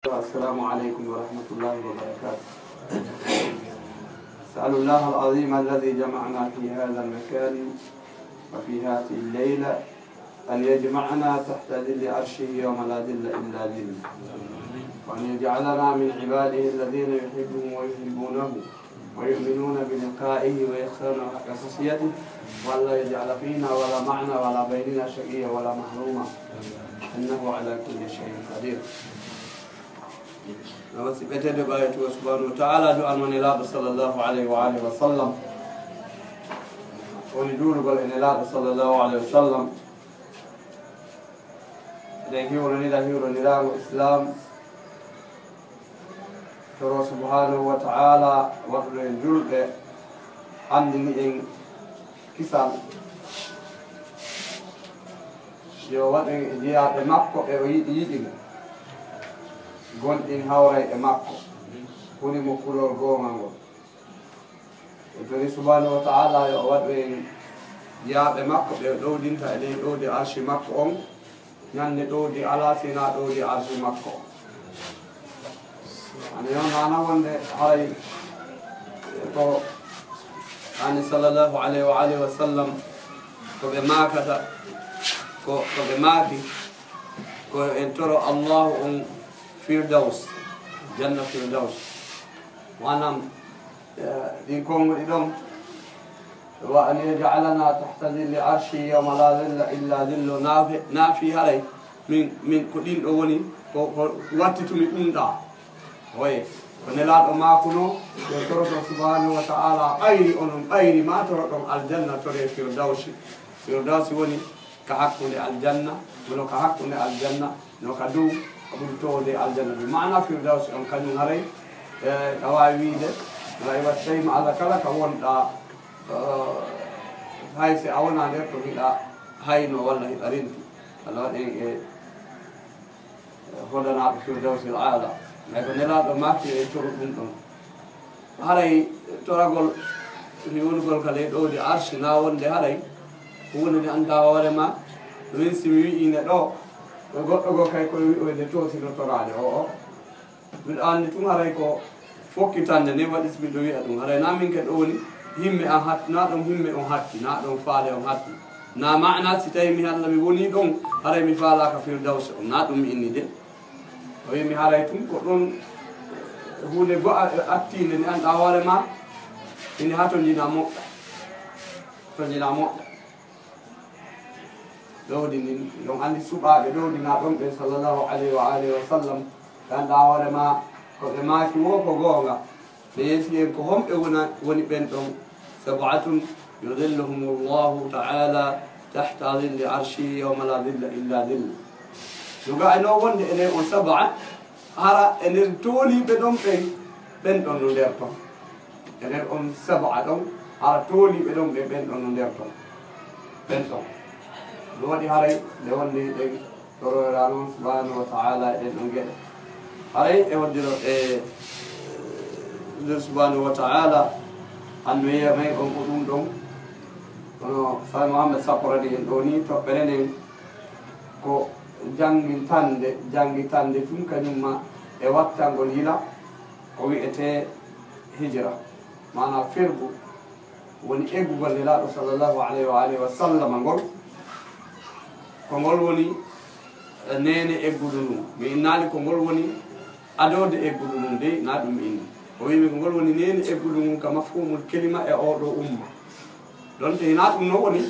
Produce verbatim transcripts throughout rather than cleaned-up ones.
السلام عليكم ورحمة الله وبركاته. أسأل الله العظيم الذي جمعنا في هذا المكان وفي هذه الليلة أن يجمعنا تحت ظل عرشه يوم لا ظل إلا ظله، وأن يجعلنا من عباده الذين يحبهم ويحبونه ويؤمنون بلقائه ويخشونه حق خشيته، وأن لا يجعل فينا ولا معنا ولا بيننا شقيا ولا محروما، إنه على كل شيء قدير. No wasi ɓetede ɓaawo tuuba subhanahu wa ta'ala, du'ano Nelaaɗo sallallahu alayhi wa alihi wa sallam. Woni juulugol e Nelaaɗo sallallahu alayhi wa sallam. Eɗen hiwronira hiwroniraango Islaam. Toro subhanahu wa ta'ala waɗuɗo en julɓe, anndini en kisal. Yo waɗu en e jiyaaɓe makko ɓe o yiɗi yiɗi mo, gonɗin hawray e makko, huli mo kulol goonga ngol. E tori subhanahu wa ta'ala yo o waɗu en jiyaaɓe makko ɓe o ɗowdinta e ley ɗowdi arshi makko on, ñande ɗowdi alaa si hinaa ɗowdi arshi makko on. Ana yo nana wonde haray ko ani sallallahu alayhi wa alihi wa sallam ko ɓe maakata, ko, ko ɓe maaki, ko en toro Allahu on Firdaus, janna Firdaus. Maanaam, eh, ɗin konguɗi ɗon, wa an yaj'alana tahta zilli arshi yawma la zilla illa zillu, naafi, naafi haray, min, min ko ɗin ɗo woni, ko, ko wattitumi ɗum ɗa. Oye, ko Nelaaɗo maakuno, yo toroto subhanahu wa ta'ala ɓayri onon, ɓayri ma toroɗon aljanna, tore Firdawsi. Firdawsi woni ka hakkunde aljanna, no ka hakkunde aljanna, no ka dow, ka ɓuri towde aljanna. Bi maana Firdawsi on kañum haray, e, ka waawi wiide, no waɗi tawi ma Allah kala ka wonɗa, e, hay si a wona nder to hiɗa hayno walla hiɗa renti. Allah waɗi en e hodanaaɓe Firdawsil Aala. Hay ko Nelaaɗo maaki e toro ɗum ɗon. Haray toragol, riwolugol ka ley ɗowdi arshi, na wonde haray ko huunde nde anndaa hoore ma, min si mi wi'ii nde ɗo, ko goɗɗo goo kay koye wi'oyde to sino toraade o, o. Miɗo anndi tun haray ko fokkitande nden waɗi si miɗo wi'a ɗum. Haray na min ke ɗo woni himme an hatti, na ɗon himme on hatti, na ɗon faale on hatti. Na maana si tawi mi halla mi woni ɗon, haray mi faalaaka Firdawsi on, na ɗum mi inni de. O wi'i mi haray tun ko ɗon huunde go'a attiinde nde anndaa hoore ma, ina hatonjina moƴƴa. Hatonjina moƴƴa. Ɗowdi ndin, ɗon anndi suɓaaɓe ɗowdi na ɗon ɓen sallallahu alayhi wa alihi wa sallam, anndaa hoore ma ko ɓe maaki wo ko goonga. Ɓe yeesi en ko homɓe wona, woni ɓen ɗon, sab'atun yudhilluhumullahu ta'ala tahta dhilli arshi yawma la dhilla illa dhillu. No ga'anoo wonde enen on sab'a, hara e nder tooliiɓe ɗon ɓen, ɓen ɗon no nder ton. E nder on sab'a ɗon, hara tooliiɓe ɗon ɓen, ɓen ɗon no nder ton. Ɓen ɗon. Ɗum waɗi haray nde wonde ɗen toroyra non subhanahu wa ta'ala e ɗen ɗon geɗe. Haray e waddiro e, eh, subhanahu wa ta'ala, annoyeeya men on ko ɗum ɗon. Kono Saay Muhammad Saporani en ɗo ni, toɓɓere nden ko janngitande, janngitande tun kañum ma e wattangol yila ko wi'etee hijra, maanaa fergu woni eggugol Nelaaɗo sallallahu alayhi wa alihi wa sallam ngol. Ko ngol woni, eh, neene eggudu ndun. Mi innaali ko ngol woni adoode eggudu ndun dey, na ɗum mi inni. O wi'i mi ko ngol woni neene eggudu ndun ka mafhumul kelima e oo ɗoo umma. Donte hinaa ɗum non woni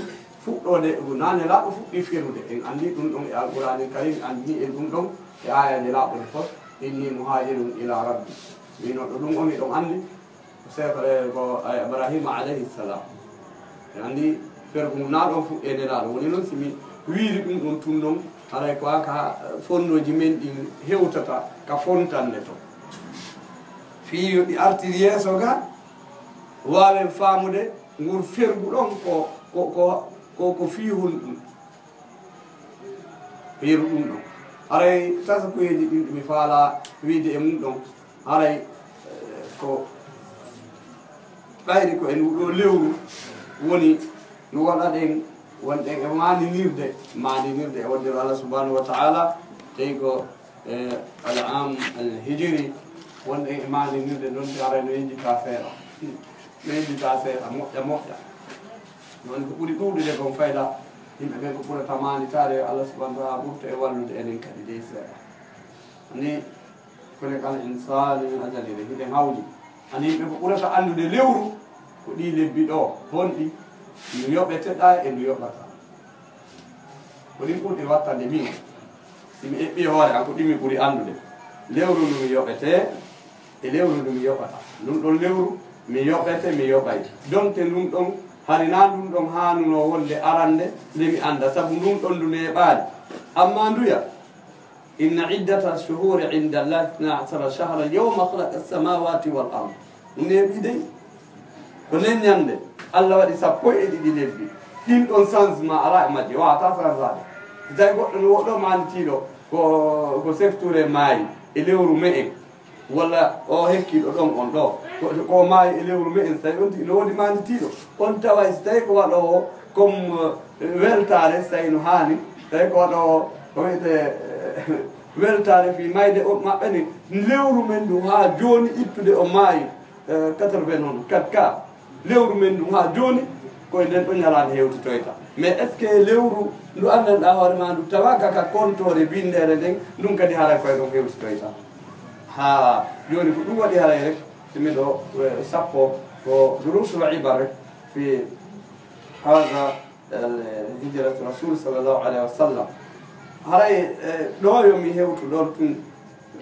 fuɗɗoode eggudu, na Nelaaɗo fuɗɗii ferude. En anndi ɗum ɗon e Alqur'aanil Kariim, anndini en ɗum ɗon e aayaaje laaɓuɗe fof, "Inni muhaajirun ila rabbi." Miino ɗo ɗum o miɗon anndi, Seeɗa, eh, ko, eh, Ibrahima alayhi salam. En anndi fergu ngu na ɗon fuɗɗee Nelaaɗo. Woni non si mi wiiri ɗum ɗon tun non, haray ko ha ka fonnooji men ɗin hewtata, ka fontande to. Fii yo ɗi artir yeeso ga, waawen faamude ngur fergu ɗon ko, ko, ko, ko, ko fii honɗum. Yeru ɗum ɗon. Haray tasakuyeeji ɗin ɗi mi faalaa wiide e mum ɗon, haray, eh, ko ɓayri ko e ndu ɗoo lewru woni no waɗaɗen wonɗen e maaninirde, maaninirde e waɗde Allah subhanahu wa ta'ala, tawi ko E al-aam al-hijri, wonɗen e maaninirde ɗon, te haray no yejjitaa seeɗa. No yejjitaa seeɗa, moƴƴa, moƴƴa. Ɗum woni ko ɓuri ɗuuɗude kon fayda, yimɓe ɓen ko ɓurata maanditaade, yo Allah subhanahu wa ta'ala ɓurta e wallude enen kadi dey seeɗa. Ani, خلق الإنسان من عجل, hiɗen hawji. Ani yimɓe ko ɓurata anndude lewru, ko ɗii lebbi ɗoo, honɗi ndu yoɓeteɗaa e ndu yoɓataa. Ko ɗin ɓurɗi wattande min. Si mi eɓɓii hoore an, ko ɗin mi ɓuri anndude. Lewru ndu mi yoɓetee, e lewru ndu mi yoɓataa. Ndun ɗon lewru, mi yoɓete, mi yoɓay. Donte ndun ɗon, hari naa ndun ɗon haanunoo wonde arande, nde mi annda, sabu ndun ɗon ndu neeɓaali. Ammaa nduya, إن عدة الشهور عند الله اثنا عشر شهرا يوم خلق السماوات والأرض. Ɗun neeɓii dey. Ko nden ɲande Allah waɗi sappo e ɗiɗi lebbi. Ɗin ɗon changement alaa e majji, waawataa sansaade. Si tawii goɗɗo no woɗɗoo maanditiiɗo ko, ko secteur maayi e lewru me'en, walla o hekkiiɗo ɗon on ɗoo, ko, ko maayi e lewru me'en, si tawii on tigi no woodi maanditiiɗo, on taway si tawii ko waɗoowo comme, eh, weltaare, si tawii no haani, si tawii ko waɗoowo ko wi'etee, eh, weltaare fii mayde on maɓɓe nin, lewru men ndu haa jooni ittude o maayi, eh, quatre-vingt-quatre ka. Lewru men ndun haa jooni, ko e nden ɗon ɲalaande hewtitoyta. Mais est-ce que lewru ndu anndanɗaa hoore maa ndu tawaaka ka kontoore binndeere nden, ndun kadi haray ko e ɗon hewtitoyta? Haa jooni ko ɗun waɗi haray rek, si miɗo, eh, sappo ko duruusul ibar rek fi haza al-hijratu Rasul sallallahu alayhi wa sallam. Haray, eh, ɗoo yo mi hewtu ɗon tun.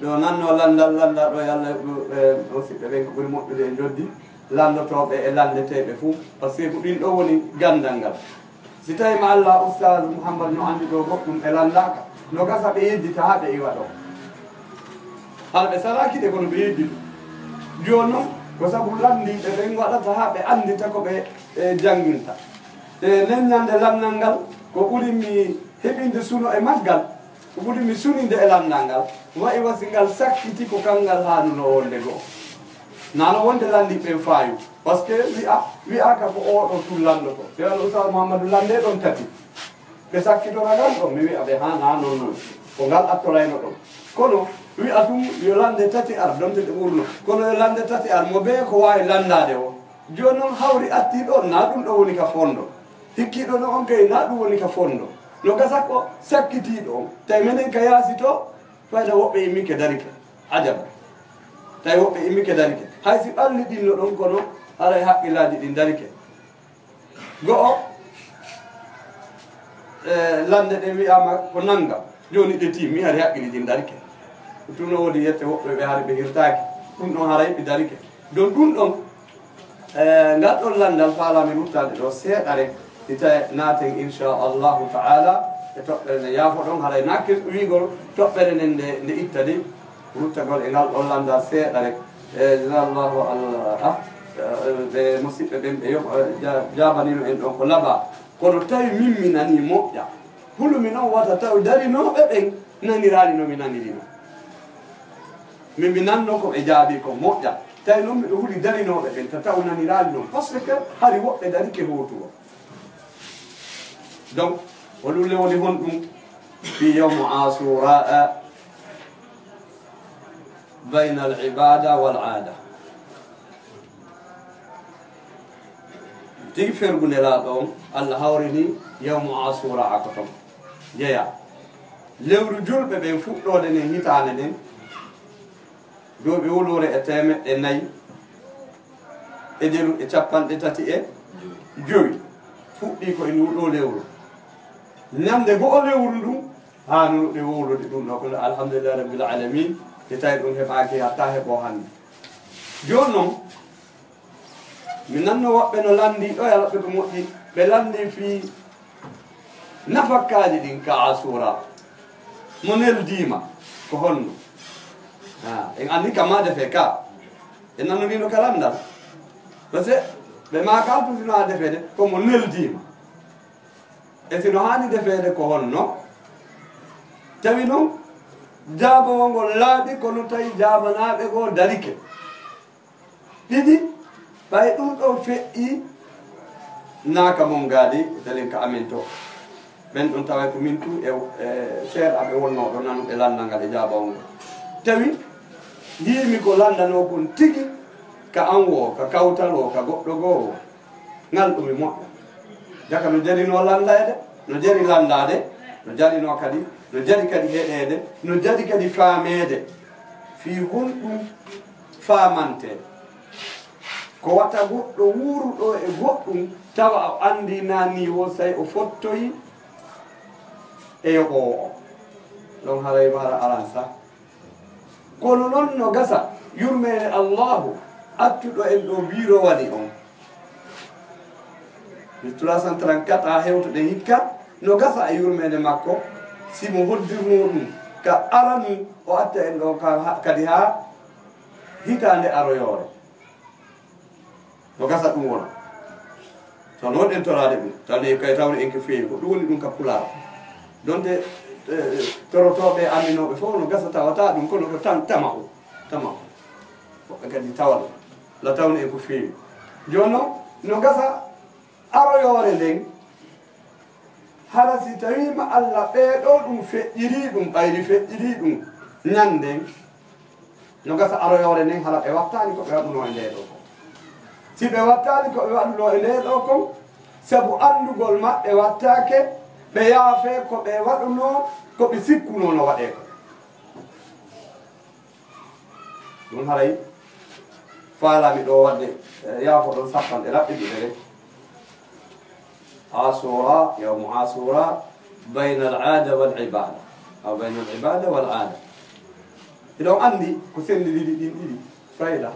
Ɗoo nannoo lanndal, lannda ɗoo, yo Allah yoɓ, eh, musiɓɓe ɓen ko ɓuri moƴƴude e njoddi, lanndotooɓe e lanndeteeɓe fuu, parce que ko ɗin ɗoo woni ganndal ngal. Si tawii ma Allah, Ustaaz Muhammad no anndi ɗoo goɗɗum ɓe lanndaaka, no gasa ɓe yeddita haa ɓe iwa ɗoo. Hara ɓe salaaki de, kono ɓe yeddi ɗum. Jooni non, ko sabu lanndiiɓe ɓen waɗata haa ɓe anndita ko ɓe, eh, jannginta. E nden ɲande lanndal ngal, ko ɓuri mi heɓinde suno e maggal, ko ɓuri mi suninde e lanndal ngal, wa'i wa si ngal sakkiti ko kanngal haanunoo wonde goo. Naa no wonde lanndiiɓe ɓen faayu, parce que wi'a, wi'aaka ko oo ɗoo tun lanndotoo. Te wano Ustaaz Muhammadu lanndee ɗon tati. Ɓe sakkitora ngal ɗon, mi wi'a ɓe, haa naa non non. Ko ngal attorayno ɗon. Kono wi'a tun yo lannde tati ar, donte ɗe ɓurno. Kono yo lannde tati ar, mo bee ko waawi lanndaade o. Jooni non hawri attii ɗon, naa ɗun ɗoo woni ka fondo. Hikkiiɗo no on kay, naa ɗun woni ka fondo. No gasa ko sakkitiiɗo on. Tawi menen ka yaasi to, fayda woɓɓe immike darike. Ajab. Tawi woɓɓe immike darike. Hay si ɓalli ɗin no ɗon, kono haray haqqillaaji ɗin darike. Go'o, eh, lannde ɗen wi'aama ko nannga. Jooni ɗe timmi, hari haqqille ɗin darike. Tun no woodi yette woɓɓe ɓe hari ɓe hirtaaki. Ɗun ɗon haray ɓe darike. Don ɗun ɗon, eh, ngal ɗon lanndal faalaami ruttaade ɗoo seeɗa rek. Si tawii naaten, insha Allahu ta'ala, e toɓɓere nden. Yaafo ɗon, haray nakke wi'ugol toɓɓere nden nde, nde itta de. Ruttagol e ngal ɗon lanndal seeɗa rek. E, jazakallahu al-, ah, eh, ɓe musiɓɓe ɓen ɓe yoɓ-, eh, ja-, jaabanino en ɗon ko labaa. Kono tawi min mi nanii moƴƴa. Hulumi non wata taw darinooɓe ɓen naniraali no mi nanirino. Min mi nanno ko ɓe jaabii ko moƴƴa. Tawi non miɗo huli darinooɓe ɓen, ta taw naniraali non. Parce que hari woɓɓe darike hootugol. Donc, ko ɗun le woni honɗun fii yawmu Aasuraa bayna al-ibaada wal aada. Tigi fergu Nelaaɗo on, Allah hawrini yawmu Aasuraa ko ton jeyaa. Lewru julɓe ɓen fuɗɗoode nden hitaande nden, duuɓi wuluure e teemeɗɗe nayi e jeru e cappanɗe tati e jowi. Fuɗɗii ko e nduu ɗoo lewru. Ɲande go'o lewru ndun, haanuɗe wowlude ɗun ɗoo, kono alhamdulillahi rabbil aalamiin, si tawii ɗun heɓaaki hatta heɓoo hannde. Jooni non, mi nanno woɓɓe no lanndii ɗoo, yalla ɓe ko moƴƴi, ɓe lanndii fii nafakkaaji ɗin ka Aasuuraa. Mo neldiima ko honno? Ah, en anndi ka maa defee ka. En nanndii no ka lanndal. Parce que ɓe maa ka tun si no a defee de, ko mo neldiima. E si no haani defeede ko honno? Tawi non, jaabawol ngol laaɓi, kono tawi jaabanaaɓe goo darike. Ɗiɗi, ɓay ɗun ɗon feƴƴii, naa ka mon gaadi, e telen ka amen to. Ɓen ɗon taway ko min tun e, e seeɗaaɓe wonnooɓe nanuɓe lanndal ngal e jaabawol ngol. Tawi hiimi ko lanndanoo kon tigi ka an woo, ka kawtal woo, ka goɗɗo goo woo. Ngal ɗum e moƴƴa. Jaka no jarinoo lanndeede, no jari lanndaade, no jarinoo kadi, no jari kadi heɗeede, no jari kadi faameede. Fii honɗum faamantee? Ko wata goɗɗo wuuru ɗoo e goɗɗum, tawa o anndii naa nii woo, sey o fottoyi e yoɓoowo on. Ɗon haray wara aran sa. Kono non no gasa, yurmeende Allaahu, attuɗo en ɗoo biirowani on. Mille trois cent trente-quatre a hewtuɗen hikka, no gasa e yurmeende makko, si mo hoddirnoo ɗum ka aranu, o atta en ɗoo ka-, kadi haa hitaande aroyoore. No gasa ɗum wona. So no ɗen toraade ɗum, tawde kay tawde en ko feewi, ko ɗum woni ɗum ka Pulaar. Donte, eh, torotooɓe e anniyooɓe fof no gasa tawata ɗum, kono ko tan tama'u, tama'u. Woɓɓe kadi tawa ɗum. La tawde en ko feewi. Jooni non, no gasa aroyoore nden, hara si tawiima Alla ɓee ɗoo ɗum feƴƴirii ɗum, ɓayri feƴƴirii ɗum ñannden, no gasa aroyoore nden, hara ɓe wattaani ko ɓe waɗunoo e ndee ɗoo kon. Si ɓe wattaani ko ɓe waɗunoo e ndee ɗoo kon, sabu anndugol maɓɓe wattaake, ɓe yaafee ko ɓe waɗunoo, ko ɓe sikkunoo no waɗee kon. Ɗum haray faalaami ɗoo waɗde, eh, yaafoɗon sappanɗe raɓɓiɗiɗe ɗen. Asuura, yawmu Asuura, bayna al-aada wal ibaada, aw bayna al-ibaada wal aada. Hiɗon anndi ko senndiniri ɗin ɗiɗi, fayda.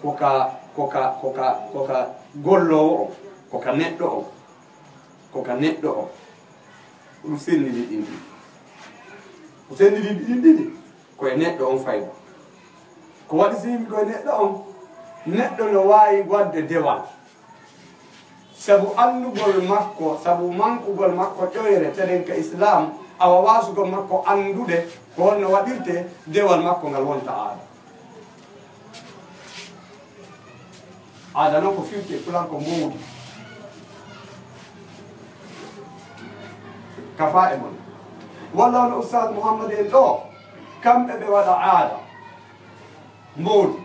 Ko ka, ko ka, ko ka, ko ka golloowo on, ko ka neɗɗo on, ko ka neɗɗo on. Ɗum senndiniri ɗin ɗiɗi. Ko senndiniri ɗin ɗiɗi. Ko e neɗɗo on fayda. Ko waɗi si wii ko e neɗɗo on, neɗɗo no waawi waɗde dewal. Sabu anndugol makko, sabu mankugol makko ƴoyre tedden ka Islaam, awa waasugol makko anndude ko honno waɗirtee, dewal makko ngal wonta aada. Aada non ko firti e Pulaar ko mboodi. Kafaa e mon. Walla hono Ustaaz Muhammad en ɗoo, kamɓe ɓe waɗa aada. Mboodi.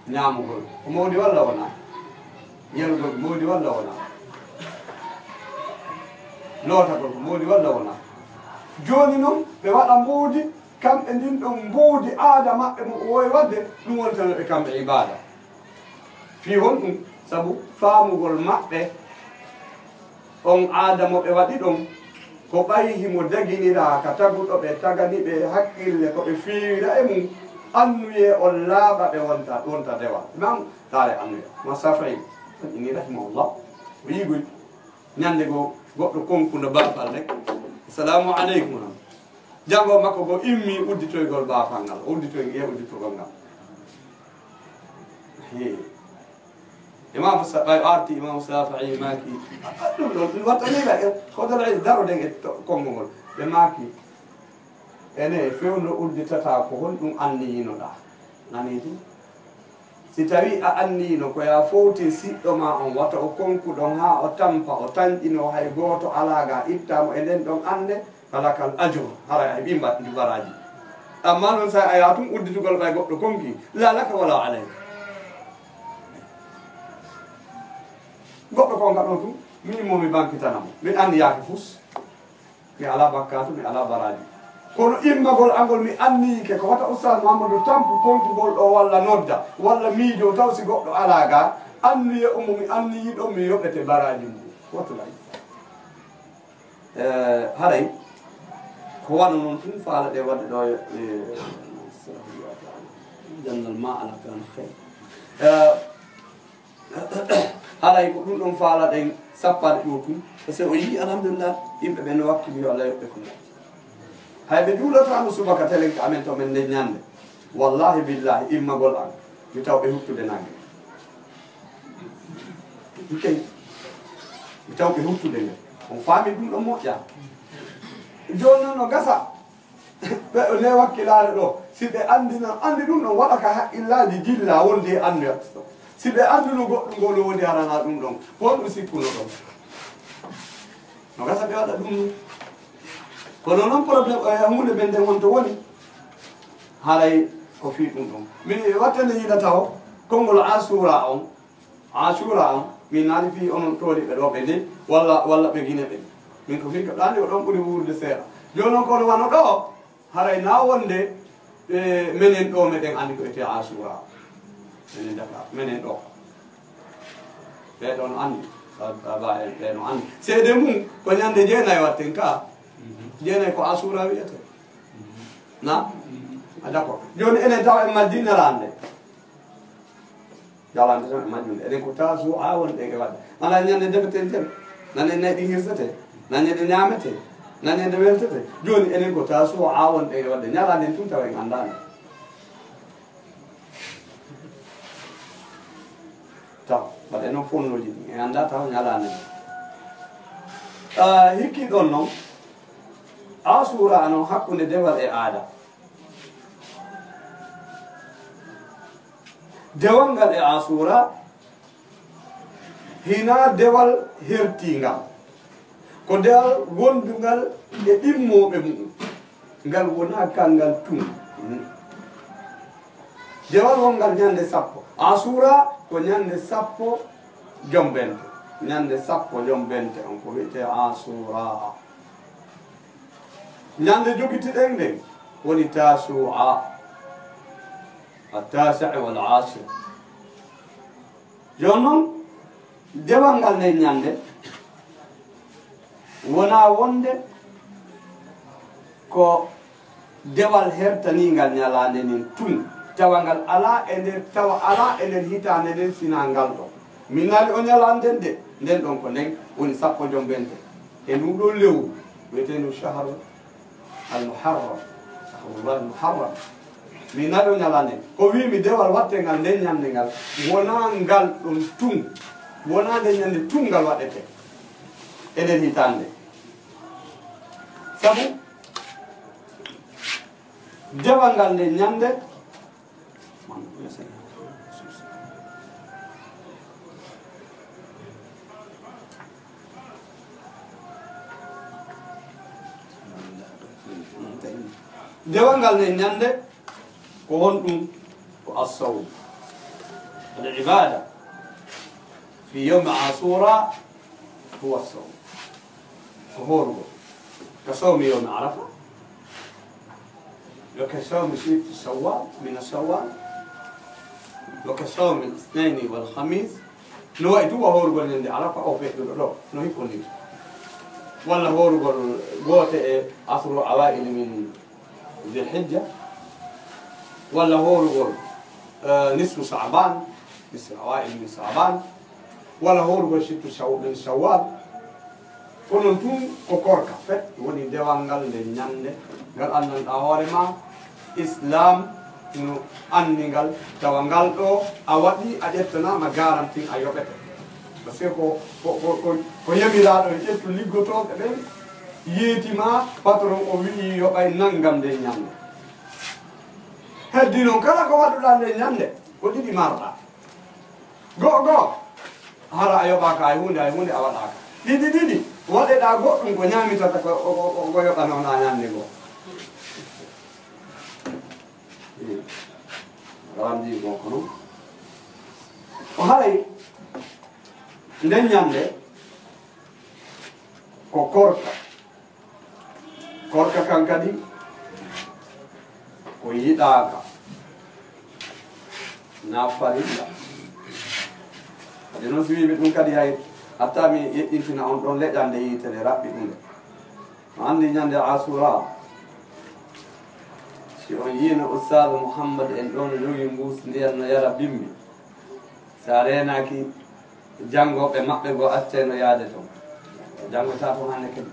Ñaamugol. Ko mboodi walla wonaa? Yarugol ko mboodi walla wonaa? Lootagol ko mboodi walla wonaa? Jooni non, ɓe waɗa mboodi, kamɓe ndin ɗon mboodi aada maɓɓe mo ɓe woowi waɗde, ɗum wontanoo ɓe kamɓe ibaada. Fii honɗum? Sabu faamugol maɓɓe on aada mo ɓe waɗi ɗon, ko ɓay himo daginiraa ka taguɗo ɓe, tagani ɓe hakkille ko ɓe fiiwira e mum, annuyee on laaɓa ɓe wonta, wonta dewal. Imam, taare annuya, Imam Safi'i, on inni rahimahullah, o yi'ii goy ñande goo goɗɗo konkuɗo baafal rek, "Assalamu aleykum." Janngo makko goo immii udditoygol baafal ngal, o udditoy, e udditugol ngal. Hee. Imaamu Sa-, ɓay o arti Imaamu Saafi'i maaki, a, a, ɗum ɗon, ɗum watta ni la, e, ko dara e daroɗen e to-, konngol ngol. Ɓe maaki, ene, fewndo udditata ko honɗum anniyinoɗaa? Nanii ɗum? Si tawii a anniyino ko yaa fowtin siɗɗo maa on, wata o konku ɗon haa o tampa, o tanƴinoo, hay gooto alaa ga, ittaa mo e nden ɗon annde, falakal ajru, haray a heɓii mba-, baraaji. Ammaa non, sa a yaha tun udditugol ɓay goɗɗo konki, laa laka walaa alayka. Goɗɗo konka ɗon tun, min mo mi bankitana mo, min anniyaaki fus. Mi alaa bakkaatu, mi alaa baraaji. Kono immagol angol mi anniyike ko wata Ustaz Muhammadu tampu konkugol ɗoo walla nodda, walla miijoo taw si goɗɗo alaa ga, anniye on mo mi anniyi ɗon mi yoɓete baraaji mum. Watu lay. Eh, haray, ko wano non tun faalaɗen waɗde ɗoo, eh, jannal ma ala kan xeyr. Eh, haray ko ɗum ɗon faalaɗen sappanɗe ɗoo tun. Parce que o yii, alhamdulillah, yimɓe ɓen no wakkili, yo Allah yoɓ ɓe ko moƴƴi. Hay ɓe juulotaano subaka telen ka amen to men nden ñande. Wallahi billahi, immagol an, mi taw ɓe huttude nange. Ɗum kay, mi taw ɓe huttude nde. On faami ɗum ɗon moƴƴa. Jooni non no gasa. Ɓe, ne wakkilaare ɗoo, si ɓe anndina, anndi ɗum ɗon waɗa ka haqqillaaji jilla wonde e anndu yattuɗo. Si ɓe annduno goɗɗum ngol woni arana ɗum ɗon, honɗum sikkunoɗon? No gasa ɓe waɗa ɗum. Kono non problème, eh, huunde men nden wonto woni, haray ko fii ɗum ɗon. Mi wattande yiɗa taho, konngol Asura on, Asura on, min naali fii onon tooliɓe ɗo ɓe de, walla, walla ɓe Gine ɓe. Min ko fii ko ɗaani o ɗon ɓuri wuurde seeɗa. Jooni non kono wano ɗo, haray na wonde, eh, menen ɗo meɗen anndi ko etee Asura. Menen Dakar, menen ɗo. Ɓee ɗoo no anndi, sa, sa ba en, ɓee no anndi. Seede mum ko ñande jeenay watten ka. Jeenay ko Asura wi'ete. Na? A d'accord. Jooni enen taw en majjii ñalaande. Ñalaande tan en majjunde. Enen ko Tasu'a wonɗen e waɗde. Alaa ñande defeten ten. Nan en nayi ɗin hirsetee. Nan ñande ñaametee. Nan ñande weltetee. Jooni enen ko Tasu'a wonɗen e waɗde. Ñalaande tun taw en anndaani. Taw, waɗe non fonnooji ɗin, en anndaa taw ñalaande nden. Ah, hikki ɗon non, Asura non hakkunde dewal e aada. Dewal ngal e Asura, hinaa dewal hertiingal. Ko dewal wondungal e ɗimmooɓe mu'un. Ngal wonaa kangal tun. Dewal wonngal ñande sappo. Asura ko ñande sappo jombente. Ñande sappo jombente on ko wi'etee Asura. Ñande jogitiɗen nden woni Tasu'a. At-tasi' wal ashir. Jooni non, dewal ngal nden ñande, wonaa wonde ko dewal hertaniingal ñalaande nden tun, tawa ngal alaa e nder, tawa alaa e nder hitaande nden sinaa ngal ɗoo. Min naali o ñalaande nden de, nden ɗon ko nden woni sappo jombente. E ndun ɗon lewru, wi'eteendu shahru Al-Muharram, Shahrullahi Al-Muharram. Mi naɗo ñalaande, ko wiimi dewal watte ngal, nden ñande ngal, wonaa ngal ɗon tun, wonaa nden ñande tun ngal waɗete e nder hitaande. Sabu dewal ngal nden ñande, Dewal ngal nden ñande ko honɗum? Ko as-sawm. Al-ibada fi yawmi Ashura huwa as-sawm. Ko hoorugol. Ka sawmi yawmi Arafa. Wa ka sawmi sitti Shawwal, min Shawwal. Wa ka sawmi al-ithnayni wal khamis. No wa'i tun wa hoorugol ñande Arafa o feƴƴuɗo ɗoo, no hikkondiri. Walla hoorugol goote e asru awaa'il min Dhil Hijja. Walla hoorugol, eh, nisfu Sha'ban, nisfu awaa'il min Sha'ban. Walla hoorugol sittu Shaw-, min Shawwal. Ko non tun ko korka, fet woni dewal ngal nden ñande, ngal anndanɗaa hoore maa, Islaam no anndi ngal, tawa ngal ɗoo a waɗii, a ƴettanaama garanti a yoɓete. Parce que ko, ko, ko, ko, ko yamiraaɗo e ƴettu liggotooɓe ɓen, yeeti maa patron o wi'i yoɓay nanngam nden ñande. Heddii non kala ko waɗuɗaa nden ñande, ko ɗiɗi marɗaa. Go'o go'o, hara a yoɓaaka hay huunde, hay huunde a waɗaaka. Ɗiɗi ɗiɗi, waɗeɗaa goɗɗum ko ñaamitata ko, ko, ko, ko yoɓanonaa ñande goo. Rawandi goo ko non. Ko haray nden ñande ko korka. Korka kan kadi ko yiɗaaka, na farilla. Kadi non si wiimi ɗum kadi hay hatta mi yeƴƴintina on ɗon leƴƴannde yiite nde raɓɓiɗunde. No anndi ñande Asura, si on yiino Ustaazu Muhammad en ɗon no jogii mbuus ndiyan no yara bimbi, si a reenaaki, janngooɓe maɓɓe goo accayno yaade ton. Janngotaa ton hannde kadi.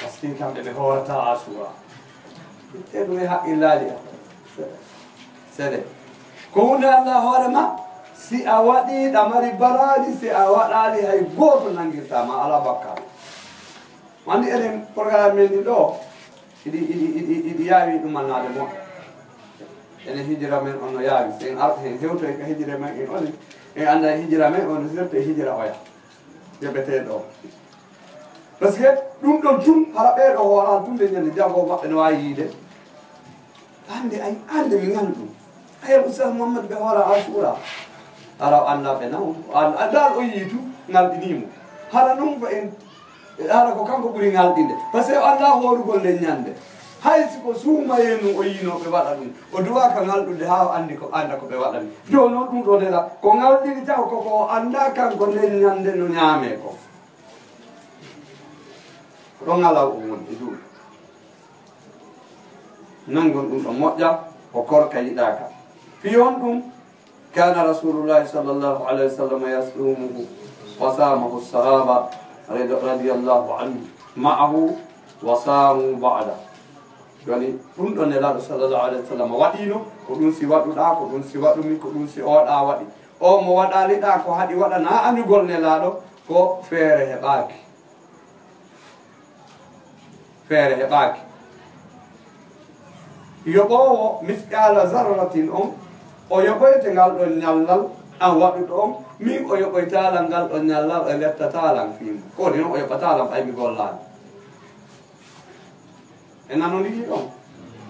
Parce que kamɓe ɓe hoorataa Asura. Ittee ɗum e haqqillaaji am. Sede. Ko huunde Alla hoore ma, si a waɗii ɗamari baraaji, si a waɗaali hay gooto nanngirtaa ma, alaa bakkaatu. Anndi enen programme men ɗi ɗoo, iɗi, iɗi, iɗi, iɗi yaawi ɗumannaade moƴƴo. Enen hijira men on no yaawi. Si en arta en hewtoy ka hijira men en on, en annda hijira men on no sirte e hijira oya. Jaɓetee ɗoo. Parce que ɗun ɗon tun, hara ɓee ɗoo hooraa tun, nde ñande janngo maɓɓe no waawi yiide. Hannde, ay, hannde mi ñalɗu. Ay, Ustaz Muhammad ɓe hoora Ashura. Hara o anndaa ɓe naw. An-, anndaa o yii tun, ñalɗinii mo. Hara non ko en, hara ko kanko ɓuri ñalɗinde. Parce que o anndaa hoorugol nden ñande. Hay si ko suumayee nun o yiinoo ɓe waɗa ɗun, o duwaaka ñalɗude haa o anndi ko, annda ko ɓe waɗani. Jooni non ɗun ɗoo nela, ko ñalɗini taw ko, ko o anndaa kanko nden ñande no ñaamee kon. Ko ɗon alaa o woni e duuɓi. Nangon ɗun ɗon moƴƴa, ko korka yiɗaaka. Fii honɗun? كان رسول الله صلى الله عليه وسلم يصومه وصامه الصحابة رضي، رضي الله عنه معه وصاموا بعده. Jooni, ɗun ɗon Nelaaɗo sallallahu alayhi wa sallam waɗiino, ko ɗun si waɗuɗaa, ko ɗun si waɗumi, ko ɗun si oɗa waɗi. O mo waɗaliɗaa ko haɗi waɗa na añugol Nelaaɗo, ko feere heɓaaki. Feere heɓaaki. Yoɓoowo misqaala zarratin on, o yoɓoyte ngal ɗon ñallal an waɗuɗo on, min o yoɓoytaa lan ngal ɗon ñallal, o lettataa lan fii mun. Ko woni non o yoɓataa lan ɓay mi gollaali. En nanondiri ɗon?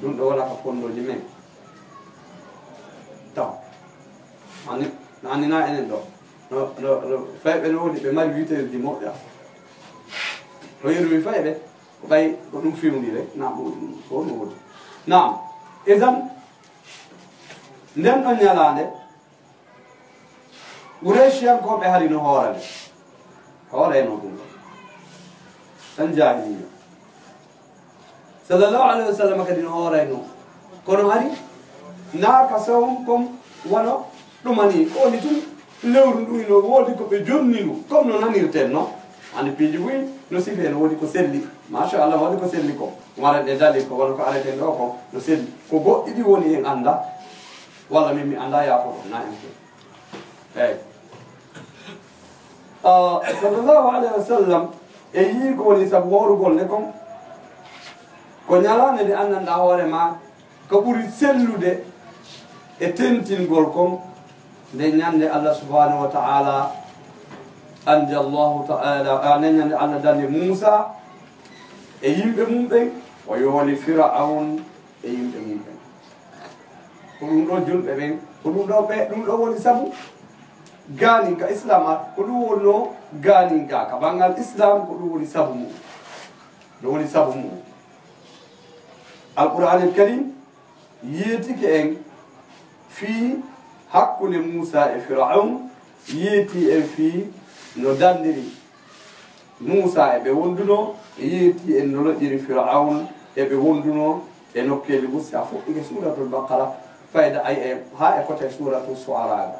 Ɗun ɗoo wonaa ka fondooji men. Taw. Anni, anni na enen ɗoo. No, no, no, fayɓe no woni, ɓe mari wiiterdi moƴƴa. No yeru mi fayɓe, ko ɓay ko ɗun fewndi rek, na ko, ko no woni. Naam. Idan, nden ɗon ñalaande, Qurayshiyankooɓe hari no hoora nde. Hoorayno ɗun ɗon. Tan jaahiliya. Sallallahu alayhi wa sallam kadi no hoorayno. Kono hari, naa ka sawon kon wano ɗumani. Ko woni tun, lewru ndun no woodi ko ɓe jonninu, comme no nanirten non. Anndi piiji buy no sifee, no woodi ko selli. Machallah, no woodi ko selli ko. Wara ɗe dalil ko wano ko areten ɗoo ko, no selli. Ko goɗɗi ɗi woni en anndaa. Walla min mi anndaa, yaafo ɗon, na en fow. Eey. Ah, sallallahu alayhi wa sallam, e yii ko woni sabu hoorugol nde kon, ko ñalaande nde anndanɗaa hoore maa, ko ɓuri sellude e tentingol kon, nde ñande Allah subhanahu wa ta'ala anndi Allahu ta'ala, ah, nde ñande Allah danni Muusa e yimɓe mun ɓen, o yooli Fir'awn e yimɓe mun ɓen. Ko ɗun ɗoo julɓe ɓen, ko ɗun ɗoo ɓe, ɗun ɗoo woni sabu gaanin ka Islam, a, ko ɗun wonnoo gaanin ka, ka banngal Islam, ko ɗun woni sabu mun. Ɗun woni sabu mun. Alqur'aanul Kariim yeetike en fii hakkunde Muusaa e Fir'awn, yeetii en fii no dandiri Muusaa e ɓe wondunoo, e yeetii en no loƴƴiri Fir'awn e ɓe wondunoo e nokkeeli ɗin. Si a fuɗɗike Suuratul Baqara, fayda a yi'ay haa e kote Suuratu Su'araa.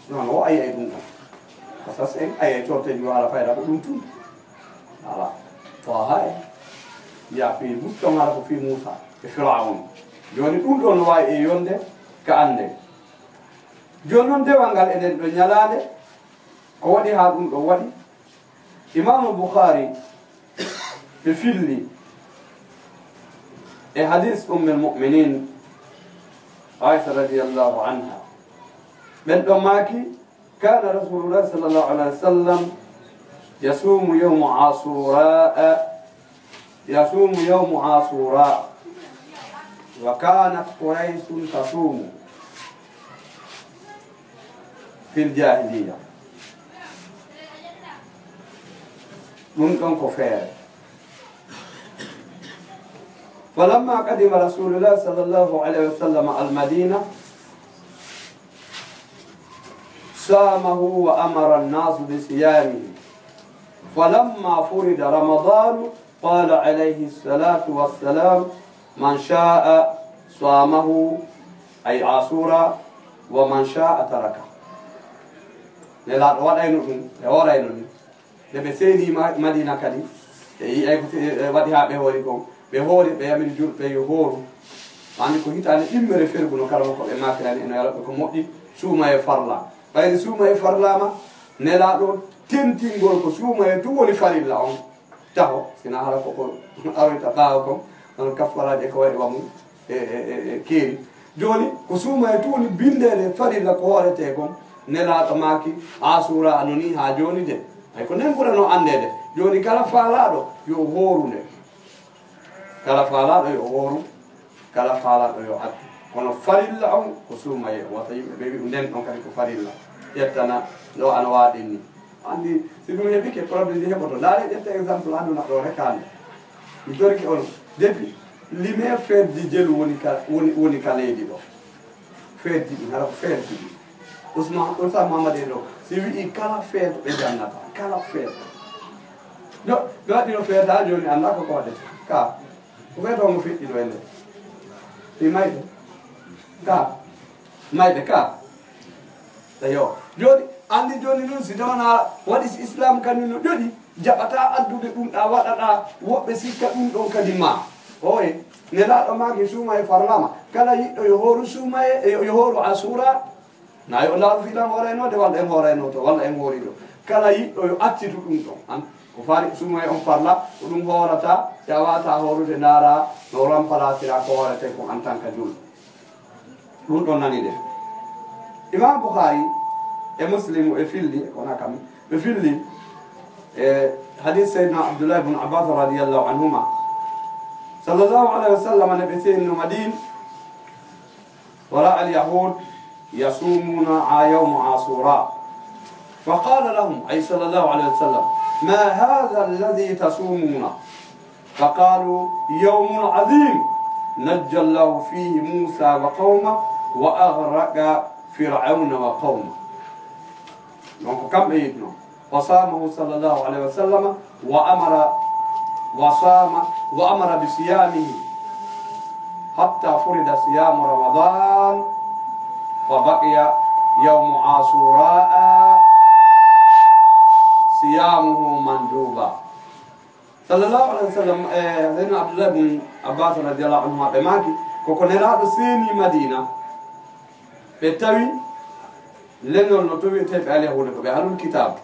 Sunan o a yi'ay ɗun ɗon. Qasas en a yi'ay torteeji, haala fayda ko ɗun tun. Haala Taaha en. Yaa fii Buston, haala ko fii Muusaa e Fir'awn. Jooni ɗun ɗon no waawi e yonde ka annden. Jooni non dewal ngal e nden ɗon ñalaande, ko waɗi haa ɗun ɗon waɗi? Imaamu Bukhaari ɓe filli e hadiis Ummul Mu'miniin Aisha radiyallahu anha. Ɓen ɗon maaki, كان رسول الله صلى الله عليه وسلم يصوم يوم عاشوراء، يصوم يوم عاشوراء، وكانت قريش تصوم في الجاهلية. Ɗun ɗon ko feere. فلما قدم رسول الله صلى الله عليه وسلم المدينة صامه وأمر الناس بصيامه. فلما فرض رمضان قال عليه الصلاة والسلام: من شاء صامه، أي عاشوراء، ومن شاء تركه. Nelaaɗo waɗayno ɗun, ɓe hoorayno ɗun. Nde ɓe seenii Ma-, Madiina kadi, ɓe yi'ay ko, e, e, waɗi haa ɓe hoori kon. Ɓe hoori, ɓe yamiri julɓe yo hooru. Anndi ko hitaande ɗimmere fergu no karamokooɓe maakirani en, no yalaɓe ko moƴƴi, suumayee farla. Ɓayri suumayee farlaama, Nelaaɗo tentingol ko suumayee tun woni farilla on. Taho, si hinaa hara ko ko aroyta ɓaawo kon, hono kaffaraaji e ko wa'i wa mun, e, e, e, e keeri. Jooni, ko suumayee tun woni binndeede farilla ko hooretee kon, Nelaaɗo maaki, Aasuuraa no nii haa jooni de. Hay ko nden ɓuranoo anndeede. Jooni kala faalaaɗo yo o hooru nde. Kala faalaaɗo yo o hooru, kala faalaaɗo yo o accu. Kono farilla on ko suumayee, wata yimɓe ɓe wi'u nden ɗon kadi ko farilla. Ƴettana ɗo ano waaɗi ni. Anndi, si ɗum heɓike, problème ɗi heɓoto. Ndaare, ƴetta exemple aduna ɗo rek hannde. Mi torike on, depuis, limee feetji jelu woni ka, woni, woni ka leydi ɗo. Feetji ɗin, hara ko feetji ɗin. Ousmane, Oustaz Mouhammad en ɗo, si wi'i kala feet ɓe jannata, kala feet. Ɗo, ɓe waɗi no feeta jooni, annda ko ko waɗete. Ka, ko feet on mo feƴƴi ɗo e nder. Ɗi mayɓe. Ka, mayɓe ka. Eyo. Jooni, anndi jooni nun si tawana waɗi si Islam kañum no ƴoƴi, jaɓataa addude ɗum ɗaa, waɗaɗaa woɓɓe sikka ɗum ɗon kadi ma. Oye, Nelaaɗo maaki suumayee farlama. Kala yiɗɗo yo hooru suumayee, e yo, yo hooru Asuura. Na yo laaru filan hooraynoode, walla en hoorayno to, walla en hoori ɗo. Kala yiɗɗo yo accitu ɗum ɗon. An, ko faari suumayee on farla, ko ɗum hoorata, si a waawataa hoorude, ndaara no remplacira ko hoorete ko en tant que julɗo. Ɗum ɗon nani de. Imam Bukhari e Muslim e filli, e kona kam, ɓe filli, e hadis Sayyidina Abdullah ibn Abbas radiyallahu anhuma. Sallallahu alaihi wasallam ne ɓe seenno Madina, ورأى اليهود يصومون يوم عاشوراء. فقال لهم، أي صلى الله عليه وسلم، ما هذا الذي تصومون؟ فقالوا، يوم عظيم نجى الله فيه موسى وقومه وأغرق فرعون وقومه. Donc, kamɓe yiɗno. وصامه صلى الله عليه وسلم وأمر، وصام، وأمر بصيامه حتى فرض صيام رمضان فبقي يوم عاشوراء صيامه مندوبا. Sallallahu alaihi wasallam, eh, Sayyidina Abdullah ibn Abbas radiyallahu anhuma ɓe maaki, ko ko Nelaaɗo seeni Madina, ɓe tawi leñol no to wi'eteeɓe Alyahuuda, ko ɓe Ahlul Kitaab.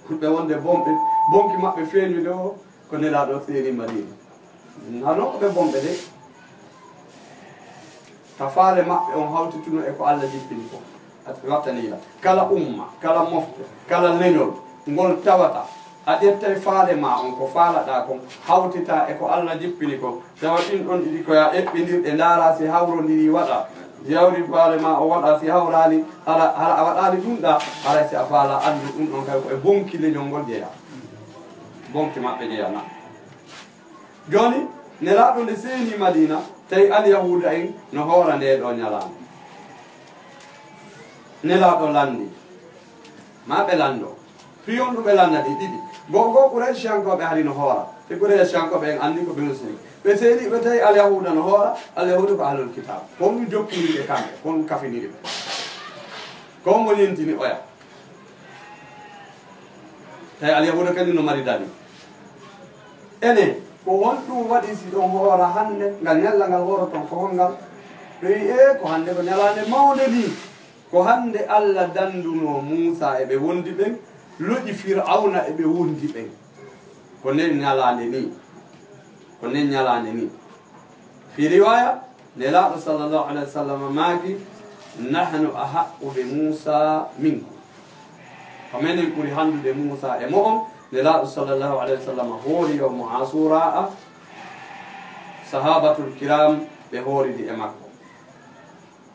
Ɓe wonde bonɓe, bonki maɓɓe feeñude o, ko Nelaaɗo seeni Madina. Hano ko ɓe bonɓe de. Ka faale maɓɓe on hawtituno e ko Alla jippini ko. At-, wattaniila. Kala umma, kala mofte, kala leñol, ngol tawata a ƴettay faale maa on, ko faalaɗaa kon, hawtitaa e ko Alla jippini kon, tawa ɗin ɗon ɗiɗi ko yo a eɓɓindir ɗe, ndaaraa si hawrondirii waɗaa. Si hawri faale maa on waɗaa, si hawraali, hara, hara a waɗaali ɗun ɗaa, haray si a faalaa, anndu ɗun ɗon kay ko e bonki leñol ngol jeyaa. Bonki maɓɓe jeyaa na. Jooni, Nelaaɗo nde seeni Madiina, tawi Alyahuuda en no hoora ndee ɗoo ñalaande. Nelaaɗo lanndii. Maa ɓe lanndoo. Fii honɗun ɓe lannata ɗi ɗiɗi? Goo goo Qurayshiyankooɓe hari no hoora. Ɓe Qurayshiyankooɓe en anndi ko ɓe musiriki. Ɓe seeni ɓe tawi Alyahuuda no hoora, Alyahuuda ko Ahlul Kitaab. Ko honɗun jokkindiri ɓe kamɓe? Ko honɗun kafiniri ɓe? Ko hombo ñentini oya? Tawi Alyahuuda kañun no mari dali. Enen, ko honɗun waɗi si ɗon hoora hannde, ngal ñalla ngal hooroton ko hongal? Ɓe wi'i, ee, ko hannde ko ñalaande mawnde nii. Ko hannde Alla danndunoo Muusaa e ɓe wondi ɓen, loƴi Fir'awna e ɓe wondi ɓen. Ko nden ñalaande nii. Ko nden ñalaande nii. Fii riwaaya, Nelaaɗo sallallahu alayhi wa sallam maaki, "Nahnu ahaqqu bi Muusaa minkum." Ko menen ɓuri hanndude Muusaa e mo'on. Nelaaɗo sallallahu alayhi wa sallam hoori yawmu Aasuuraa, sahabatul kiram ɓe hooridi e makko.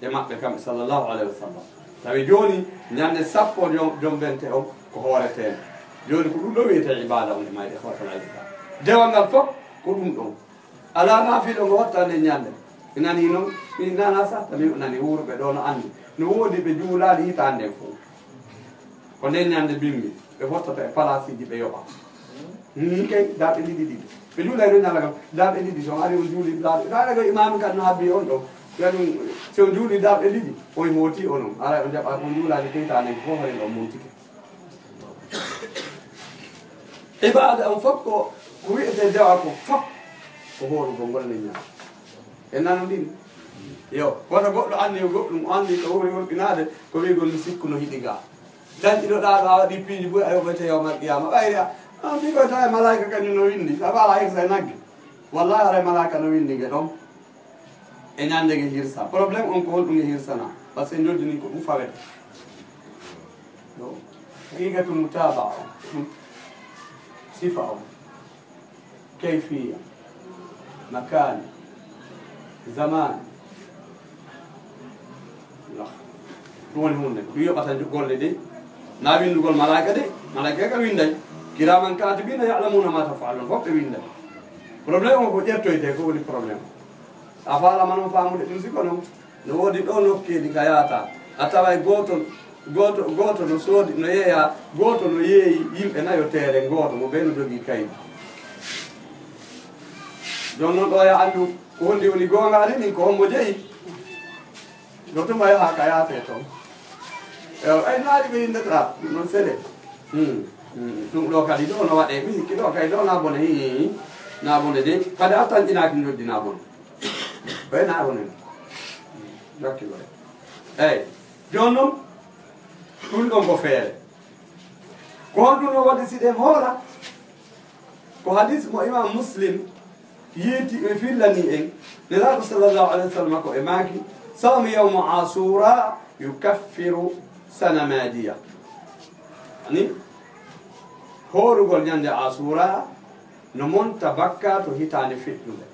E maɓɓe kamɓe, sallallahu alayhi wa sallam. Tawi jooni, ñande sappo jom-, jombente on ko hooreteende. Jooni ko ɗum ɗo wiyetee ibaada on e mayde hootala isa. Dewal ngal fof ko ɗum ɗon. Alaa naafiilo ngo watta nden ñande. Mi nanii non, mi nana sa, tawi o nani wuuruɓe ɗo no anndi. No woodi ɓe juulaali hitaande nden fof. Ko nden ñande bimbi, ɓe fottata e palaasiiji ɓe yoɓa. Ni kay, daaɓe ɗiɗi ɗiɗi. Ɓe juulay no ñalla kam, daaɓe ɗiɗi, so on ari on juuli daaɓe, daaɓe ko imaami kan no habbi on ɗo. Ɓe ɗum, si on juuli daaɓe ɗiɗi, on hooti onon. Aray on jaɓa, on juulaali kay taane, ko hoore ɗon montike. Ibaada on fof ko, ko wi'etee dewa ko fof, ko hoorugol ngol nen ñalla. E nanondiri. Yo, wota goɗɗo anndi yo goɗɗum, o anndi ko woni worɓinaade, ko wi'ugol mi sikku no hiɗi ga. Dañɗinoɗaa ɗo a waɗi piiji buy a yoɓete yawmal qiyaama. Ɓayri a, an ɗi koy tawa e malaayika kañum no winndi, sa faala hirsa e nagge. Wallahi haray malaayika no winndi nge ɗon. E ñande nge hirsa. Problème on ko honɗum nge hirsana. Parce que njoddini ko ɗum fawete. Yo. Haqiiqatu mutaabaa on, ɗun sifa on, kayfiya, makaani, zamaani. Ɗun woni huunde. Ɗun yoɓata golle ɗen. Naa winndugol malaa'ika de, malaa'ika ka winnday. Kiraaman kaatibiina ya'lamuuna maa taf'aluun. Fof ɓe winnday. Problème o ko ƴettoytee, ko woni problème o. A faalaama non faamude ɗun, si ko non. No woodi ɗoo nokkeeli ka yaata, a taway gooto, gooto, gooto no soodi, no yeeya, gooto no yeeyi yimɓe nayo teeren gooto, mo bee no jogii kaydi. Jooni non ɗoo yo anndu ko honɗi woni goongaari, min ko hombo jeyi. Ɗoo tuma yaha ka yaatee ton. Eyo, ay naari ɓe yinndata, ɗun non sele. Hmm, hmm, ɗun ɗoo kadi ɗoo no waɗee, mi sikki ɗoo kay ɗoo na bone, hii, na bone de, kadi a tanƴinaaki noddi na bone. Ɓay na bone. Dakki ɓay. Eyi, jooni non, ɗun ɗon ko feere. Ko honɗun no waɗi si ɗen hoora? Ko hadis mo Imam Muslim yiiti e fillani en, Nelaaɗo sallallahu alayhi wa sallam ko e maaki, "Sawmu yawmu Ashura yukaffiru sana madiya." Ani, hoorugol ñande Ashura no monta bakkaatu hitaande feƴƴunde.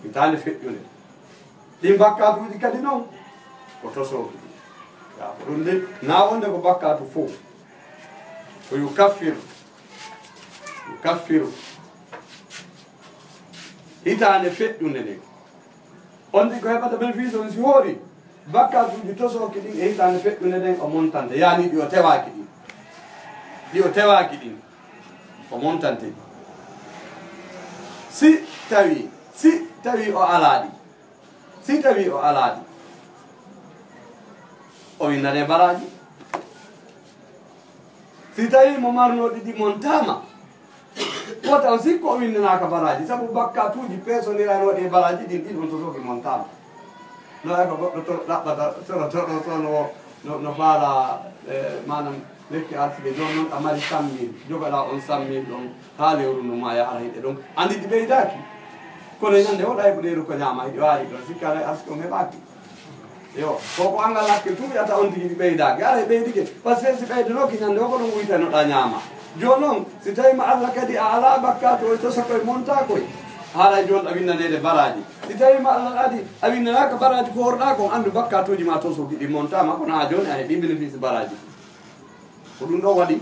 Hitaande feƴƴunde. Ɗin bakkaatuuji kadi non, ko tosooki ɗin. Yaa ko ɗun de, naa wonde ko bakkaatu fow. Ko yukaffiru. Yukaffiru. Hitaande feƴƴunde nden. On ɗi ko heɓata bénéfice on si hoori. Bakkaatuuji tosooki ɗin e hitaande feƴƴunde nden o montante. Yaani ɗi o tewaaki ɗin. Ɗi o tewaaki ɗin. O montante. Si tawi, si tawi o alaa ɗi. Si tawi o alaa ɗi. O winnane baraaji. Si tawi mo marnoo ɗi ɗi montaama. Wota o sikko o winnanaaka baraaji, sabu bakkaatuuji peesondiranooɗi e baraaji ɗin, ɗin on tosoki montaama. No ay ko goɗɗo to-, ɗaɓɓata, toro, toro, so no, no, no faala, eh, maanam, lekki arsude, jooni non a mari cent mille, jogoɗaa on cent mille ɗon haa lewru ndun maa yahara hiɗe ɗon. Anndi ɗi ɓeydaaki. Kono ñande woɗa heɓu leyru ko ñaama, hiɗi waali ɗon, sikka alay arsike on heɓaaki. Yo, ko ko anngal hakke tun wi'ata on tigi ɗi ɓeydaaki. Haray ɓeydike. Parce que si ɓeydanooki ñande wo ko ɗon wuytanoɗaa ñaama. Jooni non, si tawii ma Alla kadi a alaa bakkaatu, o tosa koy montaa koy. Haray jooni a winnaneede baraaji. Si tawii ma Alla kadi a winnanaaka baraaji ko hoorɗaa kon, anndu bakkaatuuji maa tosoki ɗi montaama, kono haa jooni a heɓii bénéfice baraaji. Ko ɗun ɗon waɗi,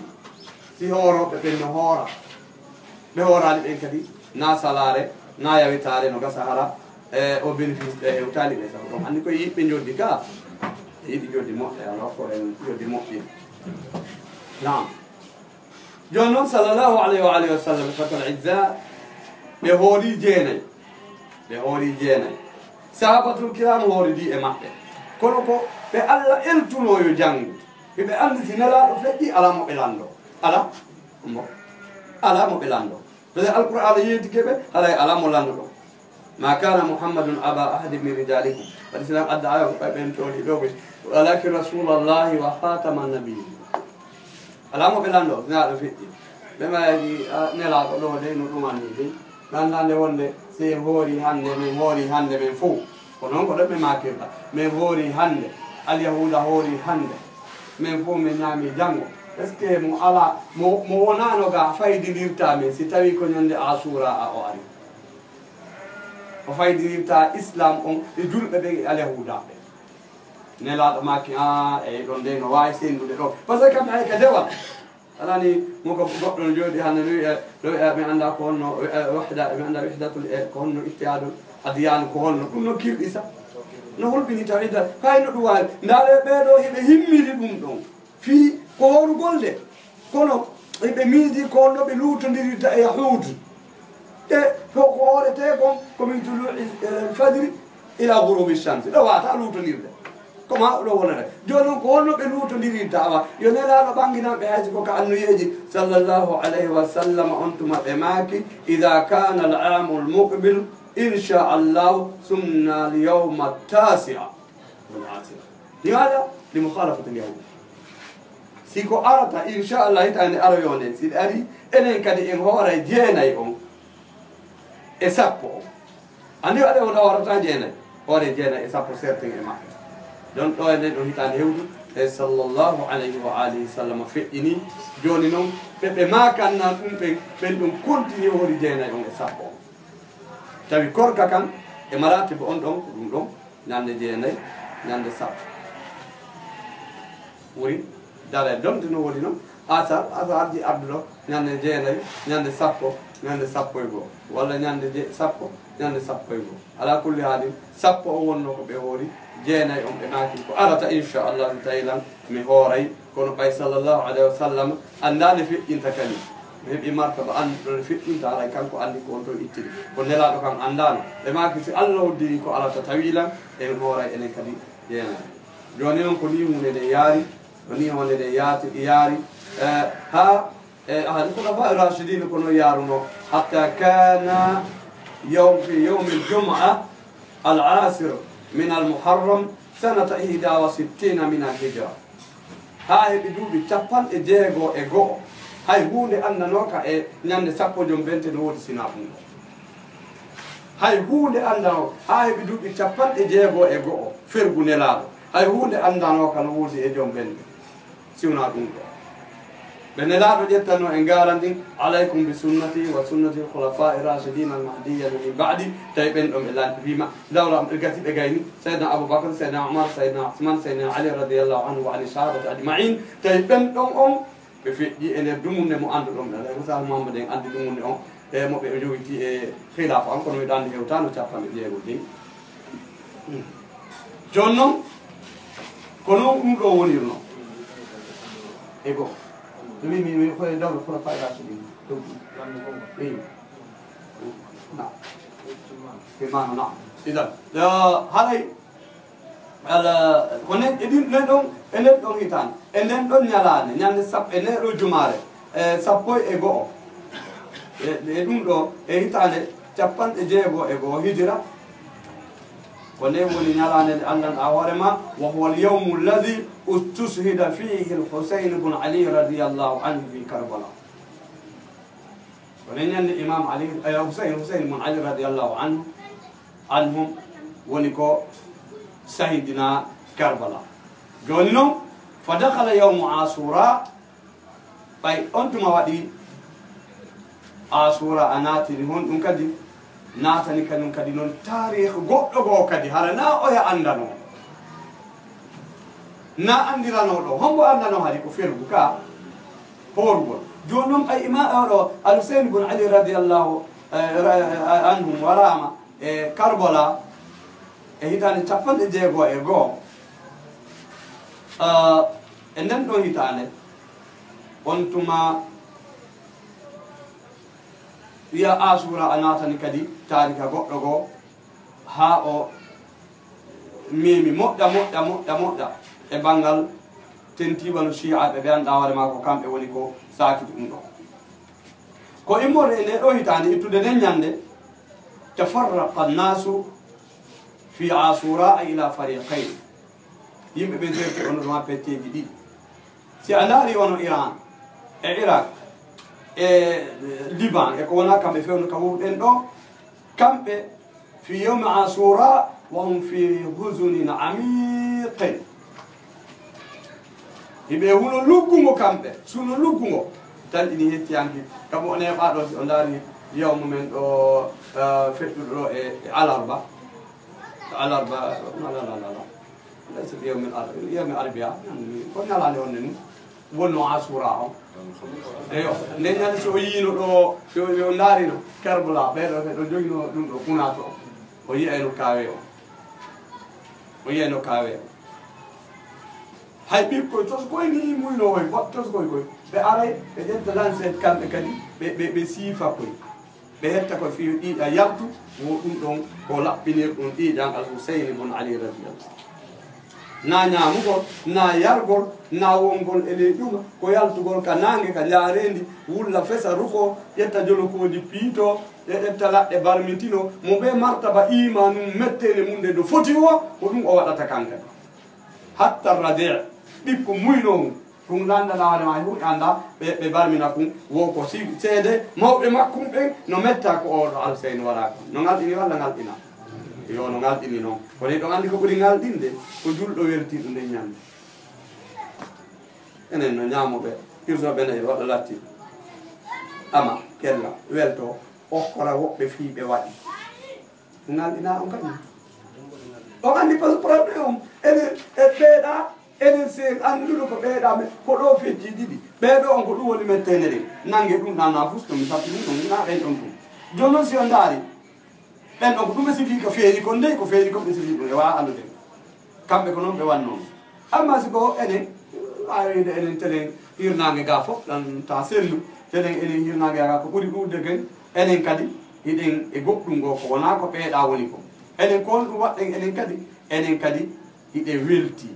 si hoorooɓe ɓen no hoora, ɓe hooraali ɓen kadi, naa salaare, naa yawitaare no gasa hara, e o bénéfice ɓe hewtaali ɓe sabu ɗon. Anndi ko yiɗɓe njoddi ka, e yiɗi njoddi moƴƴa, alors ko en njoddi moƴƴi. Naam. Jooni non, sallallahu alayhi wa alihi wa sallam, fatal izza, ɓe hoori jeenay. Ɓe hoori jeenay. Sahabatul kiram hooridi e maɓɓe. Kono ko ɓe Alla eltunoo yo janngu. Hiɓe anndi si Nelaaɗo feƴƴii, alaa mo ɓe lanndoo. Alaa mo, alaa mo ɓe lanndoo. Parce que Alqur'aana yeetike ɓe, haray alaa mo lannduɗo. "Ma kana Muhammadun aba ahadin min rijalikum." Waɗi si Nelaaɗo adda aaya ko ɓay ɓen tooli ɗoo ɓe. "Walakin rasulallahi wa khataman nabiyyin." Alaa mo ɓe lanndoo, si Nelaaɗo feƴƴii. Ɓe maayi, a, Nelaaɗo ɗoo de, no ɗuman nii de. Ɓe anndaa nde wonde, si en hoori hannde, men hoori hannde, men fow. Ko non ko ɗon ɓe maakirta. Men hoori hannde, Alyahuuda hoori hannde. Men fow men ñaami janngo. Est-ce que mo alaa, mo, mo wonaano ga faydindirta men, si tawii ko ñande Asuura a o ari? O faydindirta Islam on e julɓe ɓen e Alyahuuda ɓen. Nelaaɗo maaki, "Aa, eyi, ɗon dey no waawi senndude ɗon." Parce que kamɓe hay ka dewal. Alaa ni, mo ko goɗɗo no jooɗi hannde no wi'a, no wi'a, mi anndaa ko honno, eh, wahda, mi anndaa wahdatul, eh, ko honno ittihaadul adiyaan, ko honno. Ɗum no kirɗi sa. No hulɓini tawhida. Fay no ɗum waawi. Ndaaree ɓee ɗoo, hiɓe himmiri ɗum ɗon. Fii ko hoorugol de. Kono hiɓe miijii ko honno ɓe luutondirirta e Yahuud. E ko, ko hooretee kon, ko min tuluu'i, eh, fajri ila ghurubi shamsi. Ɗo waawataa luutondirde. Ko maa ɗo wonata. Jooni non, ko honno ɓe luutondirirta? Awa, yo Nelaaɗo ɓanginan ɓe, hay si ko ka annuyeeji, sallallahu alayhi wa sallam, on tuma ɓe maaki, "Idha kana al-aamul muqbil, insha Allahu, sumna al-yawma at-tasi'a." Limaada? Li mukhalafati al-yahud. Si ko arata, insha Allah, hitaande aroyoo nden, si ɗi ari, enen kadi en hooray jeenay on e sappo on. Anndi waɗe on hoorataa jeenay? Hooray jeenay e sappo, certain e maɓɓe. Ɗon ɗoo e nden ɗon hitaande hewdu, E sallallahu alayhi wa alihi sallam feƴƴini. Jooni non, ɓe, ɓe maakan nan ɗum ɓen, ɓen ɗum kontinii hoori jeenay on e sappo on. Tawi korka kan e maratibu on ɗon, ko ɗum ɗon, ñande jeenay, ñande sappo. Wuri dara donte no woni non, asar, asar ji adduɗo, ñande jeenay, ñande sappo, ñande sappo e goo, walla ñande je-, sappo, ñande sappo e goo. Ala kulli haalin, sappo on wonno ko ɓe hoori, jeenay on ɓe maaki ko arata, inchallahu, tawi lan mi hooray, kono ɓay sallallahu alayhi wa sallam anndaali feƴƴinta kadi. Mi heɓi martaba annduɗo feƴƴinta, haray kanko anndi ko on ton ittiri. Ko Nelaaɗo kan anndaano. Ɓe maaki si Allah hoddiri ko arata tawi lan, en hooray enen kadi jeenay. Jooni non ko nii huunde nde yaari, ko nii huunde nde yaati, yaari, eh, haa Eh, ahadi khulafa rashidin kono yaruno, hatta kana yawm, fi yawm al-jum'a al-ashir min al-Muharram sanata ihda wa sittina min al-Hijra. Haa heɓi duuɓi cappanɗe jeego e go'o, hay huunde anndanooka e ñande sappo jom bente no woodi sina ɗum ɗo. Hay huunde anndanoo, haa heɓi duuɓi cappanɗe jeego e go'o, fergu Nelaaɗo, hay huunde anndanooka no woodi e jom bente. Si wonaa ɗum ɗoo. Ɓe Nelaaɗo ƴettanoo en garanti, "Alaykum bi sunnati wa sunnati al-khulafaa'i rashidin al-mahdiyyin min ba'di." Tawi ɓen ɗon ɓe lanndiriima, dawla on ɓe gasi ɓe gayni, Sayyidina Abu Bakr, Sayyidina Umar, Sayyidina Usman, Sayyidina Ali radiyallahu anhu wa ani sahabati ajma'in. Tawi ɓen ɗon on, ɓe feƴƴi e nder dumunde mo annduɗon, ɓe Alhaji Musa Muhammad en anndi dumunde on, e mo ɓe jowiti e khilaafa on, kono miɗo anndi hewtaano cappanɗe jeego dey. Jooni non, ko non ɗum ɗoo wonirnoo. E goo. Mi, mi, mi, ko e dawla khulafaa'i rashidin. Ɗum. Eyi. Naam. Ke maana, naam. Idan, eh, haray, ala, ko nen, e ɗin, nen ɗon, e nen ɗon hitaande, e nen ɗon ñalaande, ñande sappo, e nen ɗoo jumaare, e sappo e go'o. E, e ɗum ɗoo, e hitaande cappanɗe jeego e go'o hijira, ko nden woni ñalaande nde anndanɗaa hoore maa, "Wa huwa al-yawmu alladhi ustushhida fihi al-Husayn ibn Ali radiyallahu anhu fi Karbala." Ko nden ñande Imam Ali, eh, Husayn, Husayn ibn Ali radiyallahu anhu, anhum, woni ko sahidinaa Karbala. Jooni non, fa dakhala yawmu Ashura, ɓay on tuma waɗi Ashura a naatini honɗum kadi, naatani kañum kadi non taariikh goɗɗo goo kadi, hara naa oya anndanoo, naa anndiranoo ɗoo, hombo anndanoo hari ko fergu ka hoorugol. Jooni non ɓay ima oɗo Al-Husayn bun Ali radiyallahu, eh, ra-, eh, anhum waraama e Karbala e hitaande cappanɗe jeego e go'o. Ah, e nden ɗon hitaande, on tuma wi'a Ashura a naatani kadi taarika goɗɗo goo, haa o memi moƴƴa, moƴƴa, moƴƴa, moƴƴa e banngal tentiiɓe no Shi'aaɓe ɓe anndaa hoore maa ko kamɓe woni ko saakiti ɗum ɗoo. Ko immorde e ndee ɗoo hitaande, ittude nden ñande, tafarraqa annaasu fi Ashura ila fariqayn. Yimɓe ɓen herti on ɗon haa petteeji ɗiɗi. Si a ndaari wano Iran, e Irak, e Liban, e ko wonaa kamɓe fewndo ka wuurɗen ɗoo, kamɓe fi yawmi Ashura wa hum fi huzunin amiqin. Hiɓe huno luggungo kamɓe, suno luggungo. Tan ɗini hettiyanki, kamo o neeɓaa ɗoo, si o ndaari yawmu men ɗoo, eh, feƴƴuɗo ɗoo e, e alarba. Alarba, la, la, la, la, la. Laysa bi yawmil ar-, yawmil arbi'a. Ko ñalaande on ne ni. Wonno Ashura on. Eyo, nden ñande si o yiino ɗoo, yo, yo ndaarino Karbala, ɓee ɗoo, ɓee ɗoo joginoo ɗum ɗoo kunaato on. O yi'ayno kaawee on. O yi'ayno kaawee on. Hay ɓikkoy tosokoy ni muyno hoy, bo-, tosokoy koy. Ɓe aray, ɓe ƴetta lanseet kamɓe kadi, ɓe, ɓe, ɓe siifa koy. Ɓe hetta ko fii ƴiiƴan yaltu, wo ɗum ɗon ko laɓɓinirɗum ƴiiƴan Al Husayni bun Ali radiyallahu. Naa ñaamugol, naa yargol, naa wongol e ley ƴuma, ko yaltugol ka naange, ka njaareendi, wulla fesa, rufoo, ƴetta jolokooji piitoo, ƴe-, ƴetta laɗɗe barmintinoo, mo ɓe martaba iimaanu metteende mum nde no foti woo, ko ɗum o waɗata kanka. Hatta radi', ɓikko muyno mum, ɗum lanndana hoore maa, huɗi annda, ɓe, ɓe barmina kun, wo ko si-, seede mawɓe makkun ɓen, no metta ko oo ɗo Alseyni waɗaa kon. No ngalɗini walla ngalɗinaa? Yo, no ngalɗini non. Kono hiɗon anndi ko ɓuri ngalɗinde, ko julɗo weltiiɗo nden ñannde. Enen no ñaamuɓe, hirsooɓe nayi waɗa latti. Ama, kella, welto, okkora woɓɓe fii ɓe waɗi. Ngal ina on kadi. On anndi pas problème on. Enen e ɓeeɗa, enen si en annduno ko ɓeeɗa men, ko ɗo fejji ɗiɗi. Ɓeeɗo on ko ɗum woni men tenere. Nange ɗum ɗan na fus, to mi fatti ɗum, ɗum na ɓen ɗon ɗum. Jooni non si on ndaari, ɓen ɗon ko ɗum ɓe sifii ko feeri kon dey, ko feeri kon ɓe sifii ɗum, e waawa anndude. Kamɓe ko non ɓe wannoo. Amma si ko enen, waawi wiide enen telen hirnaange ga fof ɗan ta sellu, telen enen hirnaange ga ko ɓuri ɗuuɗude ken, enen kadi hiɗen e goɗɗum goo ko wonaa ko ɓeeɗa woni ko. Enen ko honɗum waɗɗen enen kadi? Enen kadi hiɗe welti,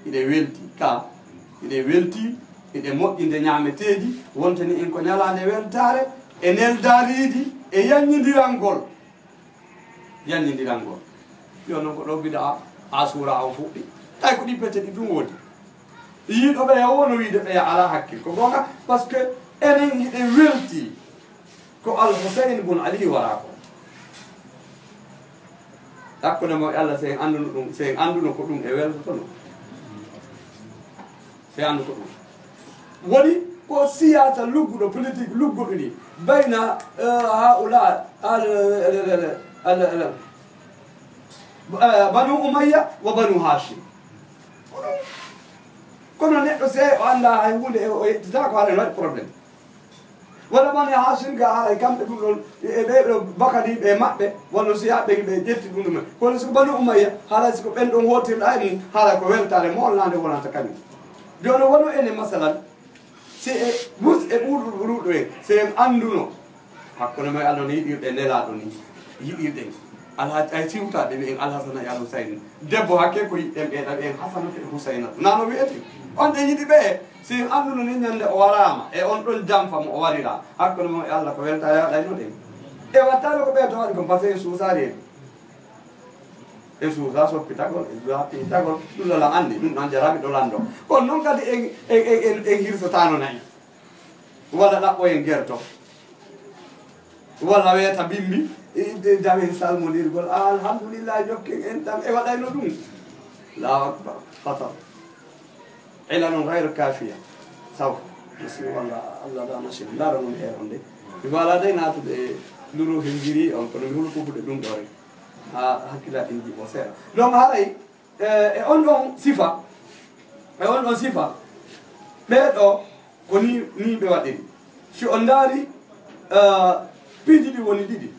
hiɗe welti ka, hiɗe welti, hiɗe moƴƴinde ñaameteeji, wontani en ko ñalaande weltaare e neldaariiji e yanñindirangol. Yanñindirangol. Yo non ko ɗo bida Asura on fuɗɗi. Tawi ko ɗi pete ɗi ɗum woni. Yiiɗo ɓe ya wono wiide ɓe ya ala hakkil. Ko gonga, parce que enen hiɗe welti ko Al Husayn bun Ali wara ko. Hakkunde mo e Allah, si en annduno ɗum, si en annduno ko ɗum e weltotono. Si en anndu ko ɗum. Woni ko siyaasa lugguɗo, politique lugguɗo ni. Bayna, eh, haula, al, al, al, al, al, eh, Banu Umayya wa Banu Hashim. Kono neɗɗo si o annda hay huunde, o, o yettita ko haɗa waɗi problème. Wala Banu Hashim ga haray kamɓe ɗum ɗon, e ɓe ɗo bakadiiɓe e maɓɓe, walla si yaɓɓe ɓe ƴetti ɗum ɗumen. Kono si ko Banu Umayya, haray si ko ɓen ɗon hootirɗa e mum, haray ko weltaare mo on laande wonata kañum. Jooni wano ene masalan, si e mus e ɓuuɗu ɓuuɗu en, si en annduno, hakkunde mo e Allah no yiɗirɗe nelaaɗo ni, yiɗirɗen. Alha-, ay siwtaaɓe wi'en Alhasana e Alhusayni. Debbo hakke ko yiɗɗen ɓe ɗaɓi en Hasanatu e Husaynatu. Nano wi'ete, on ɗen yiɗi ɓe, si en annduno ni ñande o waraama, e on ɗon janfa mo o warira, hakkunde mo e Allah ko weltaare waɗayno ɗen. E wattaano ko ɓe to waɗi kon, parce que en suusaali en. En suusa soppitagol, en suusa piitagol, ɗum ɗo lan anndi, ɗum ɗon jaraaɓe ɗo lanndo. Kono non kadi en, en, en, en, en hirsotaano nayi. Walla ɗaɓɓo en gerto. Walla weeta bimbi, e, e, dawen salmondirgol. Ah, alhamdulillah, jokken en tan, e waɗayno ɗum. Allahu akbar, fatar. Ilalun ghayru kafiya. Saw. Merci, walla Allah da nasir. Ndaara non e on de. Mi faala day naatude e luru hindiri on, kono mi hulu kufude ɗum ɗo rek. Ha hakkilaaji ɗin jiɓo seeɗa. Donc haray, e, e on ɗon sifa, e on ɗon sifa, ɓee ɗo ko ni, ni ɓe waɗiri. Si on ndaari, eh, piiji ɗi woni ɗiɗi.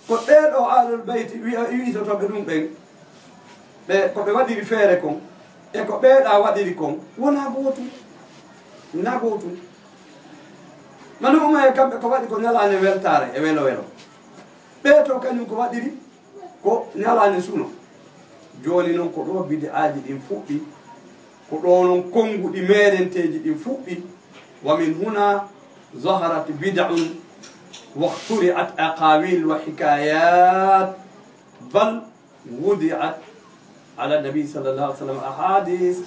Ko ɓee ɗo Ahlul Bayti wi-, wi'itotooɓe ɗum ɓen, ɓe, ko ɓe waɗiri feere kon, e ko ɓee ɗa waɗiri kon, wonaa gootum. Wonaa gootum. Banu Umayya kamɓe ko waɗi ko ñalaande weltaare e welo welo. Ɓee to kañum ko waɗiri ko ñalaande suno. Jooni non ko ɗo bid'aaji ɗin fuɗɗi, ko ɗo non konnguɗi meerenteeji ɗin fuɗɗi. ومن هنا ظهرت بدع واخترعت أقاويل وحكايات، بل وضعت على النبي صلى الله عليه وسلم أحاديث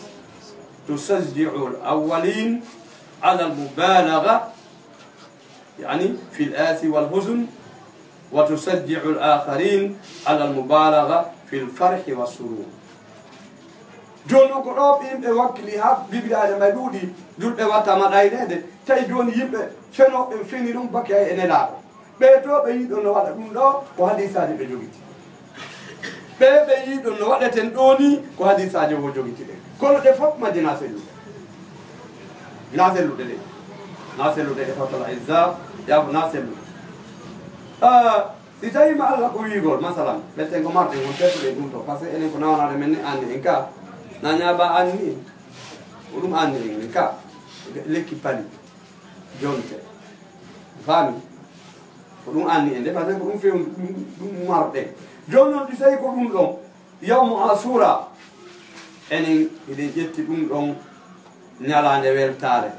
تشجع الأولين على المبالغة، يعني، في الآس والحزن، وتشجع الآخرين على المبالغة في الفرح والسرور. Jooni non ko ɗo yimɓe wakkili haa bid'aaji may ɗuuɗi, julɓe wattaama ɗayreede, tawi jooni yimɓe fenooɓe feni ɗum bake ay e Nelaaɗo. Ɓee to ɓe yiɗon no waɗa ɗum ɗo, ko hadiisaaji ɓe jogiti. Ɓee ɓe yiɗon no waɗeten ɗo ni, ko hadiisaaji wo jogiti ɗen. Kono ɗe fof majje na selluɗe. Na selluɗe ɗe. Na selluɗe ɗe, fatal izza, yaafo na selluɗe. Ah, si tawi ma Allah ko wiigol, masalan, ɓelten ko marɗen won tedduɗe ɗum to, parce que enen ko nawanaade men ni anni en ka, na ñaaba anni en. Ko ɗum anni en, en ka, lekki pali, jonte. Faami? Ko ɗum anni en de, parce que ko ɗum fewndi, ɗum, ɗum marɗen. Jooni non, ɗi tawi ko ɗum ɗon, yawmu Asura, enen hiɗen ƴetti ɗum ɗon ñalaande weltaare,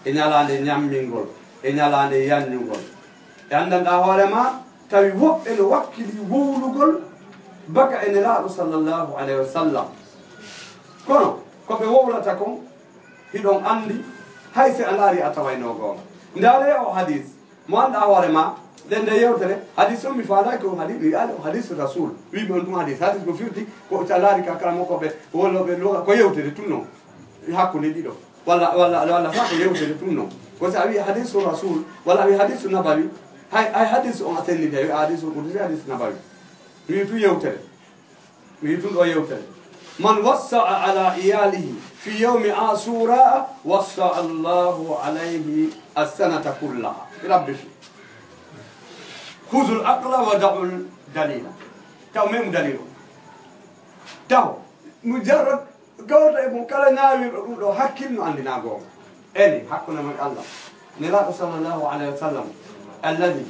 e ñalaande ñammingol, e ñalaande yanñugol. E anndanɗaa hoore maa, tawi woɓɓe no wakkili wowlugol baka e Nelaaɗo sallallahu alayhi wa sallam. Kono ko ɓe wowlata kon, hiɗon anndi, hay si a ndaari a tawayno goonga. Ndaaree o hadiis, mo anndaa hoore maa, Nden nde yewtere, hadis on mi faalaaki on hadis, mi wi'aali on hadis Rasul. Wi'mi on ɗum hadis, hadis ko firti, ko o calaari ka karamokooɓe, walla ɓe luga, ko yewtere tun non. E hakkunde ɗiɗo. Walla, walla, walla fa ko yewtere tun non. Ko si a wi'i hadis Rasul, walla a wi'i hadis Nabawi, hay, hay hadis on a senninde, a wi'a hadis Qudusi, hadis Nabawi. Mi wi'i tun yewtere. Mi wi'i tun ɗoo yewtere. Man wassa'a ala iyalihi fi yawmi Ashura, wassa'a Allahu alayhi as-sanata kullaha. Rabbi fi. Khudhul aqla wa da'ul dalila. Taw men dalil o. Taw. Mujarrad gawta e mun kala ñaawirɗo ɗum ɗoo hakkil no anndinaa goonga. Eni, hakkunde mon e Allah. Nelaaɗo sallallahu alayhi wa sallam, alladi,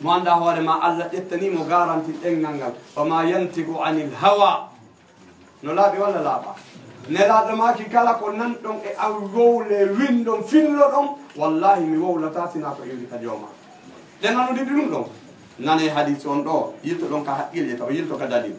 mo anndaa hoore maa Allah ƴettanii mo garanti ɗenngal ngal, wa ma yantiqu anil hawa. No laaɓi walla laaɓaa? Nelaaɗo maaki kala ko nanɗon e an wowle, winndon, filloɗon, wallahi mi wowlataa sinaa ko iwri ka Joomaa. Ɗen nanondiri ɗum ɗon. Nanee hadiis on ɗoo, yiltoɗon ka haqqille, taw yilto ka dalil.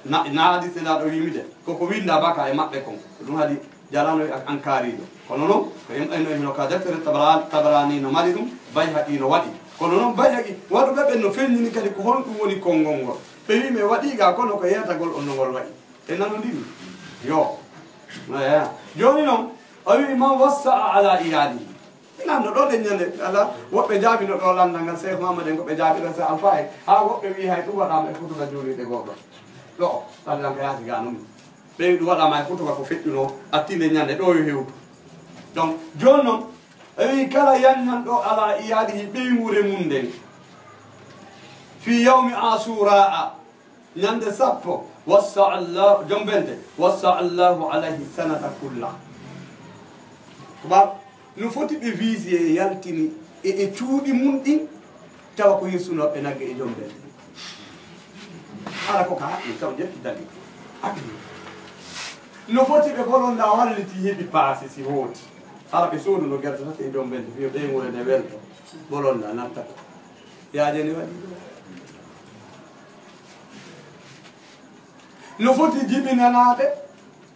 Na, na hadiis Nelaaɗo wi'mi de, ko ko winndaa baka e maɓɓe kon. Ko ɗum hadi jalano e an kaariiɗo. Kono non, ko en, en, en, hino ka deftere Tabara-, Tabaraani no mari ɗum, Bayhaqi no waɗi. Kono non Bayhaqi, waɗuɓe ɓen no feññini kadi ko honɗum woni konngol ngol. Ɓe wi'i mi waɗii ga, kono ko yeetagol on no ngol wa'i. En nanondiri? Yo. Eya. Jooni non, o wi'i man wassa'a ala iyalihi. Nan no ɗoo ɗen ñande, ala, woɓɓe jaabino ɗoo lanndal ngal, Seex Muhammad en ko ɓe jaabino, Seex Alfaa en, haa woɓɓe wi'i hay ɗum waɗaama e kutuba juulirde gooto. Ɗoo, lanndal ka yaasi ga non. Ɓe wi'i ɗum waɗaama e kutuba ko feƴƴunoo, attinde ñande ɗoo yo hewtu. Donc, jooni non, o wi'i kala yanñanɗo ala iyalihi ɓeynguure mun nden, fi yawmi Ashura, ñande sappo, wassa Allah, jombente, wassa Allahu alayhi sanata kulla. Ko ɓa, no foti ɓe viisi e yaltini e, e cuuɗi mun ɗin, tawa ko hirsunooɓe nagge e jombente. Hara ko ka haqqi, taw ƴettu dali. Haqqi. No foti ɓe bolonda walliti heɓi paase si hooti. Hara ɓe sooduno gerte tati e jombente, fiyo ɓeynguure nde welto. Bolonda natta ko. Yaaje ne waɗi ɗum. No foti jibinanaaɓe,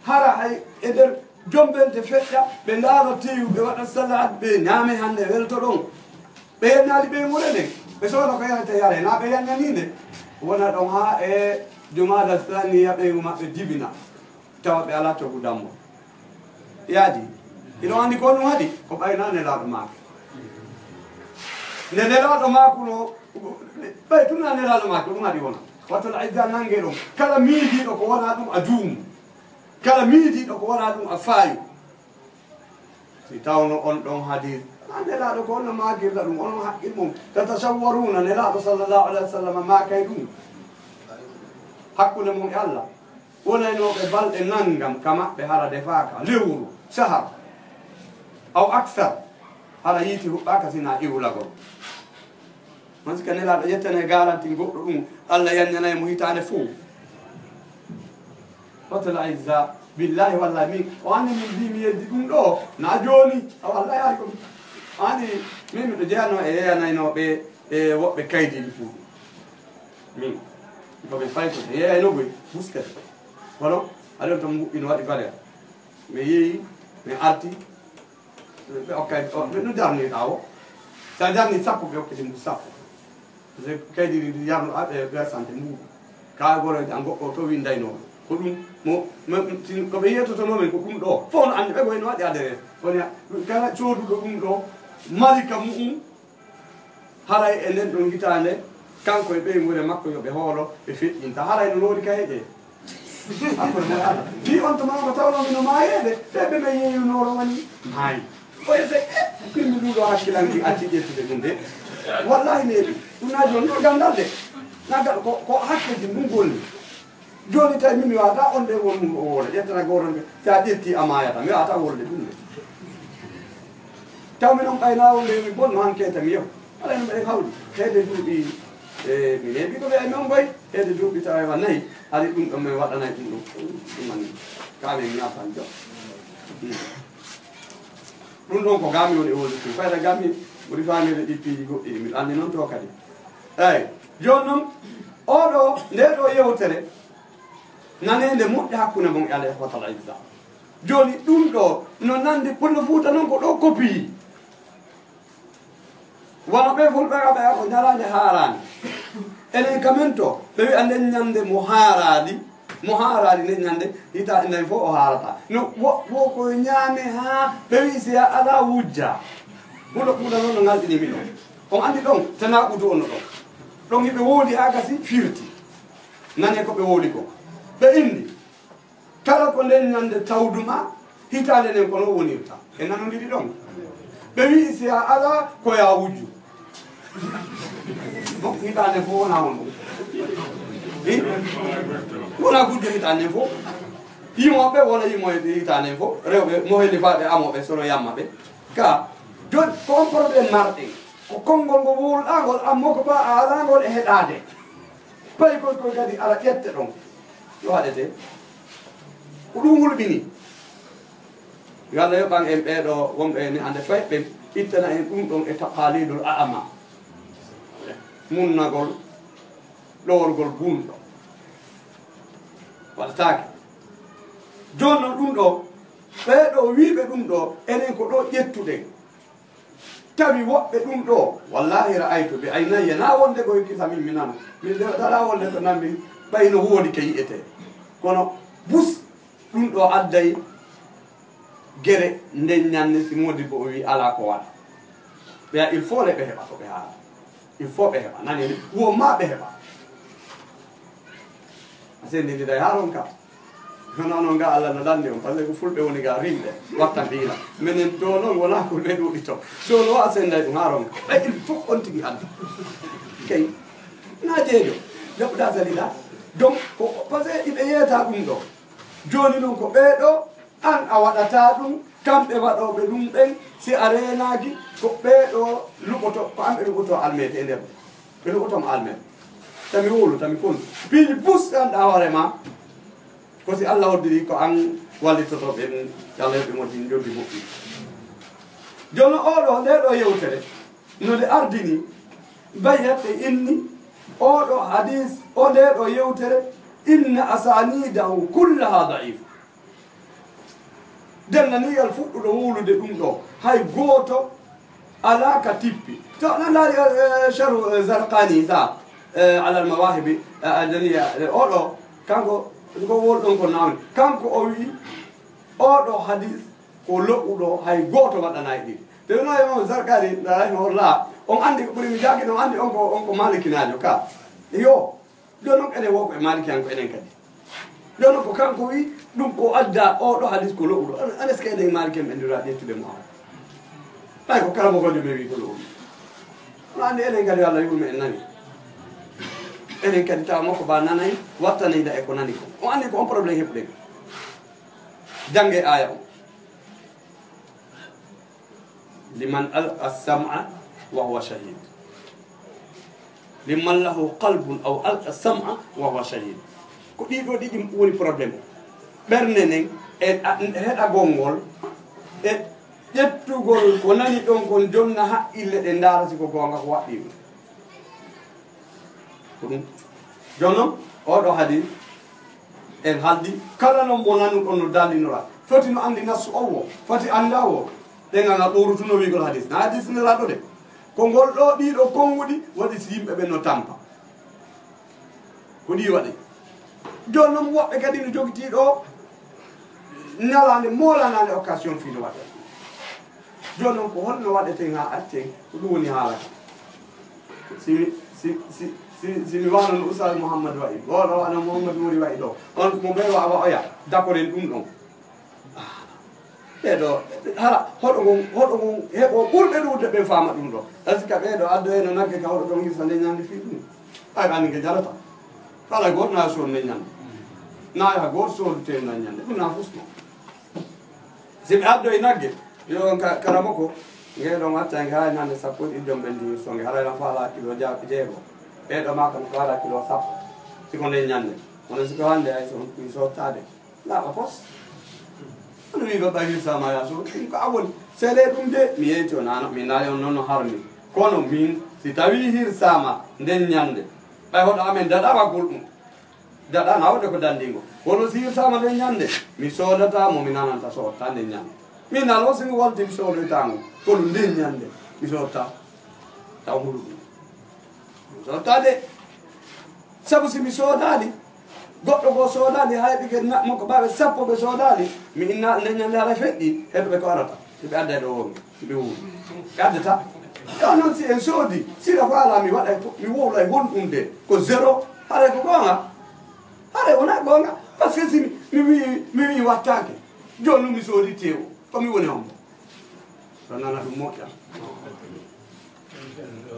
hara hay e nder jombente feƴƴa, ɓe ndaaro teewu, ɓe waɗa salaat, ɓe ñaame hande welto ɗon. Ɓe yennaali ɓeynguure nden, ɓe sooda ko yarete yare, naa ɓe yannanii nde. Wona ɗon haa e Jumaada Saaniya ɓeyngu maɓɓe jibina. Tawa ɓe alaa coggu dammo. Yaadi. Hiɗon anndi ko ɗum haɗi? Ko ɓay naa Nelaaɗo maaki. Nde Nelaaɗo maakuno, ɓay tun naa Nelaaɗo maaki, ko ɗum haɗi wona. Wattu la izza nange ɗon. Kala miijiiɗo ko wonaa ɗum a juumu. Kala miijiiɗo ko wonaa ɗum a faayu. Si tawno on ɗon hadiis, naa Nelaaɗo ko on no maakirta ɗum, onon haqqil mon. Tatasawwaruuna, Nelaaɗo sallallahu alayhi wa sallam maakay ɗum. Hakkunde mon e Allah. Wonaynooɓe balɗe nanngam ka maɓɓe hara defaaka, lewru, sahar, aw aksar, hara yiite huɓɓaaka sinaa iwlagol. Man si ka Nelaaɗo ƴettane garanti goɗɗo ɗum, Allah yanñanay mo hitaande fow. Hotel Aizza, billahi wallahi, min, o anndi min mbii mi yeddi ɗum ɗoo, naa jooni, a wallahi ari ko, o anndi, min miɗo jeyanoo e yeyanaynooɓe e woɓɓe kaydiiji pour ɗum. Min, ko min fay ko yeeyayno goy, buskete. Kono, aɗon tan muɓɓi no waɗi valeur. Mi yeeyi, mi arti, ɓe okkay, o, ɓe no jarni ɗaa o. Sa jarni sappo, ɓe okkiti mbuuɗu sappo. Parce que kaydi ndi yarno, a, ɓe versante mbuuɗu. Kaa goroje an goɗɗo to winndayno. Ko ɗum, mo, mo, tin-, ko ɓe yetotonoo men ko ɗum ɗoo. Fof no anndi ɓe ko heno waɗi adresse. Kono ya, kala cooduɗo ɗum ɗoo, mari ka mu'um, haray e nden ɗon hitaande, kanko e ɓeynguure makko yo ɓe hoolo, ɓe feƴƴinta. Haray no loori ka heƴee. Hakkunde mon e Allah. Fii on tuma ko tawnoo mi no maayeede, ɓe ɓe men yeeyunoo ro woni maayi. Ko e sey, eh, min mi ɗum ɗoo hakkilanki acci ƴettude ɗum de. Wallahi neeɓi. Ɗum naa jooni ɗum ganndal de. Naa gal ko, ko hakkeeji ɗum golli. Jooni tawi min mi waawataa on ɗe won mum o woola. Ƴettana gooto nde, si a ƴettii a maayataa. Mi waawataa wolde ɗum de. Taw mi non ɓay naa wonde mi bonno han keta mi yaw. Alay no mbaɗen hawdi. Heede duuɓi, e, mi neeɓi ko ɓe ay non boy. Heede duuɓi tawa e wa nayi. Hari ɗum ɗon men waɗanay ɗum ɗum. Ɗum man ka men ñaafan jom. Ɗum ɗon ko gami woni e wolde ɗum. Fayda gami ɓuri faamede ɗi piiji goɗɗi. Miɗo anndi non to kadi. Eyi, jooni non, oɗo, nde ɗo yewtere, naneende moƴƴa hakkunde mon e Alla e Hotal Izza. Jooni, ɗum ɗo, no nandi Pullo Fuuta non ko ɗo kopii. Wano ɓee fulɓe ka ɓe ko ñalaande haaraande. Enen ka men to, ɓe wi'a nden ñande mo haaraali, mo haaraali nden ñande, hitaande nden fof o haarataa. No, wo, wo ko ñaame haa ɓe wi'i si a alaa wujja. Huɗo kuuɗa noon no ngalɗini mi ɗon. On anndi ɗon, tanaaqudu on no ɗon. Ɗon hiɓe woodi haa gasi firti. Nane ko ɓe woodi ko. Ɓe inni, kala ko nden ñande tawdu ma, hitaande nden ko non wonirta. E nanondiri ɗon. Ɓe wi'i si a alaa, ko yaa wujju. Bon, hitaande fof wonaa on ɗum. Eh? Wonaa gujjo hitaande fof. Yimooɓe wona yimooɓe hitaande fof. Rewɓe mo heli faaɓe amooɓe soro yamma ɓe. Ka, joni, ko on problème marɗen. Ko konngol ngo wowluɗaa ngol, ammoo ko ba a alaa ngol e heɗaade. Pay koy koy kadi ara ƴette ɗon. Ɗo waɗetee. Ko ɗum hulɓini. Yo Allah yoɓan en ɓee ɗoo wonɓe ni hannde fay ɓe ittana en ɗum ɗon e taqalidul a'ma. Munnagol, ɗoworgol bunɗo. Waɗataake. Jooni non ɗum ɗoo, ɓee ɗoo wiiɓe ɗum ɗoo, enen ko ɗoo ƴettuɗen. Tawi woɓɓe ɗum ɗoo, wallahi ra'aytu bi aynayya, na wonde ko hikkisa min mi nano. Min de, dara wonde ko nanmi, ɓay no woodi ke yi'etee. Kono bus, ɗum ɗoo adday gere nden ñande si Moodibbo o wi'i alaa ko waɗa. Ɓeya, il faut le ɓe heɓa ko ɓe haala. Il faut ɓe heɓa. Nani ni? Wo ma ɓe heɓa. A senndindiray haa ronka. Hono onon ga Allah no lanni on, parce que ko fulɓe woni ga rimɓe, watta hiila. Minen to non wonaa ko ɓe ɗuuɗi to. So no wa sennday ɗum haa ronka. Ɓe il faut on tigi adda. Kay, na jeejo, jaɓuɗa salida. Donc, ko, parce que iɓe yeeta ɗum ɗo. Jooni non ko ɓee ɗo, an a waɗata ɗum, kamɓe waɗooɓe ɗum ɓen, si a reenaaki, ko ɓee ɗo luɓoto, ko an ɓe luɓoto almeete e nder. Ɓe luɓoto mo almeete. Tami wowlu, tami konu. Piiji bus ɗan ɗa hoore ma. Ko si Allah hoddiri ko an wallitoto ɓe ɗum, yo Allah yoɓ ɓe moƴƴi, joddi moƴƴi. Jooni oo ɗoo, ndee ɗoo yewtere, no nde ardini, Bayhaqi inni, oo ɗoo hadis, o ndee ɗoo yewtere, inna asanidahu kullaha da'if. Denndaangal fuɗɗuɗo wowlude ɗum ɗoo, hay gooto alaa ka tippi. To on ndaari, eh, Sharhu, eh, Zarqani sa, eh, alal Mawahibi, eh, Adaniya, eh, oo ɗoo, kanko, ko wowluɗon ko naawni. Kanko o wi'i, oo ɗoo hadis ko lo'uɗo, hay gooto waɗanaay ɗin. Te no Imam Zarqani, rahimahullah, on anndi ko ɓuri mi jaaki, on anndi on ko, on ko Malikinaajo ka. Yo, Jooni non enen woo ko e Maalikiyanko enen kadi. Jooni non ko kanko wi'i ɗum ko adda oo ɗoo hadis ko lo'uɗo. An, an est-ce que enen Maalikiyanɓe ndura ƴettude mo awa? Ɓay ko kala mo holle men wi'i ko lo'uɗo. No anndi enen kadi Allah yurme en nani. Enen kadi tawa mo ko ba nanay wattanayda e ko nani ko. O anndi ko on problème heɓuɗen. Jannge aaya on. Liman alqa sam'a wa huwa shahid. Liman lahu qalbun aw alqa sam'a wa huwa shahid. Ko ɗii ɗoo ɗiɗi woni problème o. Ɓernde nden e a-, heɗagol ngol e ƴettugol ko nani ɗon kon jonna haqqille ɗen ndaara si ko goonga ko waɗɗii ɗum. Ko ɗum. Jooni non, oo ɗoo hadis, en haaldi, kala non mo nanuɗon no dallinora, foti no anndi nassu on wo, foti annda wo, ɗen ana ɓoorutuno wi'ugol hadis. Na hadis Nelaaɗo de. Ko ngol ɗoo, ɗii ɗoo konguɗi waɗi si yimɓe ɓen no tampa. Ko ɗii waɗi. Jooni non, woɓɓe kadi no jogitii ɗoo ñalaande moolanaande occasion fii no waɗa. Jooni non, ko honno waɗeten haa accen? Ko ɗum woni haala ka. Si mi, si, si, si, si mi wano no Oustaz Mouhammad wa'i, o ɗo wano Mouhammad Mouri wa'i ɗo. On mo ɓe wa, wa oya, dakoren ɗum ɗon. Ah, ɓee ɗo, hara, hoɗo ngon, hoɗo ngon, heɓo ɓurɓe ɗuuɗude ɓen faama ɗum ɗo. Est-ce que ɓee ɗo addoyeno nagge ka hoɗo ɗon hirsa nde ñande fii ɗum? Ay, ɓe anndi nge jalata. Kala gooto na sood nde ñande. Na yaha gooto soodu tew na ñande. Ɗum na fusno. Si ɓe addoyi nagge, yo on ka-, karamoko, ngee ɗon acca nge haa ñande sappo e ɗiɗi jom ɓen ndi so nge haray lan faalaa kilo ja-, jeego. Ɓee ɗo maa kan faalaa kilo sappo. Si ko nden ñande. Kono si ko hannde hay so on kuy sottaade. Laaɓa pos. Kono wi ba ɓay hirsaama yaa so ɗum ko a woni. Seeɗee ɗum de, mi yeyti on, ano, mi naali on non no harmi. Kono min, si tawii hirsaama nden ñande, ɓay hoɗo amen daɗaama gol ɗum. Daɗa na wonde ko dandingo. Kono si hirsaama nden ñande, mi soodataa mo mi nananta soodta nden ñande. Min na loo si mi walti mi soodoytaa mo. Kono nden ñande, mi soodtaa. Taw hulu ɗum. Sottaade. Sabu si mi soodaali, goɗɗo goo soodaali, hay ɓe na-, mo ko ɓaaɓe sappo ɓe soodaali, mi inna nde ñande haray feƴƴi, heɓe ɓe ko arata. Si ɓe adday ɗo wonɓe, si ɓe wuuri. Ɓe addata. Yo non si en soodi, sira faala mi waɗay fo-, mi wowlay honɗum de. Ko zéro, haray ko goonga. Haray wonaa goonga. Parce que si mi, mi wi'i, mi wi'i wattaake, jooni mi soodi teewu, ko mi woni hombo? Ɗo nana ɗum moƴƴa.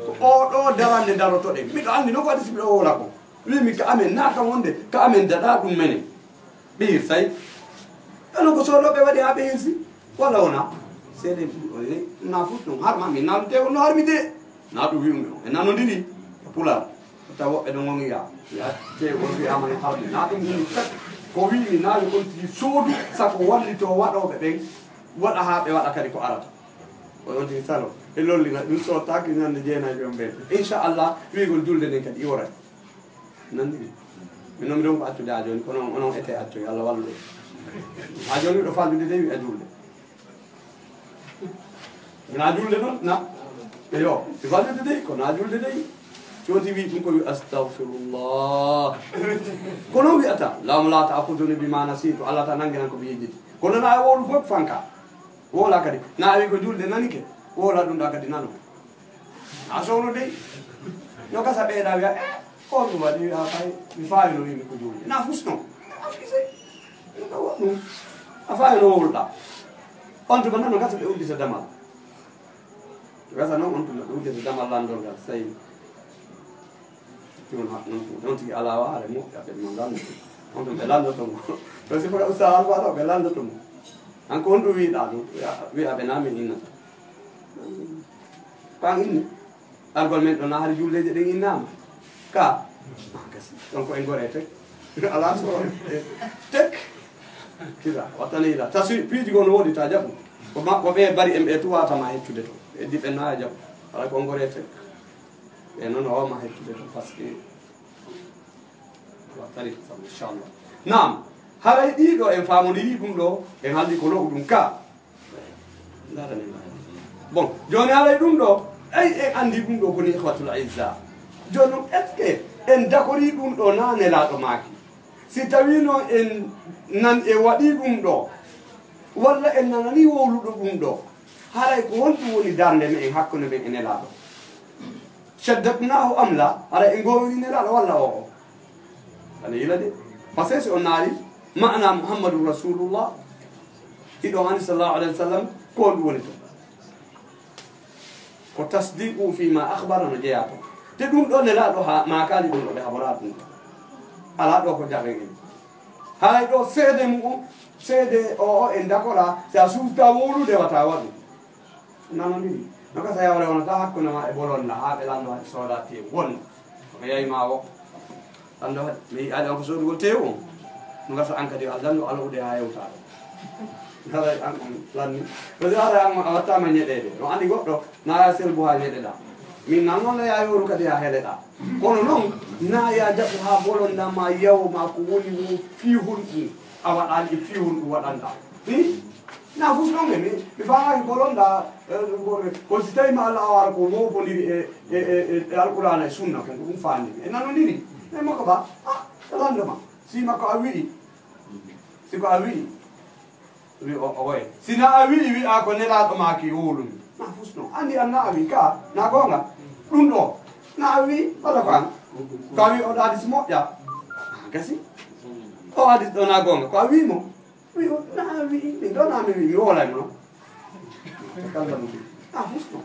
Ko oo ɗoo darannde darotoɗen. Miɗo anndi non ko waɗi si miɗo wowla kon. Wi'imi ka amen, naa ka wonde, ka amen daɗaa ɗum menen. Ɓe hirsay. Kono ko soodooɓe waɗi haa ɓe hirsi. Walla wonaa? Seeɗen ɗum ɗoo, eh, naa fof ɗum. Har ma min naanude on no har mi de. Naa ɗum wi'umi on. E nanondiri e Pulaar. Tawa woɓɓe ɗon on wi'a. Wi'a te on wi'aama no har mi. Naa ɗum ɗum tak. Ko wi'mi naa yo on tigi soodu, sako wallitoo waɗooɓe ɓen. Waɗa haa ɓe waɗa kadi ko arata. O on tigi salo. E lollina ɗum sootaaki ñande jeenayi ɓe on ɓen. Inchallah, wi'ugol julde nden kadi iworay. Nandi mi. Min non mi ɗon ko accude haa jooni, kono onon ete accoy, Allah wallu. Haa jooni miɗo fallude de wi'a julde. Wona julde non, na? Eyo, mi fallude de, kono haa julde de. Cooti wi ɗum ko wi astagfirullah. Kono wi'ata, lawma la ta'khudhuni bima nasitu, Allah ta nanginan ko mi yejjiti. Kono na e wowlu fof fanka. Wowla kadi, na a wi ko julde nanike, wowla ɗum ɗa kadi nano. A sowno dey. No gasa ɓeyda wi'a, eh, ko on ɗum waɗi? Wi'a, kay, mi faawi no wi'mi ko julde. Na fusno. Na fise. No ka woɗɗum. A faawi no wowluɗa. On tuma non no gasa ɓe uddita damal. No gasa non on tuma ɓe uddita damal landol ngal. Sayi. Ɗum ha-, non, non tigi alaa waare moƴƴa, ɓe ɗum lanndata. On ɗum ɓe lanndoto mo. Ɗo si fota Ustaz Alfa ɗo, ɓe lanndoto mo. An ko honɗum wi'uɗaa ɗum? Wi'a, wi'a ɓe naa min innata. Ko an inni? Algol men ɗo naa hari juldeeje ɗen innaama. Ka? Ah, kasi. Donc ko en goree tek. Alaa so tek. Kisa, wattani ila. Tasu, piiji goo no woodi ta jaɓu. Ko ma, ko ɓe bari en ɓe tuwaata ma heccude to. Ɓe diɓe naa jaɓu. Alaa ko en goree tek. Ɓe non o ma heccude to, parce que wa tariqa sam, inchallah. Naam, haray ɗii ɗoo en faamondiri ɗum ɗoo, en haldi ko lo'u ɗum ka. Ndaarani ma. Bon, jooni haray ɗum ɗoo, ey, en anndi ɗum ɗoo ko ni ikhwatul izza. Jooni non, est-ce que en dakorii ɗum ɗoo naa Nelaaɗo maaki? Si tawii non en nan, en waɗii ɗum ɗoo, walla en nananii wowluɗo ɗum ɗoo, haray ko honɗum woni darnde men hakkunde men e Nelaaɗo? Shaddadnaahu am laa? Haray en goowiri Nelaaɗo walla o o? Ana yila de. Parce que si on naari maana Muhammadun Rasulullah, hiɗon anndi sallallahu alayhi wa sallam, ko honɗum woni ton? Ko tasdiqu fi ma akhbara no jeyaa ton. Te ɗum ɗoo Nelaaɗo haa maakaali ɗum ɗoo ɓe haboraa ɗum ɗoo. Alaa ɗoo ko jaɓen en. Haray ɗoo seede mu'un, seede o o en dakoraa, si a suutaa wowlude wata waɗu. Nanondiri. No gasa yawre wonata hakkunde ma e bolonda, haa ɓe lanndo hade soodaa teewu. Won. Ko ɓe yayi ma wo. Lanndo hade, mi yi'aali on ko soodugol teewu on. No gasa an kadi a lanndo alawude haa yewtaa ɗo. Haray an on lanni. Ko si haray an on a wattaama ñeɗeede. No anndi goɗɗo, na a selbu haa ñeɗeɗaa. Min nan non no yaa yooru kadi haa heleɗaa. Kono non, na yaa jaɓu haa bolonda ma yawo ma ko woni wo fii honɗum. A waɗaali e fii honɗum waɗanɗaa. Hmm? Na fus non mi, mi faamaaki ko ronɗaa, eh, ko, ko si tawii ma Allah awaara ko moopondiri e, e, e, e, e Alqur'aana e Sunna, kon ko ɗum faandimi. E nanondiri. E makko ba, ah, rando ma. Si makko a wi'i. Si ko a wi'i. Wi o, o woye. Si na a wi'i, wi'a ko Nelaaɗo maaki wowlumi. Na fus non. Anndi an na a wi'i ka, na goonga. Ɗum ɗoo. Na a wi'i, walla ko an. Ko a wi'i o hadis moƴƴa. Ah, gasi. O hadis ɗoo na goonga. Ko a wi'i mo. Wi o, na a wi'i, min ɗoo na mi wi'i, mi wowlay mo non. Kalla mo wi'i. A fus non.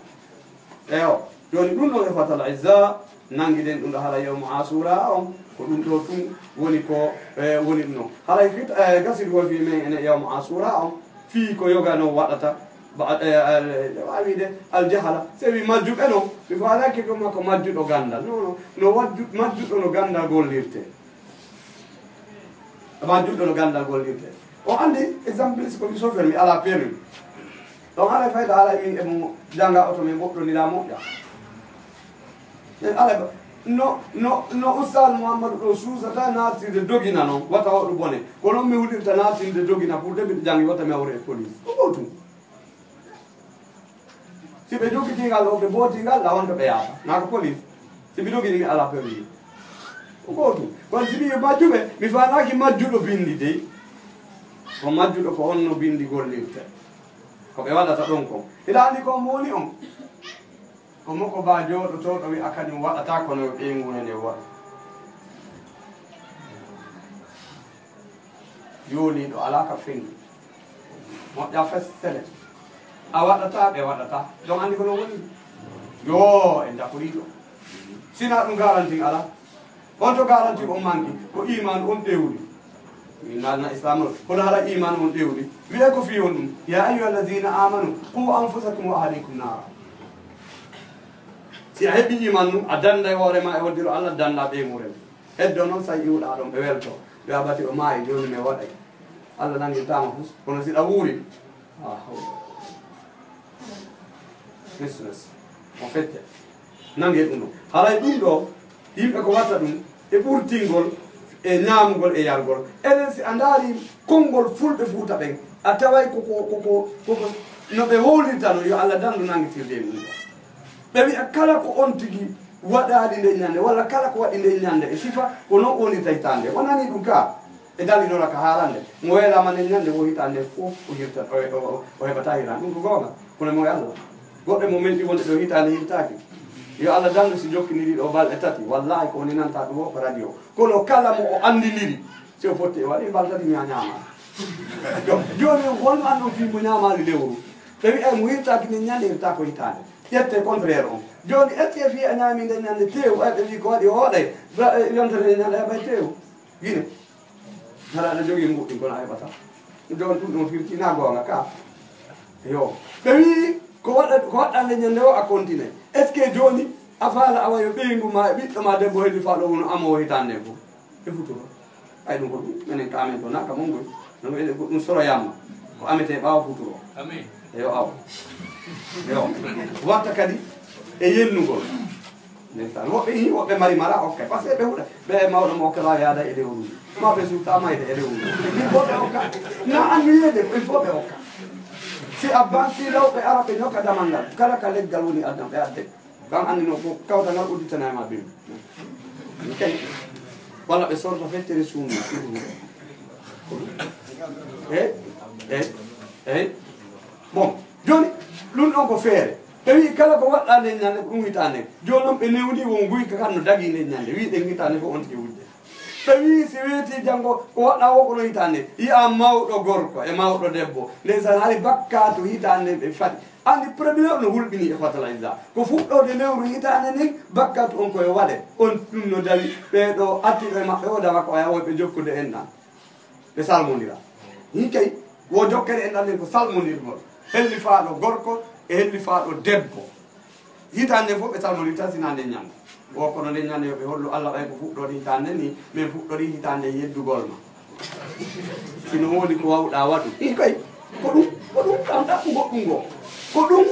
Eyo, jooni ɗum ɗoo e fatal izza, nanngiɗen ɗum ɗoo haray yawmu Asuura on, ko ɗum ɗoo tun woni ko, eh, woni ɗum non. Haray fit-, eh, gasirgol fii men ene yawmu Asuura on, fii ko yoga non waɗata, ba, eh, eh, waawi de aljahala. Se wi majjuɓe non, mi faalaaki ɗum ko majjuɗo ganndal. Non, non, no wajju-, majjuɗo no ganndal gollirtee. Amaa julɗo no ganndal gollirtee. On anndi, exemple, si ko mi chauffeur, mi alaa permis. Ɗon alaa fayda, alaa min e mo jannga oto, min ngoɗɗondiraa moƴƴa. Min alaa ba-, no, no, no Ustaz Muhammadu ɗo suusata naattirde dogina non, wata waɗu bone. Ko non mi hulirta naattirde dogina pour de miɗo janngi wata mi hawre e police. Ko ɗo tun. Si ɓe jokkitii ngal ɗoo, ɓe bootii ngal, la wonto ɓe yaata. Naa ko police. Si mi dogi, mi alaa permis. Ko gootum. Kono si mi majjuɓe, mi faalaaki majjuɗo binndi dey. Ko majjuɗo ko honno binndi gollirte. Ko ɓe waɗata ɗon kon. Hiɗa anndi ko mo woni on? Ko mo ko baa jooɗotooɗo wi'a kañum waɗataa kono yo ɓeynguure nden waɗu. Yooliiɗo alaa ka fengi. Moƴƴa fes sele. A waɗataa, ɓe waɗataa. Ɗon anndi ko non woni? Yoo, en dakoriiɗo. Sinaa ɗum garanti alaa. On to garanti on manki, ko iimaanu on ɗewri. Min naalna Islaam on. Kono hara iimaanu on ɗewri. Wi'ee ko fii on ɗum. Yaa ayyuhal laziina aamanu, quu anfusakum wa ahliikum naara. Si a heɓii iimaanu ɗum, a dannday hoore maa e hoddiro Alla, danndaa ɓeynguure nden. Heddo non, say iwɗaa ɗon, ɓe weltoo. Ɓe abati o maayi, jooni mi waɗay. Alla nangirtaama fus, kono si ɗa wuuri, a hawra. Business. On fette. Nangee ɗum ɗoo. Haray ɗum ɗoo, yimɓe ko watta ɗum, e ɓurtingol, e ñaamugol, e yargol. Enen si a ndaarii konngol fulɓe Fuuta ɓen, a taway ko, ko, ko, ko, ko, ko no ɓe howlirta non, yo Alla danndu nangitirde e ɗum ɗoo. Ɓe wi'a kala ko on tigi waɗaali nden ñande, walla kala ko waɗi nden ñande e sifa, ko non o wonirta hitaande. O nanii ɗum ka, e dalilora ka haalande. Mo weelaama nden ñande, wo hitaande fof o hirta, o, o, o, o heɓataa hiraande. Ɗum ko goonga, kono mo e Alla. Goɗɗo mo men ɗi wonde ɗo hitaande hirtaaki. Yo Alla danndu si jokkiniri ɗo balɗe tati, wallaahi ko woni nanta ɗum o ko radio. Kono kala mo o anndiniri, si o fotti e waɗi balɗe tati ña-, ñaamaali. Jo-, jooni on, won an ɗon fii mo ñaamaali lewru. Ɓe wi'ay mo hirtaaki nden ñande, hirtaa ko hitaande. Ƴettee contraire on. Jooni, est-ce que fii a ñaami nden ñande teewu, ay ɓe wi'i ko waɗi o waɗay, ba, e, yontere nden ñande heɓay teewu? Gine. Hara aɗa jogii mbuɗɗi kono a heɓataa. Jooni ɗum ɗon firti na goonga ka. Yo. Ɓe wi'i ko waɗa, ko waɗɗaa nden ñande o a continue. Est-ce que jooni a faala a wayo ɓeyngu maa e ɓiɗɗo maa debbo heli faa ɗo wono amo o hitaande nden fof? E futuro. Ay, ɗum ko ɗum, menen ka amen to, na ka mon ngoy. No, ene ko ɗum soroyamma. Ko amete ɓaawo futuro. Amin. Eyo, awa. Eyo. Warta kadi e yennugol. Ndeysaan, woɓɓe, ii, woɓɓe mari mara, ok. Parce que ɓe huɗa, ɓe mawɗo mo okka laa yaada e lewru. Ma ɓe sutta mayde e lewru. Il faut ɓe okka. Na anniyeede, il faut ɓe okka. Si a banki law ɓe ara ɓe ñoka damal ngal. Kala ka leggal woni addan ɓe adde. Kan anndi no ko kawtal ngal udditana e ma bimbi. Kay. Walla ɓe sorta feccere suudu. Eyi, eyi, eyi. Bon, jooni, ɗum ɗon ko feere. Ɓe wi'i kala ko waɗɗaa nden ñande ko ɗum hitaande. Jooni non ɓe newndi won nguyka kan no dagii nden ñande. Wi'i ɗen hitaande fof on tigi wujje. Ɓe wi'i si weetii janngo ko waɗɗaa wo ko no hitaande. Yi'a mawɗo gorko e mawɗo debbo. Ndeysaan hari bakkaatu hitaande ɓe faɗi. Anndi premier no hulɓinii e Fatal Izza. Ko fuɗɗoode lewru hitaande nden, bakkaatu on ko e waɗe. On ɗum no dawi, ɓee ɗoo artiiɗo e maɓɓe o dawa ko o yawoy ɓe jokkude enɗan. Ɓe salmondira. Hin kay, wo jokkere enɗan nden ko salmondirgol. Hellifaaɗo gorko e hellifaaɗo debbo. Hitaande nden fof ɓe salmondirta sinaa nden ñande. Wo kono nden ñande yo ɓe hollu Alla ɓay ko fuɗɗoode hitaande ni, min fuɗɗorii hitaande yeddugol ma. Si no woodi ko wawɗaa waɗu. Ih, kay, ko ɗum, ko ɗum ɗan ɗaɓɓu goɗɗum ngo. Ko ɗum,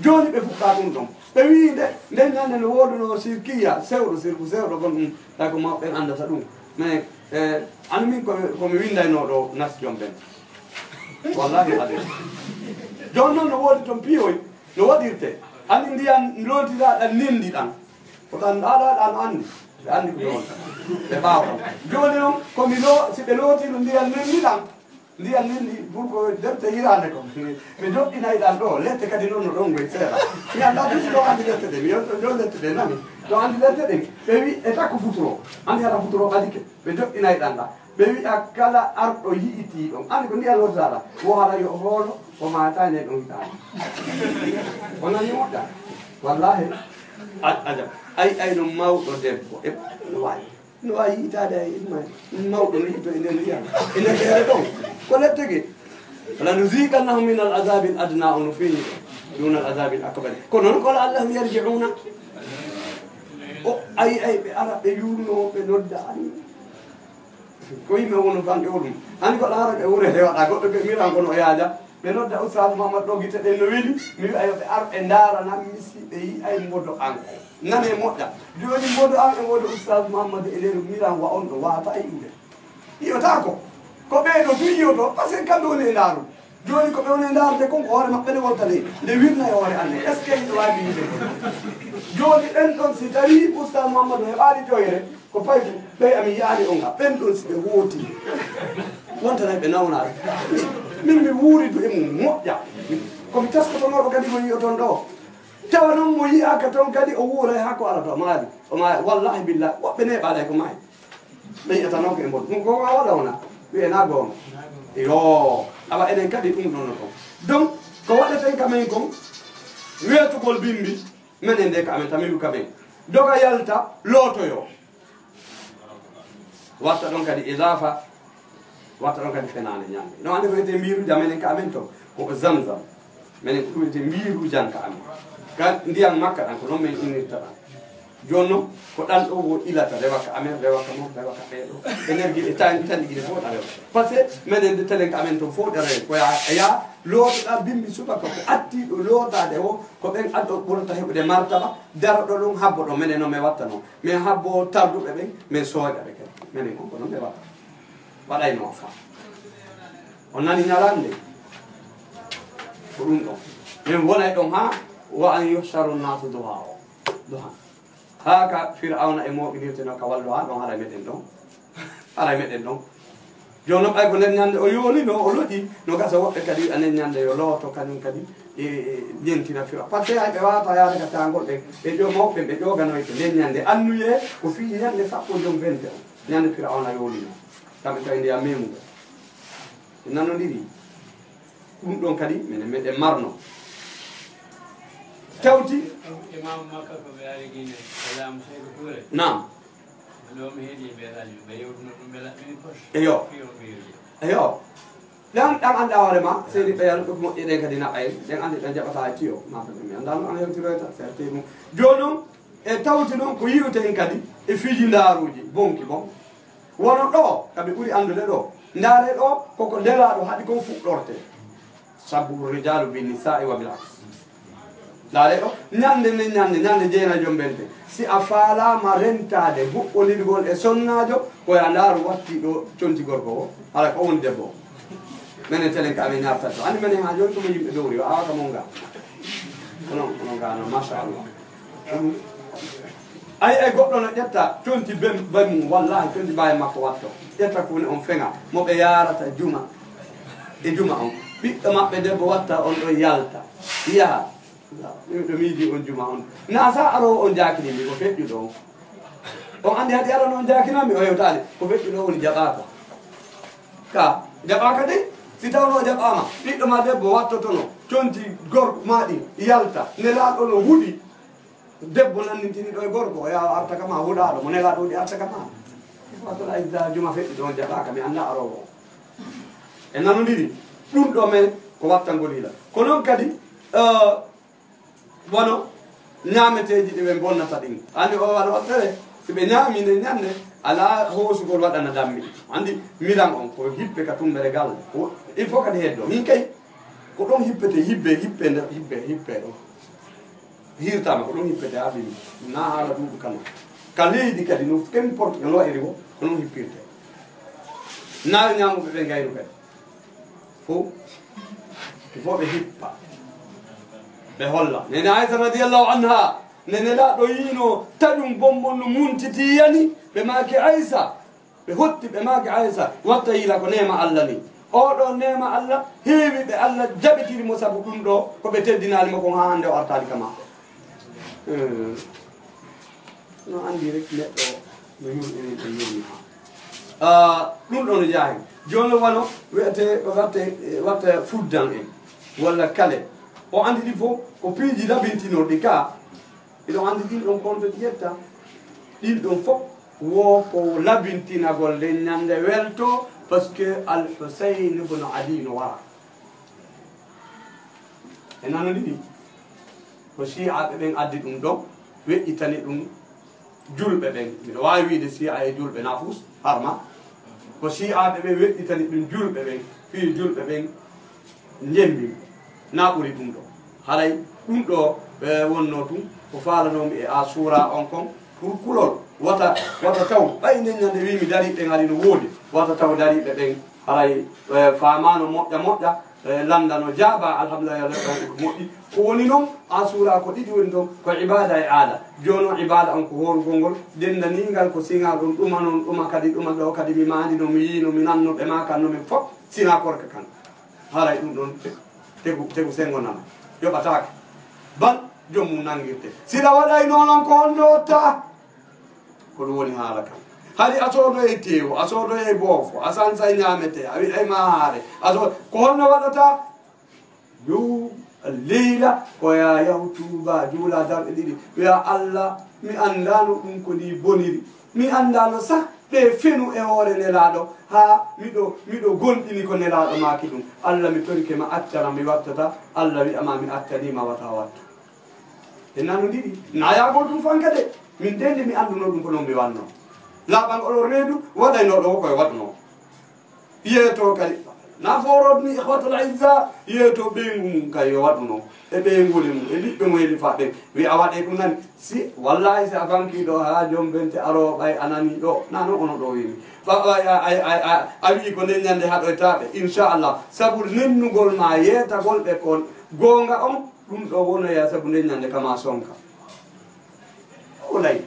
jooni ɓe fuɗɗaa ɗum ɗon. Ɓe wi'i nde, nden ñande no woodunoo sirkiya, sewɗo, sirku sewɗo gon ɗum, tawi ko mawɓe ɓen anndata ɗum. Mais, eh, an min ko, ko mi winndaynoo ɗo nas jom ɓen. Wallahi hade. Jooni non no woodi ton piyoy, no waɗirtee. Anndi ndiyan lootiraaɗan nenndi ɗan. Ko ɗan ɗaɗa ɗan anndi. Ɓe anndi ko ɓe wonta. Ɓe ɓaawa ɗon. Jooni non, ko mi lo-, si ɓe lootiino ndiyan nenndi ɗan, ndiyan nenndi pour ko defte hiraande ko. Ɓe joɗɗinay ɗan ɗo, lette kadi non no ɗon ngoy seeɗa. Mi anndaa dusi ɗo anndi lette ɗen, mi yonto ɗo lette ɗen nani. Ɗo anndi lette ɗen, ɓe wi e takko futuro. Anndi hara futuro ɓadike. Ɓe joɗɗinay ɗan ɗa. Ɓe wi'a kala arɗo yi'itii ɗon. Anndi ko ndiyan lortaɗa. Wo hara yo hoolo, o maata ne ɗon hitaande. O nani moƴƴa. Wallahi. A-, aja. Ay, ay, no mawɗo debbo. E, no waawi. No waawi yi'itaade ay, e, mawɗo no yi'itoo e nder ndiyan. E nder heere ɗon. Ko lettege. Wala nuziqannahum min al azabil adna, ono feeñi ɗo. Duna al azabil akbar. Kono non ko la allahum yarji'una. O, ay, ay, ɓe ara, ɓe yuurnoo, ɓe nodda, ani. Ko yimɓe wonu bange o ɗum. Hani ko laara ɓe wure hewaɗa goɗɗo ɓe miran kono o yaaja. Ɓe nodda Oustaz Mouhammad ɗo gite ɗen no weli. Mi wi'a yo ɓe ar ɓe ndaara nan mi si ɓe yi'ay mbodo an. Nane moƴƴa. Jooni mbodo an e mbodo Oustaz Mouhammad e nder miran wa on ɗo waata e iwde. Yi'otaako. Ko ɓee ɗo tun yi'oto, parce que kamɓe woni e ndaaru. Jooni ko ɓe woni ndaarde kon, ko hoore maɓɓe nde wonta ley, nde wirna e hoore an nde. Est-ce que hiɗo waawi yiide? Jooni ɓen ɗon, si tawii Ustaz Muhammadu heɓaali ƴoyre, ko paydu, ɓey amin yaani on ga. Ɓen ɗon si ɓe hooti, wontanay ɓe nawnaare. Min mi wuuridu e mum moƴƴa. Ko mi taskotonooɗo kadi mo yi'oton ɗoo. Tawa non mo yi'aaka ton kadi o wuuray haa ko arata o maari. O maari. Wallahi billahi, woɓɓe neeɓaali ko maayi. Ɓe yi'ata non ko e mboɗo. Ɗum ko wawa ɗawna. Wi'e na goonga. Yo, awa enen kadi ɗum ɗon no kon. Donc, ko waɗeten ka men kon, weetugol bimbi, menen nde ka amen, tamilu ka men. Doga yalta, lootoyo. Watta ɗon kadi idaafa, watta ɗon kadi fenaande ñande. No ande ko wiyetee mbiiru jam, menen ka amen ton, ko Zamzam. Menen ko ɗum wiyetee mbiiru jam ka amen. Ka ndiyan Makka ɗan, ko non men innirta ɗan. Jooni non, ko ɗan ɗoo wo ilata, rewa ka amen, rewa ka mon, rewa ka ɓee ɗoo. Énergie e tan, tan ɗi gine fof ɗa rewa. Parce que menen nde telen ka amen ton fof ɗa rewa. Ko ya, ya lootoɗa bimbi subaka, ko attiiɗo lootaade o, ko ɓen addo ɓurata heɓude martaba, daroɗo ɗum, habbo ɗo. Menen non men watta non. Men habbo tarduɓe ɓen, men sooda ɓe kadi. Menen kon ko non men watta. Waɗayno o fa. On nani ñalande? Ko ɗum ɗon. Men wonay ɗon haa wa an yuhsharu nnaasu duhaa o. Duhaa. Haa ka Fir'awna e mooɓinirte no ka wallo haa ɗon, haray meɗen ɗon. Haray meɗen ɗon. Jooni non ɓay ko nden ñande o yoolino, o loƴi, no gasa woɓɓe kadi wi'a nden ñande yo looto kañum kadi e, e, ƴentina Fir'awna. Parce que hay ɓe waawata yaade ka taangol ɓe, ɓe ƴoo mawɓe, ɓe ƴooganoyte nden ñande. Annuyee ko fii ñande sappo e joy vingt et un. Ñande Fir'awna yoolino. Kamɓe tawi ndiyan meemuɗo. Ɓe nanondiri. Ɗum ɗon kadi minen meɗen marno. Tawti. Imam Makka ko ɓe ari Gine, e laamu Seeku Tuure. Naam. Ɗo mi heɗi ɓe radio, ɓe yewtuno ɗum, ɓe laɓɓini poche. Eyo. Fii on ɓe yewti. Eyo. Ɗan, ɗan anndaa hoore ma, seydi ɓeyal, ɗo moƴƴe ɗen kadi naɓa en. Ɗen anndi ɗan jaɓataa e tiyo. Ma ko mi anndaa no an hewtiroyta, serti ɗum. Jooni non, e tawti non ko yi'uten kadi e fijindaaruuji bonki bon. Wano ɗoo, ka ɓe ɓuri anndude ɗoo. Ndaaree ɗoo, koko nelaaɗo haɗi kon fuɗɗortee. Shabbaha rijaalu bin nisaa'i wa bil aks. Ndaaree ɗoo, ñande nden ñande, ñande jeenay jombente. Si a faalaama rentaade buɓɓondirgol e sonnaajo, ko yo a ndaaru watti ɗoo conci gorko o. Hara ko woni debbo o. Menen telen ka amen ñaartat ɗoo. Anndi menen haa jooni ko mo yimɓe dowri, o awa ka mon ga. Onon, onon ga non, machallah. Ay, ay, goɗɗo no ƴetta conti ben, ben mum, wallahi, conti baawi makko watto. Ƴetta ko woni on feŋa, mo ɓe yaarata juma. E juma on. Ɓiɗɗo maɓɓe debbo watta on ɗon yalta. Yaha. Ɗo miiji on juma on. Na sa aro on jaakini mi ko feƴƴuɗo on. On anndi haɗi arano on jaakinami o hewtaali. Ko feƴƴuɗo on jaɓaaka. Ka, jaɓaaka de. Si tawno jaɓaama, ɓiɗɗo ma debbo wattotono, conti gorko ma ɗin, yalta, nelaaɗo no huɗi. Debbo nannintini ɗo e gorko, o yaha o arta ka ma, huɗaaɗo mo nelaaɗo huɗi arta ka ma. Wato la idda juma feƴƴi ɗon jaɓaaka, mi annda aroowo. E nanondiri, ɗum ɗo men ko wattangol hila. Ko non kadi, eh, wano ñaameteeji ɗi ɓe bonnata ɗin. Anndi o wano o tere, si ɓe ñaami nden ñande, alaa hoosugol waɗana dammi. Anndi milan on ko hippe ka tumbere gal. Wo-, il faut kadi heddo. Min kay, ko ɗon hippete, hibbe, hippe nder, hibbe, hippe ɗon. Hirtaama ko ɗum hippete haa bimbi. Naa haala duuɓi kano. Ka leydi kadi, no qu'importe no wa'iri wo, ko ɗum hippirte. Naa ñaamuɓe ɓe ngayru kadi. Fow, il faut ɓe hippa. Ɓe holla. Nene Aisha radiyallahu anha, nene laa ɗo yiino taƴum bonbon no muntiti yani, ɓe maaki Aisha. Ɓe hotti, ɓe maaki Aysa, watta yila ko neema Alla ni. Oo ɗoo neema Alla heewi ɓe Alla jaɓitiri mo sabu ɗum ɗoo, ko ɓe teddinaali mo kon haa hannde o artaali ka maa. Eh, no anndi rek neɗɗo no yurmini, ɓe yurmi haa. Ah, ɗum ɗoo no jeyaa hen. Jooni wano wi'etee, watte, watte fuddan en, walla kale. O anndi ɗi fof ko piiji labintinooɗi ka. Hiɗon anndi ɗin ɗon konto ɗi ƴetta? Ɗin ɗon fof wo ko labintinagol nden ñande welto, parce que Al Husayn ibn Ali no wara. E nanondiri? Ko Shi'aaɓe ɓen addi ɗum ɗon, weƴƴitani ɗum julɓe ɓen. Miɗo waawi wiide Shi'a e julɓe na fus, harma. Ko Shi'aaɓe ɓen weƴƴitani ɗum julɓe ɓen, fii julɓe ɓen njembi, na ɓuri ɗum ɗo. Haray ɗum ɗo, eh, wonno tun, ko faalanoomi e Asuura on kon, pour kulol, wata, wata taw, ɓay nden ñande wiimi dariiɓe ɓen ari no woodi, wata taw dariiɓe ɓen haray, eh, faamaano moƴƴa moƴƴa, E, lannda no jaabaa, alhamdulillahi, Alla tan ko moƴƴi. Ko woni non, Asuura ko ɗiɗi woni ton, ko ibaada e aada. Jooni non ibaada on ko hoorugol ngol, denndanii ngal ko siŋaa ɗum, ɗuma non, ɗuma kadi, ɗuma ɗoo kadi, mi maandi no, mi yii no, mi nanno, ɓe maakan no, min fof, siŋaa korka kan. Haray ɗum ɗon te-, tegu, tegu senngo nana, yoɓataake. Bal, joom mum nanngirte. Si ɗa waɗaynoo non, ko honno watta? Ko ɗum woni haala kan. Hari a soodoyay teewu, a soodoyay boofo, a sansay ñaametee, a wi'ay maa haare, a so-, ko honno waɗataa? Yo leyla, ko yaa yahu tuuba, juula darɗe ɗiɗi, wi'a, "Alla, mi anndaano ɗum ko nii boniri. Mi anndaano sah ɓe fenu e hoore Nelaaɗo, haa miɗo, miɗo gomɗini ko Nelaaɗo maaki ɗum. Alla, mi torike ma, accana, mi wattata." Alla wi'a ma, "Mi accanii ma, wata wattu." En nanondiri, nayaagol ɗum fanka de. Min de nde mi anndunoo ɗum ko non mi wannoo. Laaɓangol on reedu, waɗaynooɗo o ko e waɗunoo. Yeeto kadi, na foorot ni ikhwatul izza, yeeto ɓeyngu mum kay yo waɗunoo. E ɓeyngule mum, e ɓiɓɓe mum e lifa ɓen. Wi'a waɗee ɗum nani. Si, wallahi si a fankii ɗoo haa jombente aroo ɓay a nanii ɗoo, na non ono ɗoo wiimi. Ɓa, ɓa, a, a, a, a, a wi'i ko nden ñande haɗoytaa ɓe, inchallah. Sabu nennugol ma yeetagol ɓe kon goonga on, ɗum ɗoo wonoya sabu nden ñande kama sonka. Wowlay.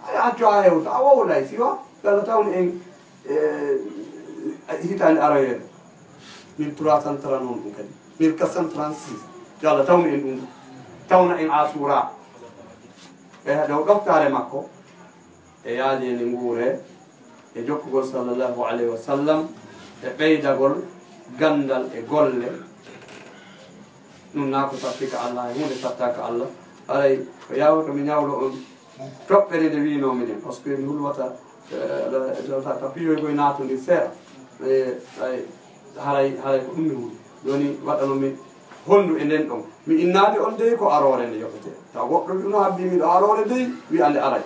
Ay, accu a hewta, a wowlay, siwa, yo Alla tawnu en, eh, hitaande aroyeere. Mille trois cent trente on ɗum kadi. Mille quatre cent trente-six. Yo Alla tawnu en ɗum. Tawna en Asuura. E dow ɗoftaare makko. E yaajeende nguure, e jokkugol sallallahu alayhi wa sallam, e ɓeydagol ganndal e golle. Ɗum naa ko satti ka Allah, e huunde satta ka Allah. Haray ko yaawata mi ñawlo on toɓɓere nde wiinoo miɗen, parce que mi hulwata, eh, ta, ta, ta piyoy koye naatude seeɗa. Eh, ay, haray, haray ko ɗum mi huli. Jooni waɗano mi hondu e nden ɗon. Mi innaali on dey ko aroore nde yoɓete. Taw woɓɓe wi'uno habbi miɗo aroore dey, wi'a nde aray.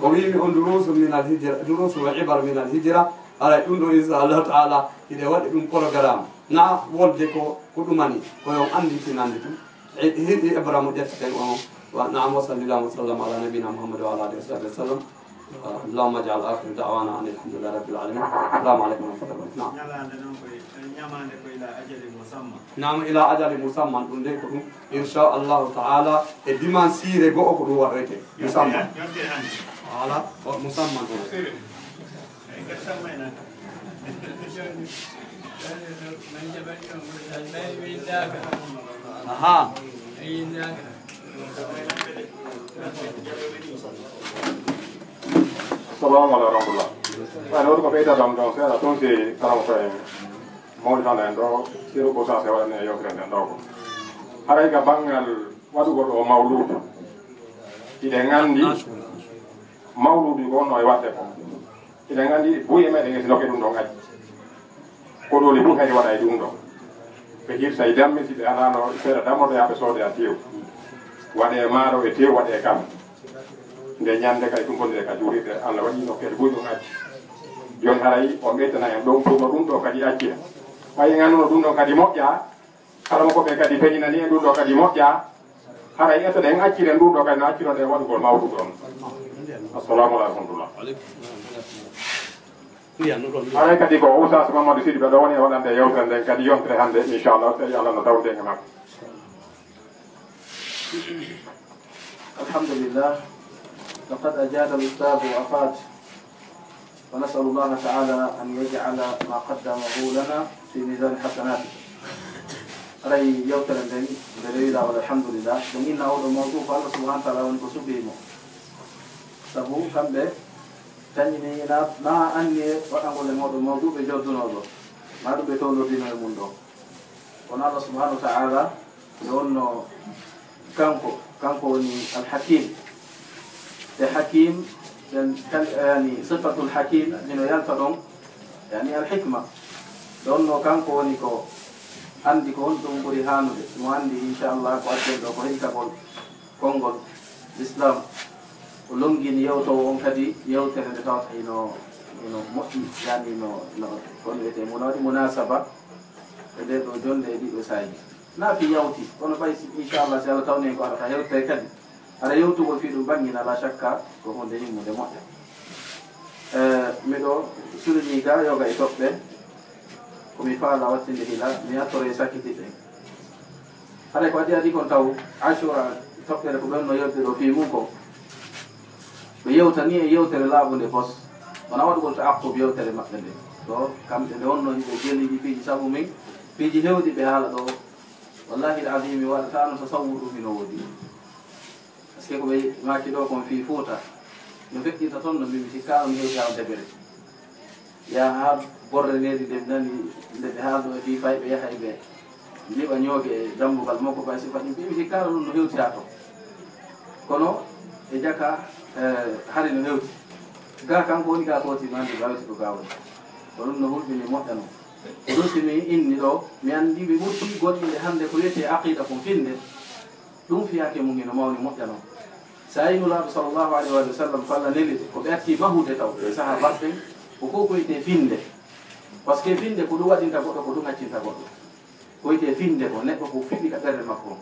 O wi'i mi on durusu min al hijra, durusu wa ibar min al hijra. Aray ɗum ɗo, insha Allah ta'ala, hiɗe waɗi ɗum programme. Na wolde ko, ko ɗumani, ko yon anndi tinande tun. Hi-, hiɗi Ibrahima ƴettaten on. Wa, naam, wa sallallahu wa sallam ala nabina Muhammad wa ala alihi wa sahbihi wa sallam. Allahumma ij'al akhir da'wana anil hamdulillahi rabbil alamin. Assalamu alaikum wa rahmatullahi wa barakatuh. Naam. Ñalaande non koye, ñamaande ko ila ajalin musamma. Naam, ila ajalin musamman, ɗum de ko ɗum. Insha Allahu ta'ala, e dimansiire go'o ko ɗum waɗoyte. Musamman. Yontere hannde. Voilà, o musamman ɗum. Aha. Assalamu alaikum warahmatullah. Ɓay no ko ɓeyda ɗam ɗon seeɗa tun si karamoko en mawɗi hano en ɗo, siro ko sa se waɗane e yewtere nden ɗo ko. Haray ka banngal waɗugol o mawludu. Hiɗen anndi mawludu ko honno e waɗde ko. Hiɗen anndi buy e meɗen e si nokke ɗum ɗon acci. Koɗooli fof kadi waɗa e ɗum ɗon. Ɓe hirsa e damme, si ɓe alaano seeɗa dammoto, yaa ɓe soodoya teew. Waɗee maaro e teew, waɗee kam. Nde ñande kadi ɗum bonde ka juurirɗe, Allah waɗi nokkeeje buy ɗum acci. Jooni haray on ɓeytana en ɗon fof no ɗum ɗo kadi accira. Ɓay en annduno ɗum ɗon kadi moƴƴa, Kala mo ko ɓe kadi feñinani en ɗum ɗo kadi moƴƴa. Haray etoɗen acciren ɗum ɗo kadi no acciroɗen waɗugol mawludu on. Assalamu alaikum warahmatullah. Haray kadi ko Oustaz Mamadou Sidibé ɗo woni e waɗande yewtere nden kadi yontere hannde, inchallah, tawi Allah no tawde e makko. الحمد لله، لقد أجاد الأستاذ وأفاد، ونسأل الله تعالى أن يجعل ما قدمه لنا في ميزان حسناته. Haray yewtere nden, nde rewi laawol, alhamdulillah. Ɓe inna oo ɗoo mawduu ko Allah subhanahu wa ta'ala woni ko suɓii mo. Sabu kamɓe tanƴini na, na anniye waɗangol e oo ɗoo mawduu ɓe joddunoo ɗoo. Na ɗum ɓe towlodino e mum ɗoo. Kono Allah subhanahu wa ta'ala, nde wonno kanko, kanko woni Al-Hakim. Te Hakim, ɓen kal-, yani, sifatul Hakim, hino yalta ɗon, yani, Al-Hikma. Nde wonno kanko woni ko anndi ko honɗum ɓuri haanude. Mo anndi, inchallah, ko adden ɗoo ko hikmagol konngol Islam. O longini yewtoowo on kadi yewtere nde tawata hino, hino moƴƴi, yani no, no, ko on wiyetee, mo waɗi munasaba e nder ɗoo jonnde e ɗii ɗoo saa'i. Na fii yawti, kono ɓay si, inchallah, si Allah tawni en ko ara ka hewtere kadi, ara yewtugol fii ɗum ɓanngina, la shakka, ko huunde himmude moƴƴa. Eh, miɗo sulini ga yoga e toɓɓe, Ko mi faala wattinde hila, mi artoree sakkitiiɓe. Haray ko adii adii kon taw Ashura toɓɓere ko ɓen no yewtude ɗoo fii mun kon. Ɓe yewtanii e yewtere laaɓunde fos. Wonaa waɗugol ta'aqqub yewtere maɓɓe nde. Ɗoo, kamɓe nde wonnoo hiɓe jeliɗi piiji sabu min, piiji heewɗi ɓe haala ɗoo. Wallahi al-azim, mi waɗataano tasawwur ɗum hino woodi. Parce que ko ɓe maaki ɗoo kon fii Fuuta, no feƴƴirta ton no mbii, mi sikkaano mi hewti haa debere. Yaha haa Borre needi nde mi nani nde ɓe haaldo e fii fayɓe yaha e ɓe njiɓa ñooge e dambugal makko, ɓay si faɗi mbii, mi sikkaano ɗum no hewti haa ton. Kono e jaka, eh, hari no hewti. Gaa kanko woni gaa kooti no anndi gaa weti ko gaa woni. Ko ɗum no hulɓini moƴƴa non. Ko ɗum si mi inni ɗoo, mi anndi mi ɓurti goɗɗinde hannde ko wiyetee aqiida kon finde. Ɗum fiyaake mum hino mawni moƴƴa non. Saa'i Nulaaɗo sallallahu alayhi wa sallam ko Alla neli ɓe, ko ɓe atti mahude taw, ɓe sahaabaaɓe ɓen, ko ko ko wiyetee finde. Parce que finde ko ɗum waɗinta goɗɗo, ko ɗum accinta goɗɗo. Ko wiyetee finde ko neɗɗo ko fiɓi ka ɓernde makko.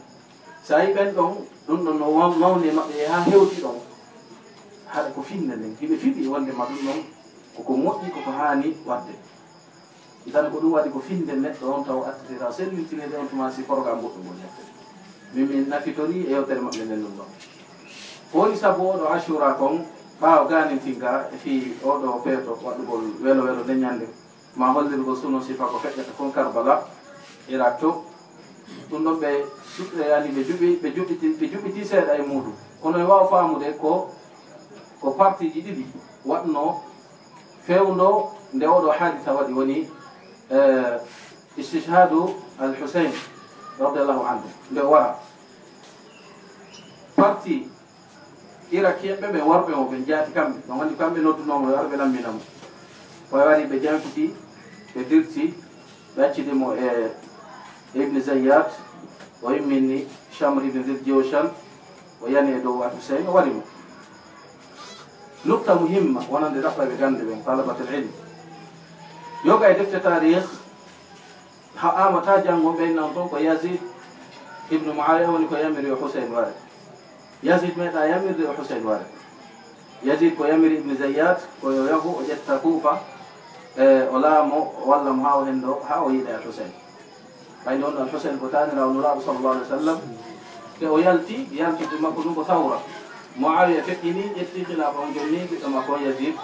Saa'i ɓen ɗon, ɗum ɗon no wa-, mawni e maɓɓe haa hewti ɗon. Haɗa ko finde nden, hiɓe fiɓi wonde ma ɗum ɗon, ko ko moƴƴi, ko ko haani waɗde. Idan ko ɗum waɗi ko finde neɗɗo on taw artirta sellintinde on tuma si programme goɗɗo ngol yahde. Min min nafitori e yewtere maɓɓe nden ɗum ɗon. Ko woni sabu oɗo Ashura kon ɓaawo gaanintinga e fii oɗo feeto waɗugol welo welo nden ñande, ma hollirgol suno sifa ko feƴƴata kon Karbala, Irak to. Ɗum ɗon ɓe suɓɓe yani ɓe juɓi, ɓe juɓɓiti, ɓe juɓɓiti seeɗa e muuɗum. Kono e waawa faamude ko, ko partiiji ɗiɗi waɗno fewndo nde oɗo haadisa waɗi woni, eh, istishhadu al-Husayn radiyallahu anhu, nde o wara. Parti Irakiyen ɓe, ɓe worɓe mo, ɓe jaati kamɓe. No woni kamɓe noddunoo mo, yo ar ɓe lammina mo. Ko ɓe wari ɓe janfiti, ɓe dirti, ɓe accidi mo e Ibn Zayyat, o immini Shamr ibn Dhil Jawshan, o yani e dow Al-Husayn, o wari mo. Nukta muhimma, wonande ɗaɓɓayɓe gannde ɓen, talabatul ilm. Yoga e defte taarikh, ha amata janngo ɓen nan ton ko Yazid ibn Muawiya woni ko yamiri yo Husayn ware. Yazid meeɗa yamirde yo Husayn ware. Yazid ko yamiri Ibn Zayyat ko yo yahu o ƴetta Kufa, e, o laamo, o walla mo haa o henndo, haa o yiida e Al-Husayn. Ɓay nde on Al-Husayn ko taaniraawo Nulaaɗo sallallahu alaihi wasallam, nde o yalti, yaltude makko ɗum ko sawra. Muawiya feƴƴini, ƴetti khilaafa on, jonni ɓiɗɗo makko on Yazid.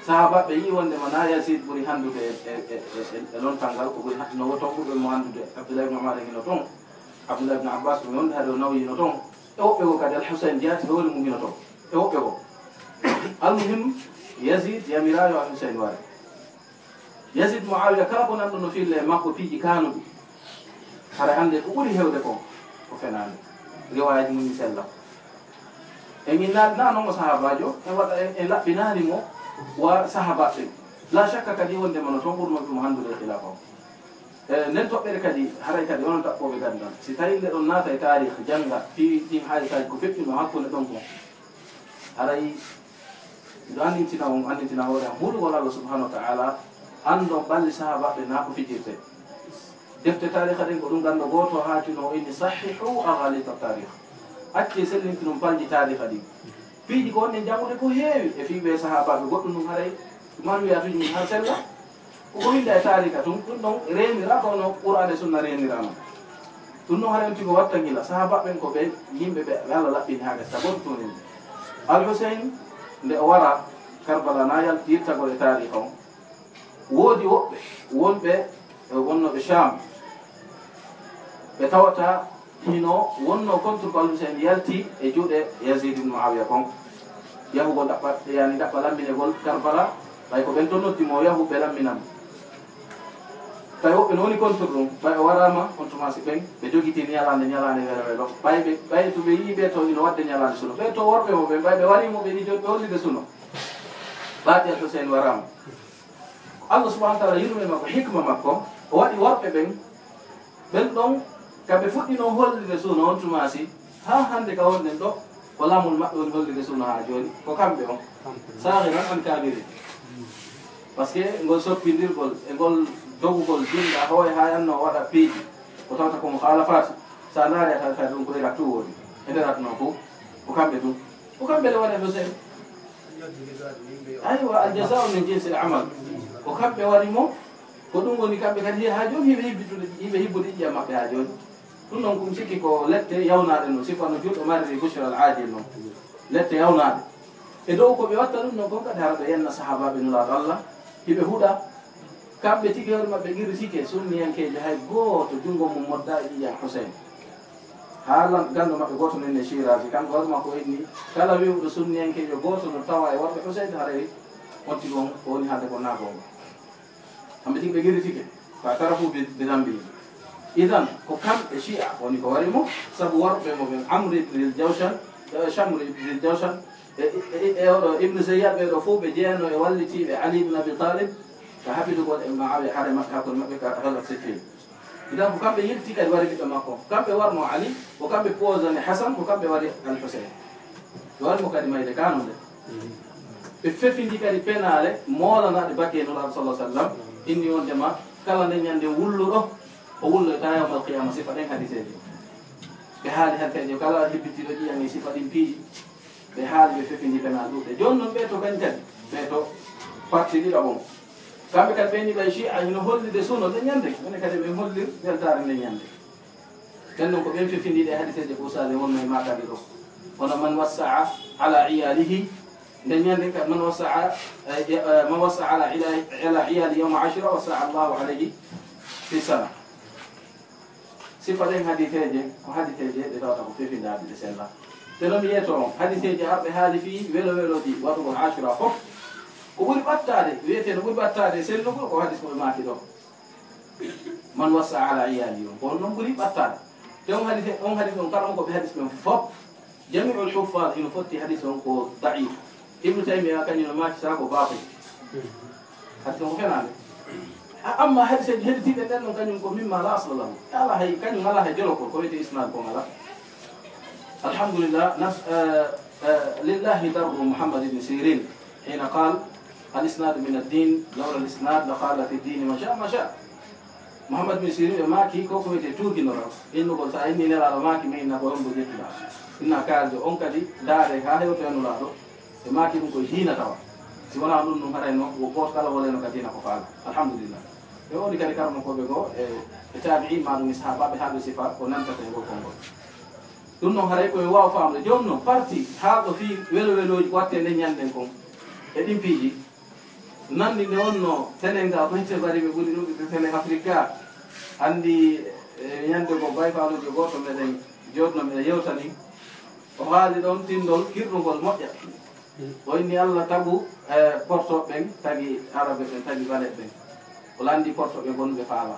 Sahaabaaɓe yi'i wonde ma na Yazid ɓuri hanndude e, e, e, e, e lontal ngal, ko ɓuri ha-, no woto ɓurɓe mo hanndude. Abdullah ibn Umar hino ton, Abdullah ibn Abbas ɗum wonde haade o nawyino ton. E woɓɓe goo kadi, Al-Husayn jaati hoore mum hino ton. E woɓɓe goo. Al-muhim, Yazid yamiraa yo Al-Husayn ware. Yazid Muawiya, kala ko nanɗo no filla e makko piiji kaanuɗi, hara hannde ko ɓuri heewde kon, ko fenaande. Riwaayaji mum ni sella. E min na, na non o sahaabaajo, e waɗa, e, e laɓɓinaani mo wa sahaabaaɓe. La shakka kadi wonde ma no ton ɓurno ɗum hanndude e khilaafa o. E, nden toɓɓere kadi, haray kadi onon ɗaɓɓooɓe ganndal. Si tawii nde ɗon naata e taarikh, jannga fii ɗin haadisaaji ko feƴƴuno hakkunde ɗon kon. Haray miɗo anndintina on, anndintina hoore am, hulugol Allah subhanahu wa ta'ala, anndon ɓalli sahaabaaɓe na ko fijirte. Defte taariikha ɗen ko ɗum ganndo gooto haa cuno o inni, "Sahhihu aghalita taarikh." Accee sellintinun palji taariikha ɗin. Piiji ko wonɗen janngude ko heewi e fii ɓee sahaabaaɓe goɗɗum ɗum haray marwiyatuuji mun har sella. Ko ko winnda e taariika tun, ɗun ɗon reenira ko no Qur'aana e Sunna reenira non. Tun non haray on tigi watta ngila, sahaabaaɓe ɓen ko ɓe yimɓe ɓe, ɓe Allah laɓɓini haa gasa, tagon tun en. Al Husayn, nde o wara Karbala, na yalti yittagol e taariika on. Woodi woɓɓe wonɓe e wonnooɓe Sham, ɓe tawata hino wonnoo contre ko Al Husayn yalti e juuɗe Yazid ibn Muawiya kon. Yahugol ɗaɓɓa, yani ɗaɓɓa lamminegol Karbala, ɓay ko ɓen to noddi mo yahu ɓe lammina mo. Tawi woɓɓe no woni contre ɗum, ɓay o waraama, on tuma si ɓen, ɓe jogitii ñalaande, ñalaande welo welo. Ɓay ɓe, ɓay to ɓe yi'i ɓe to ino waɗde ñalaande suno. Ɓe to worɓe mo ɓen, ɓay ɓe warii mo, ɓe ni jooni ɓe hollide suno. Ɓaati Al Husayn waraama. Allah subhanahu wa ta'ala yurme makko, hikma makko, o waɗi worɓe ɓen, ɓen ɗon, ka ɓe fuɗɗino hollirde suno on tuma si, haa hannde ka wonɗen ɗo, ko laamol maɓɓe woni hollirde suno haa jooni, ko kamɓe on. Saahiran an kaabiri. Parce que ngol soppindirgol, e ngol dogugol, binda, hooy haa yanno waɗa piiji, ko tawta ko mo haalafaati. Sa ndaari a tawata ɗum ko Irak tun woodi. E nder aduna on fof, ko kamɓe tun. Ko kamɓe le waɗa ɗo seen. Aywa, al jazaa'u min jinsil amal. Ko kamɓe waɗi mo, Ko ɗum woni kamɓe kadi haa jooni hiɓe hibbitude, hiɓe hibbude ƴi'e maɓɓe haa jooni. Ɗum noon ko mi sikki ko lette yawnaaɗe non, sifa no julɗo mariri bushra al aajil non. Lette yawnaaɗe. E dow ko ɓe watta ɗum noon kon kadi hara ɓe yenna sahaabaaɓe Nulaaɗo Allah, hiɓe huɗa. Kamɓe tigi hoore maɓɓe qirritike sunniyankeejo hay gooto junngo mum moddaa e ƴi'e Huseyn. Haa lan ganndo maɓɓe gooto nen ne Shirazi, kanko hoore makko o inni, kala wi'uɗo sunniyankeejo gooto no tawa e worɓe Huseyn, haray on tigi on, o woni haalde ko naa goonga. Kamɓe tigi ɓe qirritike, fa tarafu bi, bi dhanbi. Idan, ko kamɓe Shi'a woni ko wari mo, sabu worɓe mo ɓen Amr ibn al Jawshan, eh, Shamr ibn al Jawshan, e, e, e, e oɗo Ibn Zayyad, ɓee ɗoo fof ɓe jeyanno e wallitiiɓe Ali ibn Abi Talib, ka haɓidugol e Muawiya hare maɓɓe, hakkunde maɓɓe ka Ghazwat Siffin. Idan ko kamɓe yilti kadi wari ɓiɗɗo makko. Kamɓe warno Ali, ko kamɓe poosani Hasan, ko kamɓe wari Al Huseyn. Ɓe wari mo kadi mayde ka non de. Ɓe fefindi kadi penaale moolanaaɗe batte Nulaaɗo sallallahu alaihi wasallam, inni wondema kala nden ñande wulluɗo, o wulloyta yawmal qiyama sifa ɗen hadiseeje. Ɓe haali hadiseeje kala hebbitiiɗo ƴi'an e sifa ɗin piiji. Ɓe haali, ɓe fefindi penaale ɗuuɗɗe. Jooni non ɓee to kañ kadi, ɓee to parti ɗiɗaɓo on. Kamɓe kadi ɓe ni ɓay Shi'a hino hollirde suno nden ñande, minen kadi min hollir weltaare nden ñande. Ɓen non ko ɓen fefindi ɗe hadiseeje ko Ustaaze wonno e maakaade ɗo. Kono man wassa'a ala iyalihi, nden ñande ka man wassa'a, eh, eh, man wassa'a ala ila-, ala iyali yawma ashura wassa'a Allahu alayhi fi sana. Sifa ɗen hadiseeje, ko hadiseeje ɗe tawata ko fefindaaɗe, ɗe sella. Te no mi yeeto on, hadiseeje arɓe haali fii welo welooji waɗugol Ashura fof. Ko ɓuri ɓattaade, wi'etee no ɓuri ɓattaade e sellugol, ko hadis mo ɓe maaki ɗo. Man wassa ala iyali on, ko on non ɓuri ɓattaade. Te on hadise, on hadis on, kala mo ko ɓe hadis ɓen fof, Jami'ul Huffaz hino fotti hadis on ko da'if. Ibnu Taymiya kañum no maaki sa ko batil. Hadis on ko fenaande. A-, amma hadiseeji hedditiiɗi ɗen ɗon kañum ko mimma la asla lahu. Ala hay, kañum ala hay jolokol, ko wiyetee isnad kon ala. Alhamdulillah, nas-, eh, eh, lillahi darru Muhammad ibn Sirin hina qal, "Al isnadu min ad-din, lawla al isnad la qala fi ad-din ma sha, ma sha." Muhammad bin Sirin ɓe maaki ko ko wiyetee tuuginoro. Innugol, so a inni Nelaaɗo maaki, mi inna ko hombo ƴettuɗaa. Inna kaalde on kadi, ndaare haa hewtoya Nulaaɗo. Ɓe maaki ɗum ko diina tawa. Si wonaa ɗum, ɗum haray no, wo gooto kala woleno ka diina ko faala. Alhamdulillah. Ɓe woni kadi karamokooɓe goo e, e taabi'in maa ɗum e sahaabaaɓe haa ɓe sifa ko nantata e ngol konngol. Ɗum noon haray ko en waawa faamde. Jooni noon, parti haalɗo fii welo welooji ko wattee nden ñannden kon e ɗin piiji. Nanndi nde wonnoo tenen gaa ko hecce bari ɓe ɓuri ɗum ɓe tenen Afrik gaa. Anndi, e, ñande ko bay faaluujo gooto meɗen joɗno meɗen yewta ni. O haali ɗon tinndol kirɗungol moƴƴa. O inni Alla tagu, e, portooɓe ɓen, tagi Arabe ɓen, tagi bale ɓen. O lanndi portooɓe bonɓe faala.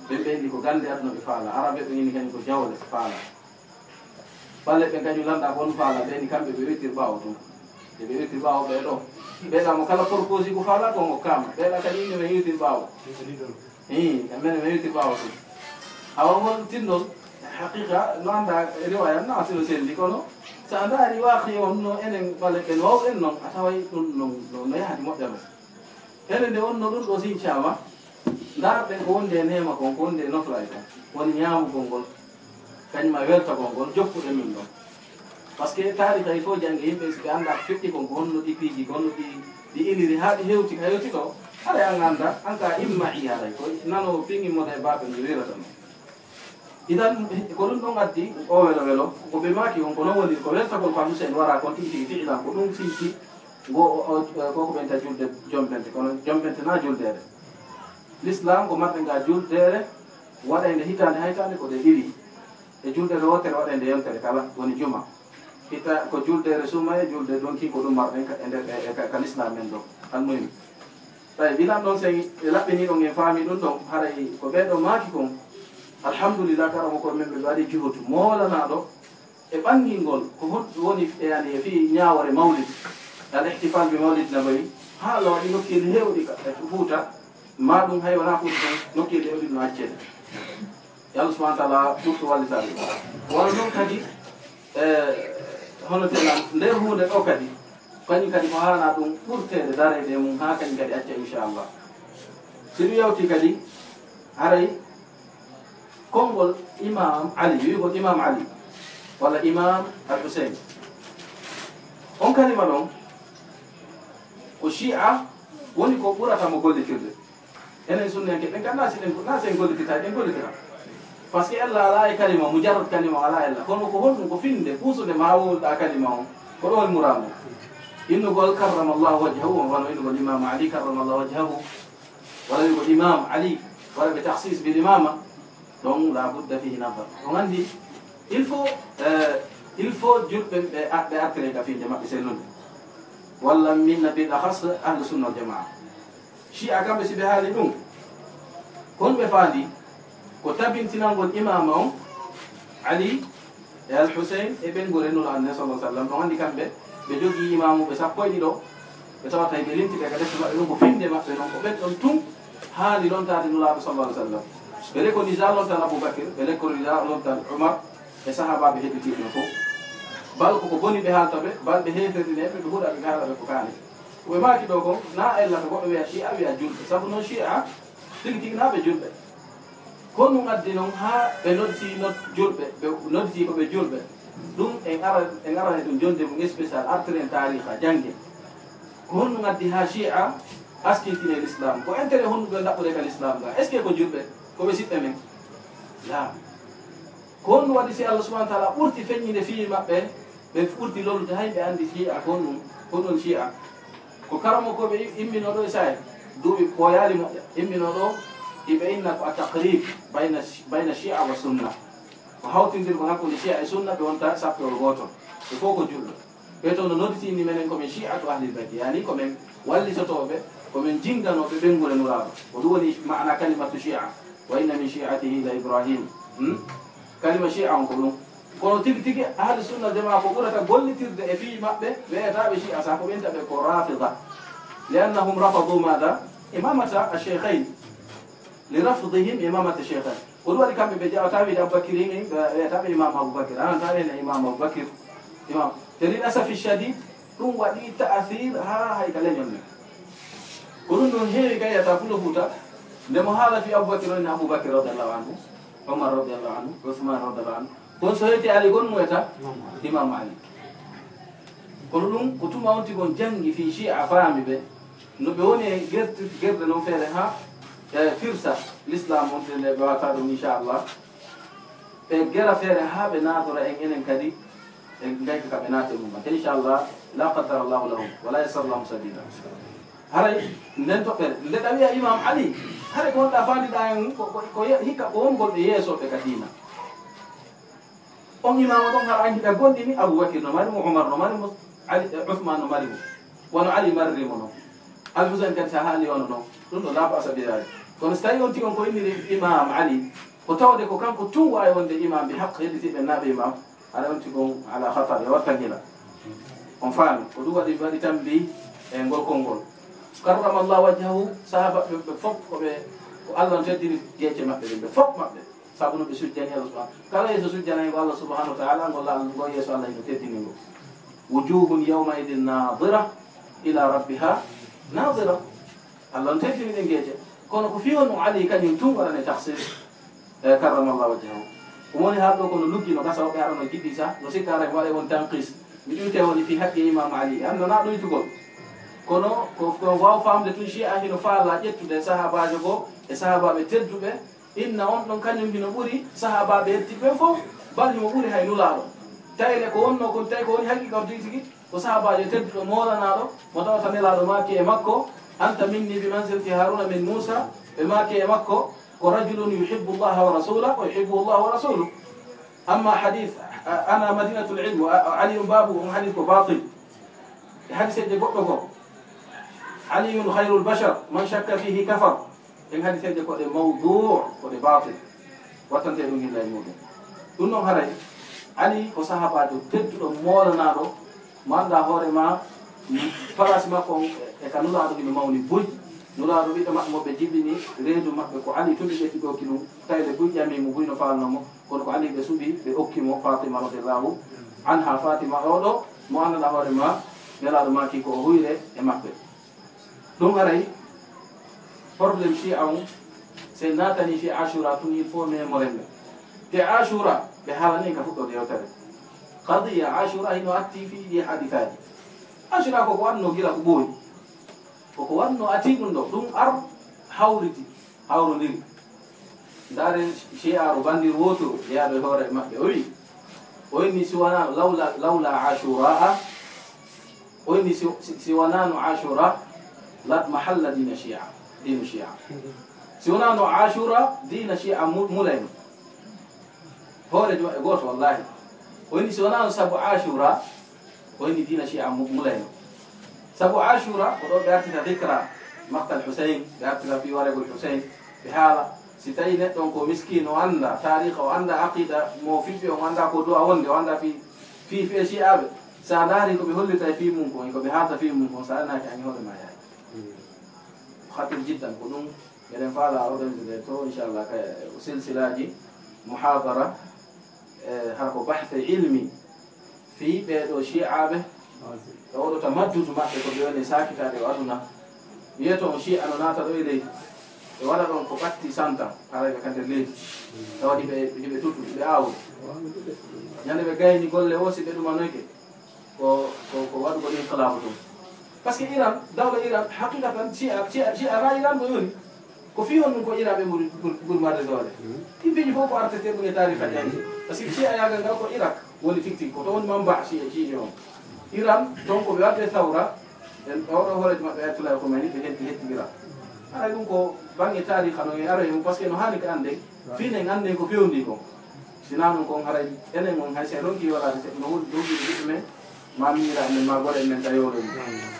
Ɓen ɓe inni ko gannde aduna ɓe faala. Arabe ɓen inni kañum ko jawle faala. Bale ɓen kañum lannda ko on faala, ɓe inni kamɓe ɓe wettir ɓaawo tun. Ɓe ɓe wettir ɓaawo ɓe ɗo. Ɓe ɗa mo kala proposé ko faala ko mo kam. Ɓe ɗa kañum inni men wettir ɓaawo. Ii, e men men wettir ɓaawo tun. Awa ngol tinndol, haqiqa, no annda riwaya, na sino selli, kono so a ndaari waaqi on no enen bale ɓen waw en non, a taway ɗum non, no, no yahdi moƴƴa non. Enen nde wonno ɗum ɗo sincaama, ndaarɗen ko wondi e neema kon, ko wondi e noflaay kon, woni ñaamugol ngol, kañum e weltagol ngol, jokkuɗen ɗum ɗon. Parce que taarika il faut jannge yimɓe, si ɓe annda ko feƴƴi kon, ko honno ɗi piiji, ko honno ɗi, ɗi iliri, haa ɗi hewti, ka hewti ɗo, haray an annda, an ka imma iyaray, ko nanoowo piŋi mo e baafe no wirata non. Idan, ko ɗum ɗon addi o welo welo, ko ɓe maaki on, ko non woni, ko weltagol ko Hussein wara kon tigi tigi fi'ilan, ko ɗum sinti, ngo o, o, ko ko ɓenta julde jompente, kono jompente na juldeede. L'islam ko marɗen nga juldeere, waɗaynde hitaande haytaande ko ɗe ɗiɗi. E juldeere wootere waɗaynde yontere kala, woni juma. Hita ko juldeere sumaye, julde donki ko ɗum marɗen ka, e nder, e, e ka, ka l'islam men ɗo. Almuhim. Tawi bilan ɗon sen e laɓɓini ɗon en faami ɗum ɗon, haray ko ɓee ɗoo maaki kon. Alhamdulillah, karamoko men ɓe waɗi juhutu moolanaaɗo e ɓanngingol ko honɗum woni e, yani, e fii ñaawoore mawlid, al ihtifal bi mawlid nabawi, haa Allah waɗi nokkeeli heewɗi ka, e Fuuta, ma ɗum hay wonaa Fuuta tan, nokkeeli heewɗi no accede. Yo Allah subhanahu wa taala ɓurtu wallitaade. Wano non kadi, e, hono tena, nde huunde ɗo kadi, kañum kadi ko haana ɗum ɓurteede dareede e mum haa kañum kadi acca, inchallah. Si ɗum yawti kadi, haray konngol Imam Ali, wi'ugol Imam Ali, walla Imam Al Hussein. On kalima ɗon, ko Shi'a woni ko ɓurata mo gollitirde. Enen sunniyanke ɓen kan, naa si ɗen, naa si en gollititaaki, en gollitira. Parce que ella alaa e kalima, mujarrad kalima alaa ella. Kono ko honɗum? Ko finnde, puusunde maa wowluɗaa kalima on. Ko ɗon muraadu. Innugol karramallahu wajhahu, on wano innugol Imam Ali karramallahu wajhahu. Wala wi'ugol Imam Ali, wala ɓe takhsis bil imama. Donc, la budda fihi nazar. On anndi, il faut, euh, il faut julɓe ɓe, ɓe artire ka finnde maɓɓe sellunde. Walla min bil akhas ahlu sunna wal jamaa. Shi'a kamɓe si ɓe haali ɗum, kon ɓe faandi ko tabintinangol imaama on, Ali e Al Huseyn e ɓen gure Nulaaɗo nden sallallahu alaihi wasallam. On anndi kamɓe ɓe jogii imaamuɓe sappo e ɗiɗo, ɓe tawata ɓe linti ɓe ka defte maɓɓe ɗum ko finnde maɓɓe non, ko ɓen ɗon tun haani lontaade Nulaaɗo sallallahu alaihi wasallam. Ɓe reconnisa lontal Abu Bakr, ɓe reconnisa lontal Umar e sahaabaaɓe heɓitiiɓe ɓen fof. Bal ko ko boni ɓe haalta ɓe, bal ɓe heeferɗinee ɓe, ɓe huɗa ɓe, ɓe haala ɓe ko kaani. Ko ɓe maaki ɗoo kon, naa ella ko goɗɗo wi'a Shi'a, wi'a julɓe. Sabu non Shi'a, tigi tigi naa ɓe julɓe. Ko ɗum addi non haa ɓe noddi not-, julɓe, ɓe noddi ko ɓe julɓe. Ɗum en ara, en ara e ɗum jonde mum spécial, artiren taariha, jannge. Ko honɗum addi haa Shi'a askintine l'islam? Ko intérêt honɗum ɓe ɗaɓɓude ka l'islam ga? Est-ce que ko julɓe? Ko ɓe siɓɓe men? Laa. Ko honɗum waɗi si Allah subhanahu wa ta'ala ɓurti feññinde fii maɓɓe, ɓe ɓurti lollude hay ɓe anndi Shi'a ko honɗum, ko honɗum Shi'a? Ko karamokooɓe im-, imminooɗo e saa'i, duuɓi ɓooyaali moƴƴa, imminooɗo, hiɓe inna ko at-taqrib bayna, bayna Shi'a wa sunna. Ko hawtindirgol hakkunde Shi'a e sunna, ɓe wonta sappewol gootol. Ɓe fof ko julɓe. Ɓe to no nodditini menen ko men Shi'atu Ahlil Bayt, yani ko men wallitotooɓe, ko men jinganooɓe ɓeynguure Nulaaɗo. Ko ɗum woni maana kalimatu Shi'a. Wa inna min shi'atihi la Ibrahim. Hmm? Kalima Shi'a on ko ɗum. Kono tigi tigi Ahlu Sunna Jamaa ko ɓurata gollitirde e fii maɓɓe, wi'etaaɓe Shi'a, sa ko ɓe inta ɓe ko Rafida. Li annahum rafadu maada? Imamata ash-shaykhayn. Li rafdihim imamata ash-shaykhayn. Ko ɗum waɗi kamɓe ɓe jaɓataa wiide Abubakir en, ɓe wi'ata ɓe Imam Abubakir. Anan tawi en Imam Abubakir. Imam. Te lil asafi shadid, ɗum waɗi ta'asir haa hay ka leñol men. Ko ɗum ɗon heewi gayyata Fulo Fuuta, nde mo haala fii Abubakir on, Abubakir radiyallahu anhu, Umar radiyallahu anhu, Usman radiyallahu anhu. Kon so heeti Ali gon mo eta Imam Ali. Kono ɗum ko tuma on tigi on janngi fii Shi'a faami ɓe, no ɓe woni e gerti-, gerde non feere haa e firsa l'islam on, nde ɓe wata ɗum, inchallah. Ɓe gera feere haa ɓe naatora en enen kadi, e ngayka ka ɓe naate mum. Te inchallah, la qaddara Allahu lahum, wala yassara lahum sabila. Haray, nden toɓɓere, nde ɗa wi'a Imam Ali, haray ko wonɗa faandiɗa en, ko, ko, ko ye-, hikka ko wongol ɓe yeeso ɓe ka diina. On imaama ɗon, hara an hiɗa gondini, Abu Bakir no mari mo, Umar no mari mo, Ali, eh, Uthman no mari mo. Wano Ali mariri mo non. Al Husayn kadi sa haali wano non. Ɗum ɗo la ba'sa bi dhalik. Kono so tawi on tigi on ko inniri Imam Ali, ko tawde ko kanko tun waawi wonde imam bi haqq, hedditiiɓe naaɓe imam, haɗa on tigi on ala khatar, yo wattan hila. On faami, ko ɗum waɗi mi waɗi tambi e ngol konngol. Karramallahu wajhahu, sahaaba ɓe, ɓe fof ko ɓe, ko Allah on teddini geece maɓɓe ɗen, ɓe fof maɓɓe. Sabu no ɓe sujjani Allah subhanahu. Kala yeeso sujjanay ngo Allah subhanahu wa ta'ala, ngol Allah, ngol yeeso Allah hino teddini ngo. Wujuhun yawma idin nadira ila rabbiha nadira. Allah on teddini ɗen geece. Kono ko fii honno Ali kañum tun waɗane takhsis, eh, karramallahu wajhahu. Ko woni haa ɗo kono luggi no gasa woɓɓe haɗa no jiɗi sa, no sikka haray mi waɗay won tanqis. Mi ɗuyte woni fii haqqi Imam Ali. Annda na ɗuytugol. Kono ko, ko waaw faamde tun Shi'a hino faala ƴettude sahaabaajo goo e sahaabaaɓe tedduɓe. Inna on ɗon kañum hino ɓuri sahaabaaɓe hetti ɓen fof, bal himo ɓuri hay Nulaaɗo. Tawi le ko wonnoo kon, tawi ko woni haqiiqa on tigi tigi, ko sahaabaajo tedduɗo moolanaaɗo, mo tawata Nelaaɗo maaki e makko, "Anta minni bi manzilati Haaruna min Muusa," ɓe maaki e makko, "Ko rajulun yuhibbu Allaha wa rasulahu, wa yuhibbuhu Allahu wa rasuluhu." Amma hadith, a-, "Ana madinatul ilm, wa a-, Aliyun babu," on hadith ko batil. E hadiseeje goɗɗo goo, "Aliyun khayrul bashar, man shakka fihi kafar." Ɗen hadiseeje ko ɗe mawdu', ko ɗe batil. Wattante ɗum hilla e muɗum. Ɗum noon haray, Ali ko sahaabaajo tedduɗo, moolanaaɗo, mo anndaa hoore ma, palaasi makko on e ka Nulaaɗo hino mawni buy. Nulaaɗo ɓiɗɗo maɓɓe mo ɓe jibini, reedu maɓɓe ko Ali tun ɓe ƴetti ɓe okki ɗum. Tawi le buy ƴami mo, buy no faalno mo. Kono ko Ali ɓe suɓi, ɓe okki mo Fatima radiyallahu anha. Fatima oo ɗoo, mo anndanɗaa hoore ma, Nelaaɗo maaki ko o huyre e maɓɓe. Ɗum haray, problème Shi'a on, si en naatanii fii Ashura tun, il faut memoren ɓe. Te Ashura, ɓe haalanii en ka fuɗɗoode yewtere. Qadiya Ashura hino atti fii ɗii hadisaaji. Ashura ko ko waɗnoo gila ko ɓooyi. Ko ko waɗnoo ati ɗum ɗoo, ɗum ar hawriti. Hawrondiri. Ndaaren Shi'aaru banndiru wooturu jeyaaɗo e hoore maɓɓe. O wi'i, o inni, "Si wonaa lawla, lawla Aashuraa," o inni, "Si, si, si wonaano Aashuraa, ladmahalla diina Shi'a, diinu Shi'a." Si wonaano Aashuraa, diina Shi'a mu-, mulayno. Hooreejo maɓɓe gooto, wallaahi. O inni, "Si wonaano sabu Aashuraa," o inni, "diina Shi'a mu-, mulayno." Sabu Aashuraa, ko ɗo ɓe artata dikra maqtal Husayn, ɓe artata fii wareegol Husayn, ɓe haala. Si tawii neɗɗo on ko miskiino, o anndaa taariika, o anndaa aqiida mo fiɓɓi on, o anndaa ko du'a wonde, o anndaa fii, fii, fii e Shi'aaɓe. Si a ndaarii ko ɓe hollirta e fii mun kon, e ko ɓe haalta fii mun kon, si a annaaki an e hoore maa yaay. Khatir jiddan, ko ɗum meɗen faalaa organiser to, inchallah, ka silsilaaji, muhaadara, e hara ko bahse ilmi fii ɓee ɗoo Shi'aaɓe, e oo ɗoo tamaddudu maɓɓe ko ɓe woni saakitaade e aduna. Wiyeto on Shi'a no naata ɗoo e leydi, ɓe waɗa ɗon ko ɓatti santan, haray ɓe ka nder leydi. Tawa hiɓe, hiɓe tuttude, hiɓe aawude. Ñande ɓe gayni golle woo, si ɓe ɗumanoyke, ko, ko, ko waɗugol inqilaabu tun. Parce que Iran, dawla Iran, haqiqatan, Shi'a, Shi'a, Shi'a raa Iran no yoni. Ko fii honɗun ko Iran ɓe ɓuri, ɓuri, ɓuri marde doole? Ɗin piiji fof ko artetee ɗun e taariika janngi. Parce que Shi'ayaagal ngal ko Irak woni tigi tigi, ko ton woni manba' Shi'a, Shi'a on. Iran, ton ko ɓe waɗde sawra, en, oo ɗoo hooreejo maɓɓe Ayatollah Khomeini, ɓe heddi, heddi Iran. Haray ɗun ko baŋŋe taariika no en aroyi mun, parce que no haani ka annden, fii no en annden ko fewndii kon. Si naa non kon, haray enen on, hay si en ronkii walaade seɗɗa, no woodi doggude ɓiɓɓe men, maa miñiraaɓe men, maa goree men, tawi woloyi.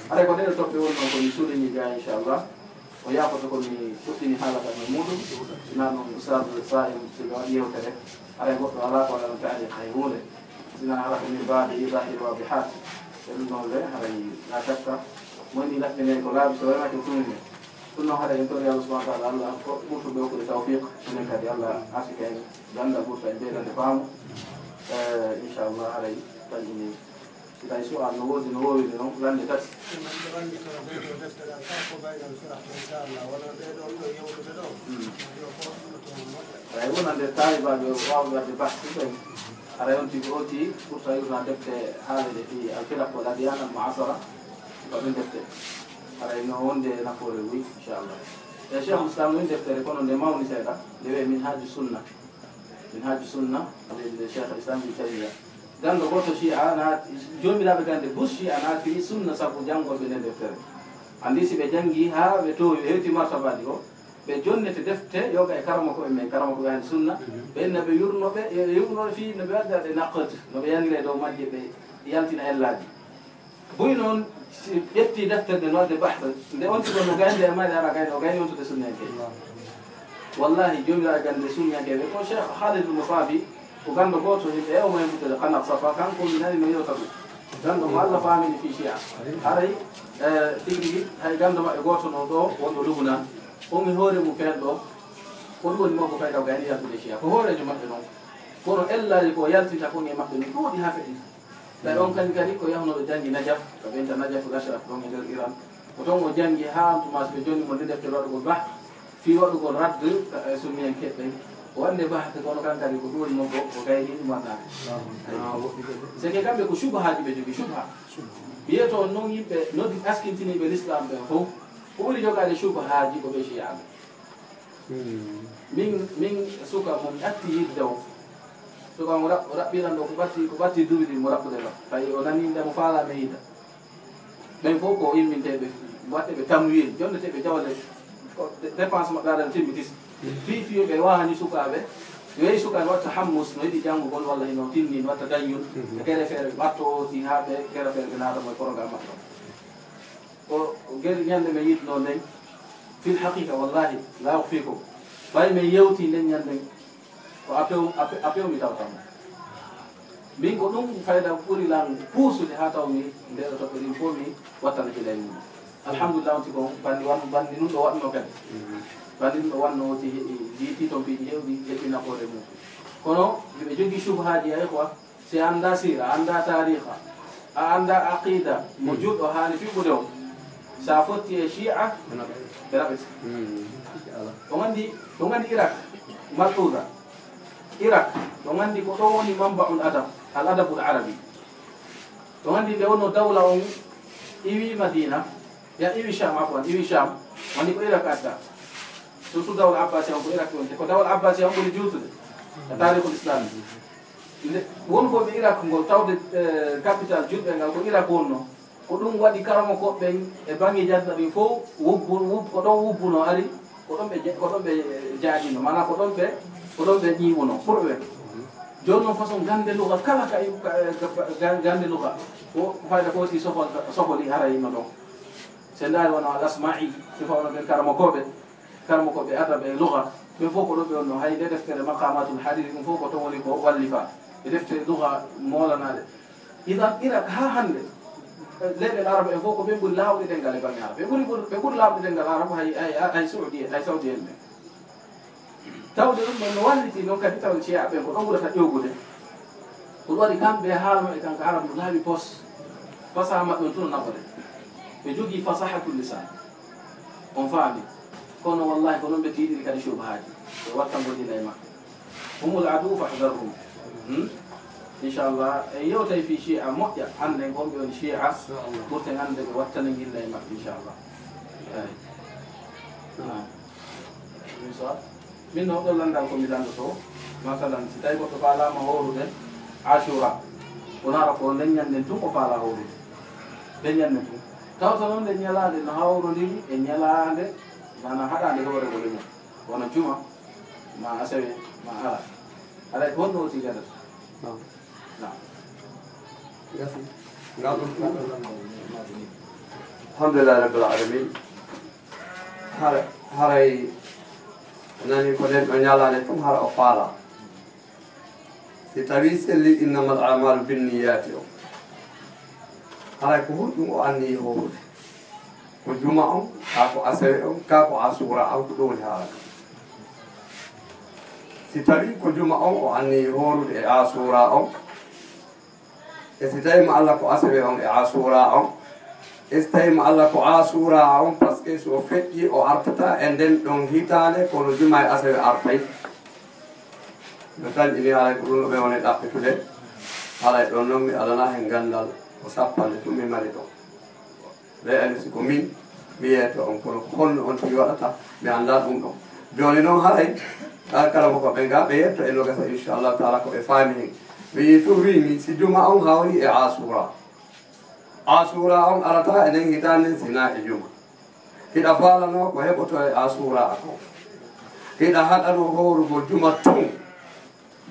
Haray ko ɗee ɗoo toɓɓe wonnoo ko mi souligner ga, inchallah. O yaafoto ko mi fuɗɗini haala kan e muuɗum. Si naa non, Ustaaz Saa'im, si ɓe waɗi yewtere, haray goɗɗo alaa ko waɗana taaliq hay huunde. Si naa hara ko min baade iidaahil waadihaat. E ɗum ɗon le, haray laa shakka, mo woni laɓɓinee ko laaɓi, so waɗanaaki tun ne. Ɗum noon, haray en torii Allah subhanahu wa ta'ala, Allah ko ɓurtuɗo okkude tawfiq, minen kadi Allah arsika en ganndal, ɓurta en ɓeydande faamu. Eh, inchallah, haray tan ini. Si tawi su'aal no woodi, no woowiri noon, lannde tati. Ɗum ɗo anndi kono ɓee ɗoo defte ɗan, farqu baynal firaq, inchallah, wona ɓee ɗoo ɗo yewtude ɗoo. Mm. Yo ko ɗum ɗo moƴƴa. Eey, wonande taalibaaɓe waawɓe waɗde bahsi ɓen, haray on tigi, on tigi ɓurta yurna defte haalede fii al-firaq wal adyan al-mu'asara, ko ɗum defte. Haray no wonde nafoore buy, inchallah. E Cheikhul Islam, ɗum deftere, kono nde mawni seeɗa, nde wi'ee Minhaju Sunna. Minhaju Sunna, nde, nde Cheikhul Islam Ibn Taymiyya. Ganndo gooto Shi'a naati, joomiraaɓe gannde bus Shi'a naatiri sunna sabu janngol ɓe nden deftere. Anndi si ɓe janngii haa ɓe toowi, ɓe hewti martabaaji goo, ɓe jonnete defte yoga e karamoko en men, karamoko ɓe ahli sunna, ɓe inna ɓe yurno ɓe, e yurno ɓe fii no ɓe waɗirde naqd, no ɓe yaniree dow majje, ɓe yaltina ellaaji. Buy noon, si ƴetti deftere nden waɗde bahth, nde on tigi no gayni e mayre, hara gayni, o gayni on to de sunniyanke. Wallahi, joomiraaɓe gannde sunniyanke ɓe, ko Cheikh Khalid Musabi, ko ganndo gooto yimɓe e o mo hembude Qanat Safa, kanko mi nani no yewta ɗum. Ganndo mo Allah faamini fii Shi'a. Haray, eh, tigi tigi, hay ganndo maɓɓe gooto no ɗo, wonɗo Lubnan, on e hoore mum feen ɗo, ko ɗum woni makko fayda o gayni yaltude Shi'a. Ko hooreejo maɓɓe noon. Kono ellaaji ko yaltinta kon e maɓɓe no ɗuuɗi haa feƴƴita. Tawi on kañum kadi ko yahnooɗo janngi Najaf, ka ɓeynta Najaful Ashraf ɗon e nder Iran. Ko ton o janngi haa on tuma si ɓe jonni mo nde deftere waɗugol bahth, fii waɗugol radd, eh, sunniyankeeɓe ɓen. O waɗde bahth kono kan kadi ko ɗum woni mo ko, ko gayni ɗum waɗnaade. C'est que kamɓe ko shubhaaji ɓe jogii, shubha. Wiyeto on non yimɓe noddi askintiniiɓe l'islam ɓen fof, ko ɓuri jogaade shubhaaji ko ɓe Shi'aaɓe. Hmm. Min, min suka mo mi atti yidde o. Suka mo raɓ-, raɓɓiran ɗo ko ɓatti, ko ɓatti duuɓi ɗiɗi mo raɓɓude ɗo. Tawi o nanii nde mo faalaa mi yiida. Ɓen fof ko imminteeɓe, waɗteeɓe tamwiil, jonneteeɓe jawle, ko de-, dépense maɓɓe aɗa timmi tisi. Fii, fii ɓe waawani sukaaɓe, yo yehi sukaaɓe waɗta hammus, no yiɗi janngugol walla hino tinni, no waɗta daññun, mhm, e gere feere ɓe ɓatto o, si haa ɓe gere feere ɓe naata mo e programme maɓɓe o. Ko gel ñande men yiɗnoo nden, fil haqiqa, wallahi, la ukhfikum. Ɓay men yewti nden ñanden, ko a pew-, a pe-, a pewmi tawata mo. Min ko ɗum fayda ɓuri lan puusude haa taw mi ndeɗo toɓɓe ɗin fof mi wattana gila e mum. Alhamdulillah, on tigi on bandi wan-, bandi nun ɗo waɗno kadi. Bandi nun ɗo wanno woti he-, jiiti ton piiji hewɗi, heɓi nafoore mum. Kono, hiɓe jogii shubhaaji, ya ikhwa, Si a anndaa siira, a anndaa taariikha, a anndaa aqiida, mo juulɗo haani fiɓude on, si a fotti e Shi'a, ɓe raɓete. On anndi, on anndi Irak, malhuuza. Irak, on anndi ko ɗon woni manba'ul adab, al adabul arabi. On anndi nde wonno dawla on iwi Madina, ya iwi Sham, afwan, iwi Sham, on anndi ko Irak adda. Surtout dawla Abbasiya on ko Irak wonte. Ko dawla Abbasiya on ɓuri juutude e taarihul Islam. Nde wonɓe Irak ngol tawde, eh, capital julɓe ngal ko Irak wonno. Ko ɗum waɗi karamokooɓe ɓen e baŋŋeeji aduna ɗin fow wubbu-, wub-, ko ɗon wubbuno ari, ko ɗon ɓe ja-, ko ɗon ɓe jaajino, maanaa ko ɗon ɓe, ko ɗon ɓe ƴiwuno, pour ɓe. Jooni non façon gannde luga kala ka, ka, ka, ka, gannde luga, ko fayda ko si sofo-, sofoli haray no ɗon. Si ndaari wano Al-Asma'i, si fawno ɓen karamokooɓe, karamokooɓe adab e luga, ɓen fow ko ɗon ɓe wonno, hay nde deftere Maqamatul Hariri, ɗum fow ko ton woni ko wallifa, e deftere luga moolanaaɗe. Idan, Irak haa hannde, leyɗe Arab en fow ko ɓen ɓuri laawɗe ɗemngal e baŋŋe Arab. Ɓe ɓuri, ɓuri, ɓe ɓuri laawɗe ɗemngal Arab hay, hay, hay Saudi, hay Saudi en ɓen. Tawde ɗum ɗon no walliti non kadi tawa Shi'a ɓen ko ɗon ɓurata ƴowgude. Ko ɗum waɗi kamɓe haala maɓɓe kan ko Arab no laaɓi pos. Fasaha maɓɓe on tun no naɓore. Ɓe jogii fasahatul lisan. On faami. Kono wallahi ko non ɓe tiiɗiri kadi shubhaaji. Ɓe watta ngol dina e maɓɓe. Humul adu fahdharhum. Hmm? Inchallah, e yewtay fii Shi'a moƴƴa, annden ko honɓe woni Shi'a, ɓurten annde ɓe wattana ngilla e maɓɓe, inchallah. Eey. Ah. Min so, min non ɗoo lanndal ko mi lanndotoo, masalan, si tawii goɗɗo faalaama hoorude Ashura, kono hara ko nden ñannden tun o faalaa hoorude. Nden ñannden tun. Tawata non nden ñalaande no hawrondiri e ñalaande, maanaa haɗaande hoore ko leñol. Wano juma, ma asewe, ma ara. Haray ko honno o tigata? Naam. Naam. Merci. Ngal ɗum. Alhamdulillahi Rabbil Alamin. Hara-, haray nani ko nden ɗo ñalaande tun hara o faala. Si tawii selli innamal a'malu binniyati o. Haray ko honɗum o anniyi hoorude? Ko juma on, kaa ko asewe on, kaa ko Ashura on, ko ɗum woni haala kan. Si tawii ko juma on o anniyi hoorude e Ashura on, e si tawii ma Allah ko asewe on e Ashura on, e si tawii ma Allah ko Ashura on, parce que si o feƴƴii o artata e nden ɗon hitaande, kono juma e asewe artay. No tanƴini haray ko ɗum no ɓe woni ɗaɓɓitude. Haray ɗon non mi alanaa hen ganndal ko sappanɗe tun mi mari ɗon. Ɓe ani si ko min, mi yeeto on, kono ko honno on tigi waɗata, mi anndaa ɗum ɗon. Jooni non haray, ɓe alkalamokooɓe ɓen ga, ɓe yetto e no gasa, inchallahu taala, ko ɓe faami hen. Mi yii tun wiimi, si juma on hawri e Ashura. Ashura on arata e nden hitaande si naa e juma. Hiɗa faalanoo ko heɓotoo e Ashura kon. Hiɗa haɗanoo hoorugol juma tun.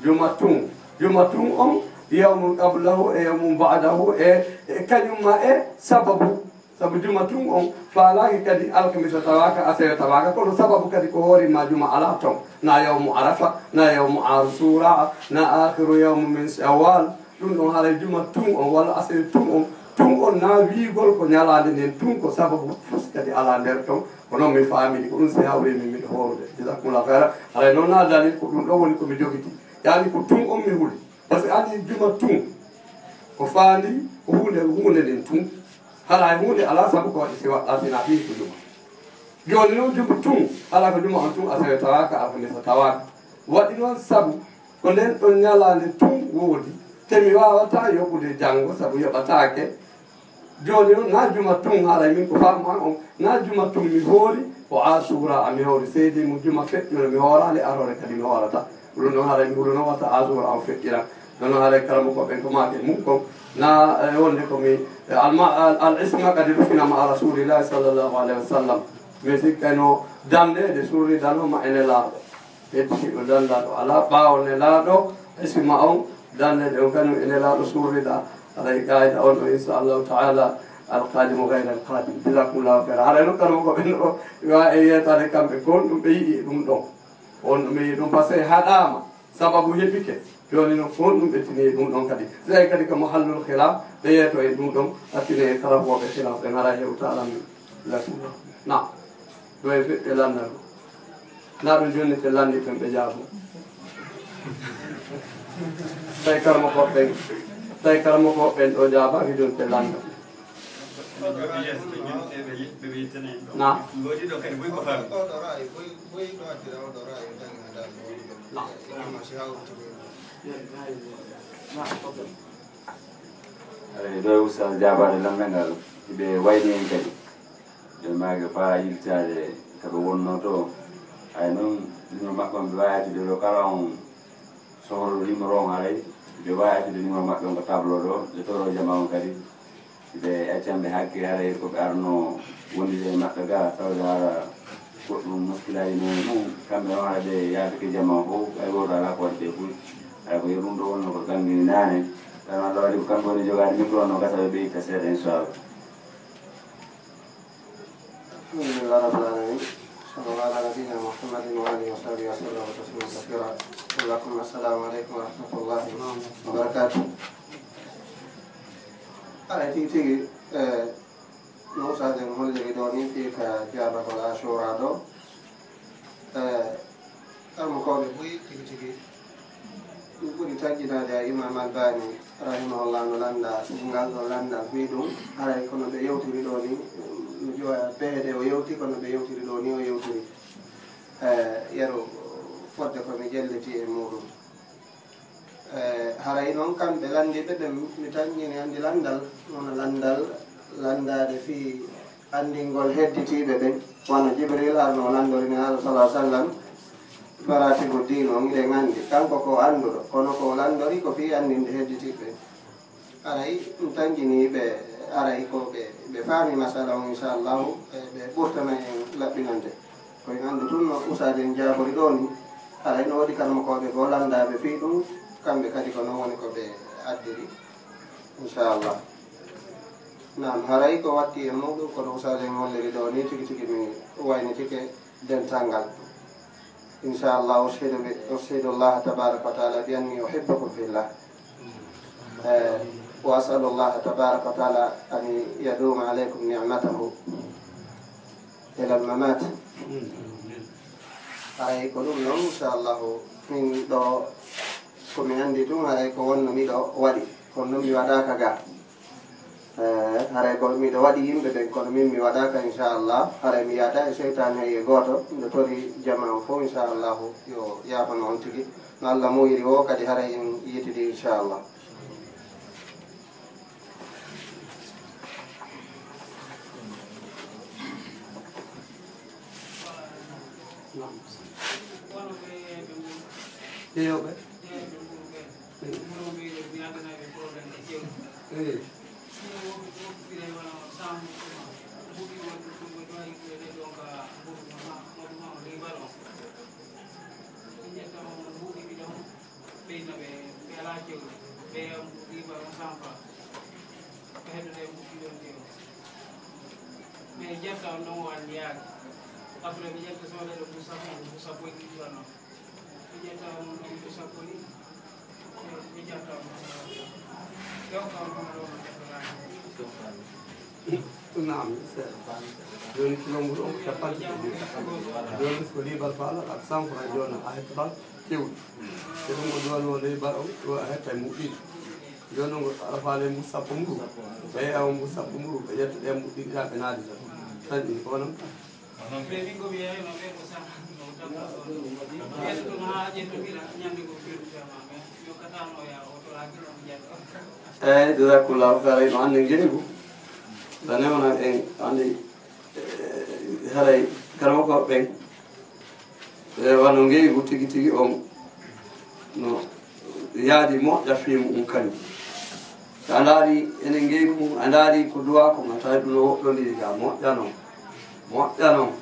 Juma tun. Juma tun on, yawmun qablahu e yawmun ba'dahu e, e kañum ma e sababu. Sabu juma tun on faalaaki kadi alkamisa tawaaka, asewe tawaaka, kono sababu kadi ko hoore ma juma alaa ton. Na yawmu Arafa, na yawmu Ashura, na akhiru yawmu min Shawwal. Ɗum ɗon haray juma tun on walla asewe tun on, tun on na wiigol ko ñalaande nden tun ko sababu fus kadi alaa nder ton. Ko non mi faamini, ko ɗum si hawri min miɗo hoorude. Jazakumullahu khairan. Haray non na dalil ko ɗum ɗon woni ko mi jogiti. Yaani ko tun on mi huli. Parce que andi juma tun ko faandi ko huunde, huunde nden tun. Haray huunde alaa sabu ko waɗi si waɗɗa si na fii ko juma. Jooni non juma tun, alaa ko juma on tun asewe tawaaka, alhamisa tawaaka. Waɗi non sabu ko nden ɗon ñalaande tun woodi, te mi waawataa yoɓude janngo sabu yoɓataake. Jooni non na juma tun haray min ko faamu an on, na juma tun mi hoori, ko Ashura a mi hoori, seydi mo juma feƴƴuno mi hooraali, aroore kadi mi hoorata. Ɗum ɗon haray mi huluno wata Ashura on feƴƴiran. Ɗon haray karamokooɓe ɓen ko maake mun kon, na, eh, wonde ko mi, eh, alma-, al, al isma kadi rufina ma Rasulillahi sallallahu alaihi wasallam. Mi sikkayno dandeede surridanoo ma e Nelaaɗo. Heddiiɗo danndaaɗo alaa ɓaawo Nelaaɗo, isma on, dandeede on kañum e Nelaaɗo surridaa. Haray qaayida on ɗo, insha Allahu ta'ala, al qadimu ghayra al qadim. Jazakumullahu khairan. Haray non karamokooɓe ɓen ɗo, yo e yeetaade kamɓe ko honɗum ɓe yi'i e ɗum ɗon. Ko honɗum ɓe yi'i ɗum, parce que haɗaama, sababu heɓike. Jooni non ko honɗum ɓe tini e ɗum ɗon kadi. Si tawi kadi ko mahallul khilaf, ɓe yeeto e ɗum ɗon, hakkille e karamokooɓe khilaf ɓen haray hewta alam. Jazakumullahu. Naam. Ɗo e feƴƴe lanndal. Na ɗum jonnite lannditen ɓe jaabo. Tawi karamokooɓe ɓen, tawi karamokooɓe ɓen ɗo jaabaaki jonnite lanndal. Na. Na. Aray, ɗo e Ustaas jaabaade lammel ngal, hiɓe wayni en kadi. Ɓe maaki faa yiltaade ka ɓe wonnoo to. Ay non, numéro maɓɓe on ɓe waawi accude ɗo, kala on sohluɗo numéro on haray, ɓe waawi accude numéro maɓɓe on ko tableau ɗo, ɓe toro jama on kadi. Ɓe accan ɓe hakke haray ko ɓe arno wondude e maɓɓe ga, tawde hara goɗɗum muskilaaji non e mum, kamɓe on hara ɓe yaafike jama on fof, hay gooto alaa ko waɗi ɓe buy. Hay ko yeru ɗum ɗo wonno ko gangini naane, tan Allah waɗi ko kamɓe woni jogaade micro on, no gasa ɓe ɓe itta seeɗa, inchallah. الحمد لله رب العالمين. صلى الله على نبينا محمد وآله وصحبه وسلم تسليما كثيرا. ولكم السلام عليكم ورحمة الله وبركاته. Haray tigi tigi, eh, no usaaden holliri ɗoo nii fii ka jaabagol Ashura ɗoo. Eh, Karmokooɓe buy tigi tigi, ɗum ɓuri taƴƴinaade e Imam Albani, rahimahullah, no lannda ngal ɗoo lanndal fii ɗum, haray ko no ɓe yewtiri ɗoo nii, no ƴeewa pehe ɗe o yewti, ko no ɓe yewtiri ɗoo nii o yewtiri. Eh, yeru fodde ko mi ƴelliti e muuɗum. Eh, haray non kamɓe lanndiiɓe ɓen, mi taƴƴini anndi lanndal, wona lanndal lanndaade fii anndingol hedditiiɓe ɓen, wano Jibril arno o lanndori Nelaaɗo, sallallahu alaihi wasallam, maratibu diin on, hiɗen anndi, kanko ko annduɗo, kono ko o lanndori ko fii anndinde hedditiiɓe ɓen. Haray ɗum tanjinii ɓe, haray ko ɓe, ɓe faami masala on, inchallahu, ɓe, ɓe ɓurtana en laɓɓinande. Ko en anndu tun no usaaden jaabori ɗoo ni, haray no woodi karmokooɓe goo lanndaaɓe fii ɗum, kamɓe kadi ko non woni ko ɓe addiri, inchallah. Naam, haray ko watti e muuɗum, kono usaaden holliri ɗoo ni, tigi tigi mi waynitike dental ngal. Inchallah, أشهد ب-، أشهد الله تبارك وتعالى بأني أحبكم في الله. Eh, وأسأل الله تبارك وتعالى أن يدوم عليكم نعمته إلى الممات. Haray ko ɗum non, inchallahu, min ɗoo, ko mi anndi tun, haray ko wonno miɗo waɗi, kono ɗum mi waɗaaka ga. Eh, haray ko miɗo waɗi yimɓe ɓen, kono min mi waɗaaka, inchallah. Haray mi yaada e seytaane hay e gooto. Miɗo tori jamaa on fof, inchallahu, yo yaafano on tigi. No Allah muuyiri woo, kadi haray en yiytidi, inchallah. Eyo, ɓe. Eh. Mais ƴetta on ɗon o anniyaaki. Après mi ƴetta soodee ɗo Moussa Faye, Moussa Boy ɗiɗi wano. Mi ƴetta on ɗon Moussa Boy. Mi ƴetta on ɗon. Ƴetta on ɗon ɗo no ƴetta laaki. Naam, seeɗa. Jooni kilo mburu on ko cappanɗe ɗiɗi. Jooni ko liibar faala ak cent francs jooni a heɓata fewɗi. Te ɗum ko duwal o liibar on, ɗo a heɓta e muɗɗiɗi. Jooni on ko aɗa faala e mbuus sappo mburu. Ɓe yeeya on mbuus sappo mburu, ɓe ƴetta ɗe muɗɗiɗi ɗa ɓe naadi tan. Tan ɗi ko non tan. Eeyi, jazakumullahu khairan, no anndi ngeygu. Nane wona en anndi, eh, haray karamokooɓe ɓen, eh, wano ngeygu tigi tigi on no yaadi moƴƴa fii mu'un kañum. So a ndaari enen ngeygu mum, a ndaari ko duwaa kon, a tawi ɗum no woɗɗondiri ga, moƴƴa non, moƴƴa non.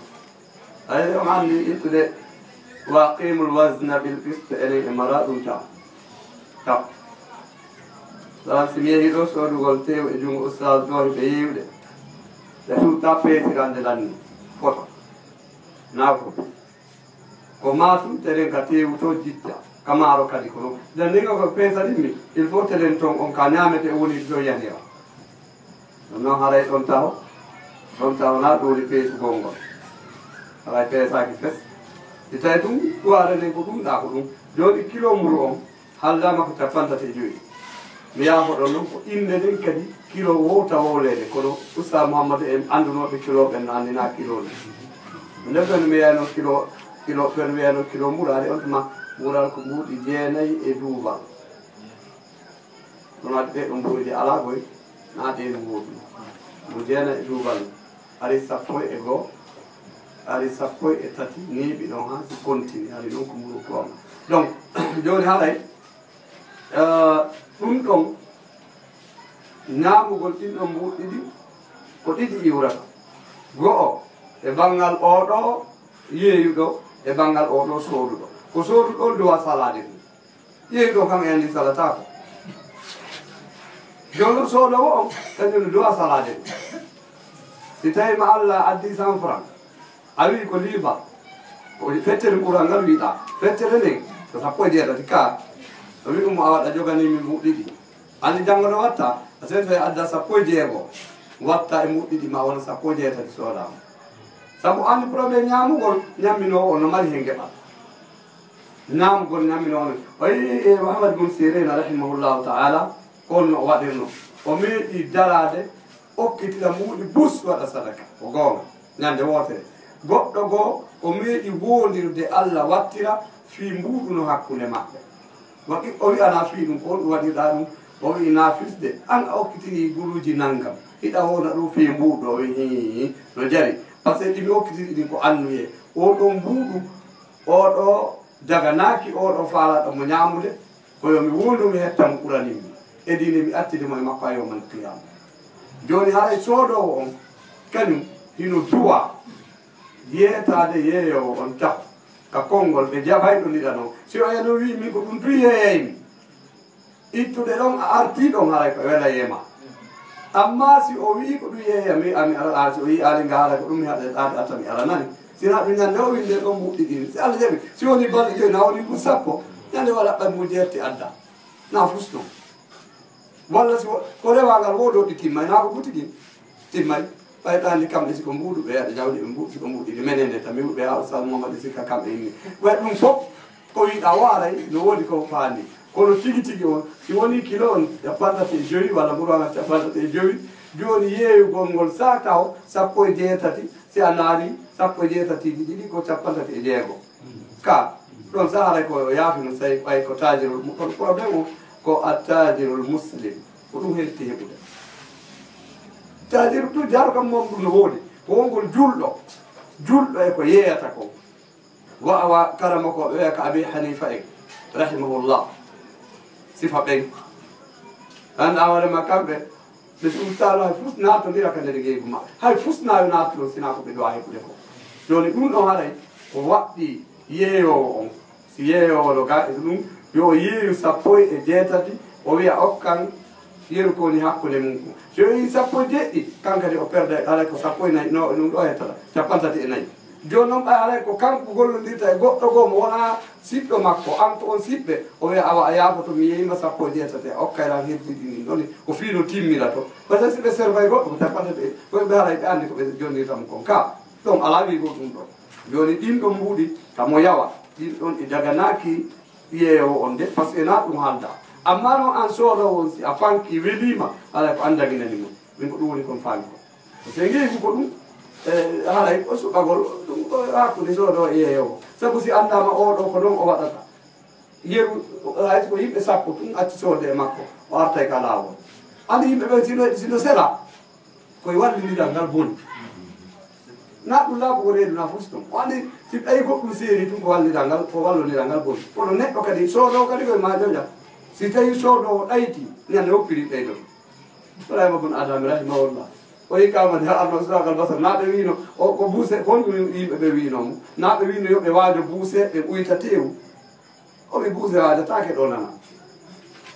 Hay on anndi ittude wa aqimul wazna bil qist, enen e mara ɗum taw. Taw. Sabu si mi yehii ɗo soodugol teew e junngo ustaas ɗo, hiɓe yeeyude. Ɓe suuta peesirande lanni. Foto. Naa foto. Ko maa tun teren ka teewu to jicca. Ka maaro kadi ko non. Nden nin ko peesa ɗin mi. Il faut teren ton on ka ñaamete woni to yanira. Ɗum noon haray ɗon taho, ɗon taho na ɗooli peesugol ngol. Haray peesaaki fes. Si tawi ɗum ɗuwaare nden ko ɗum ɗaa ko ɗum. Jooni kilo mburu on haldaama ko cappanɗe tati e jowi. Mi yaafoɗon noon ko innde nden kadi kilo wowta wowleede, kono Usta Muhammadu en anndunooɓe kilo ɓen no anndinaa kilo nden. Nden ɓen mi wiyayno kilo, kilo, ɓen wiyayno kilo mburu, ari on tuma mbural ko mbuuɗi jeenayi e duubal. Ɗum addi ɓe ɗum mbuuɗi alaa koy, naa ɗe mbuuɗi. Mo jeena e duubal, ari sappo e goo. Ari sappo e tati neeɓi ɗon haa si kontini, ari ɗon ko muru ko on. Donc, jooni haray, eh, ɗum ɗon, ñaamugol ɗin ɗon mbuuɗi ɗiɗi, ko ɗiɗi iwrata. Go'o e banngal oo ɗoo yeeyuɗo, e banngal oo ɗoo sooduɗo. Ko sooduɗo on duwa salaade ɗum. Yeeyuɗo kan e anndi salataako. Jooni ɗum soodoowo on, kañum no duwa salaade ɗum. Si tawii ma Alla addi cent francs, a wi'i ko liiba, ko feccere ɓural ngal wi'ɗaa, feccere nden ko sappo e jeetati ka. A wi'i mo a waɗa joganii mi mbuuɗi ɗiɗi. Anndi janngo no watta, a sey so adda sappo e jeego, watta e mbuuɗi ɗiɗi ma wona sappo e jeetati soodaama. Sabu anndi problème ñaamugol, ñamminoowo on no mari hen geɓal. Ñaamugol ñamminoowo on. O yi'i e Muhammad bun Sirin rahimahullahu ta'ala, ko on no o waɗirno. O meeɗi daraade okkitira mbuuɗi bus waɗa sadaka. Ko goonga. Ñande wootere, goɗɗo goo o meeɗi woondirde Alla wattira fii mbuuɗu no hakkunde maɓɓe. Waɗi, o wi'anaa fii ɗum, ko honɗum waɗirɗaa ɗum? O wi'i, "Naa fisde, an a okkitirii guluuji nanngam, hiɗa woona ɗum fii mbuuɗu?" O wi'i, "Hii, no jari, par ce que ɗi mi okkitiri ɗin ko annuyee. Oo ɗoo mbuuɗu, oo ɗoo daganaaki, oo ɗoo faalaɗo mo ñaamude." Ko yo mi wondu mi hetta mo ɓurani mi. E diine mi attide mo e makko haa yawmal qiyaama. Jooni haray soodoowo on, kañum hino duwa yeetaade yeeyoowo on taho ka konngol ɓe jaɓayɗo ndiɗa non. Si o yano wi'i min ko ɗum tun yeeyay mi, ittude ɗon a artii ɗon haray ko welayee ma. Amma si o wi'i ko ɗum yeeya mi, ami ara, a, si o yi'aali nga haray ko ɗum mi haɗa, a, a, mi aranani. Sinaa ɗum ñande o winde ɗon mbuuɗi ɗin. Si Alla jaɓi, si woni balɗe joy, na woni mbuuɗi sappo, ñande wala ɓay mo jeerti adda. Na fus non. Walla si wo-, ko rewaangal woodoo ɗi timmay, na ko buti ɗin timmay. Ɓay ɗaani kamɓe si ko mbuuɗu ɓe yaɗa jawdi ɓe mbuuɗi, si ko mbuuɗi ɗi menen de, tami ɓe haa Ustaz Muhammad Sikka kamɓe inni. Way ɗum fof ko wi'ɗaa waaray, no woodi ko faandi. Kono tigi tigi on, si woni kilo on cappanɗe tati e jowi, walla mburu on cappanɗe tati e jowi, jooni yeeyugol ngol saaka o, sappo e jeetati, si a naari sappo e jeetatiiji ɗiɗi ko cappanɗe tati e jeego. Ka, ɗon saharay ko yaafino say ɓay ko taajirol mu-, kono problème o ko a taajirol muslim. Ko ɗum hetti heɓude. Taajirol tu jaaro kam mom ɗum no woodi. Ko wongol julɗo. Julɗo e ko yeeyata kon. Wa, wa, karamokooɓe ɓe ka Abi Hanifa en, rahimahullah. Sifa ɓen. An a hoore ma kamɓe, ɓe si uttaano hay fus naatondira ka nder ngeygu maɓɓe. Hay fus na yo naatiro sinaa ko ɓe ɗo a heɓude ko. Jooni ɗum ɗon haray ko waɗɗi yeeyoowo on. Si yeeyoowo no ga e ɗum, yo o yeeyu sappo e jeetati, o wi'a okkan yeru ko woni hakkunde mum ko. Si o yeeyi sappo e jeeɗiɗi, kan kadi o perday, alay ko sappo e nayi, no, ɗum ɗo hettata, cappanɗe tati e nayi. Jooni non ɓay alay ko kanko gollondirta e goɗɗo goo mo wonaa siɗɗo makko, an ko on siɓɓe, o wi'a, "Awa a yaafoto, mi yeeyima sappo e jeetati, a okkay lan heddiɗi ɗin ɗon, ko fii no timmira to." Par ce que si ɓe servay goɗɗo, ko cappanɗe tati, ko ɓe haray ɓe anndi ko ɓe jonnirta mo kon. Ka, ɗon alaa wi'ugol ɗum ɗon. Jooni ɗin ɗon mbuuɗi, ka mo yawa, ɗin ɗon ɗi daganaaki yeeyoowo on de, par ce que na ɗum haalda. Amma non an soodoowo on, si a fanki weliima, alay ko an daginani mo. Min ko ɗum woni kon faami ko. Ko si en ngeyi ko ɗum, e, haray ko suɓagol, ɗum ko hakkunde soodoowo e yeeyoowo. Sabu si anndaama oo ɗoo ko non o waɗata. Yeru, hay so ko yimɓe sappo tun acci soodde e makko, o artay ka laawol. Anndi yimɓe ɓen sino, sino sela, koye wallindiral ngal boni. Na ɗum laaɓugol reedu na fof si ɗum. O anndi si ɓay goɗɗum seeri tun ko walliral ngal, ko wallondiral ngal boni. Kono neɗɗo kadi, soodoowo kadi koye maa ƴoƴa. Si tawii soodoowo ɗayti, ñande woppiri ɓeydo. Ibrahima bun Adham rahimahullah. O yi kama de arno Israq al Basra. Na ɓe wiino, o ko buuse, kon ɗum yimɓe ɓe wiino mo. Na ɓe wiino yo ɓe waajo buuse, ɓe uyta teewu. O wi buuse waajataake ɗo nana.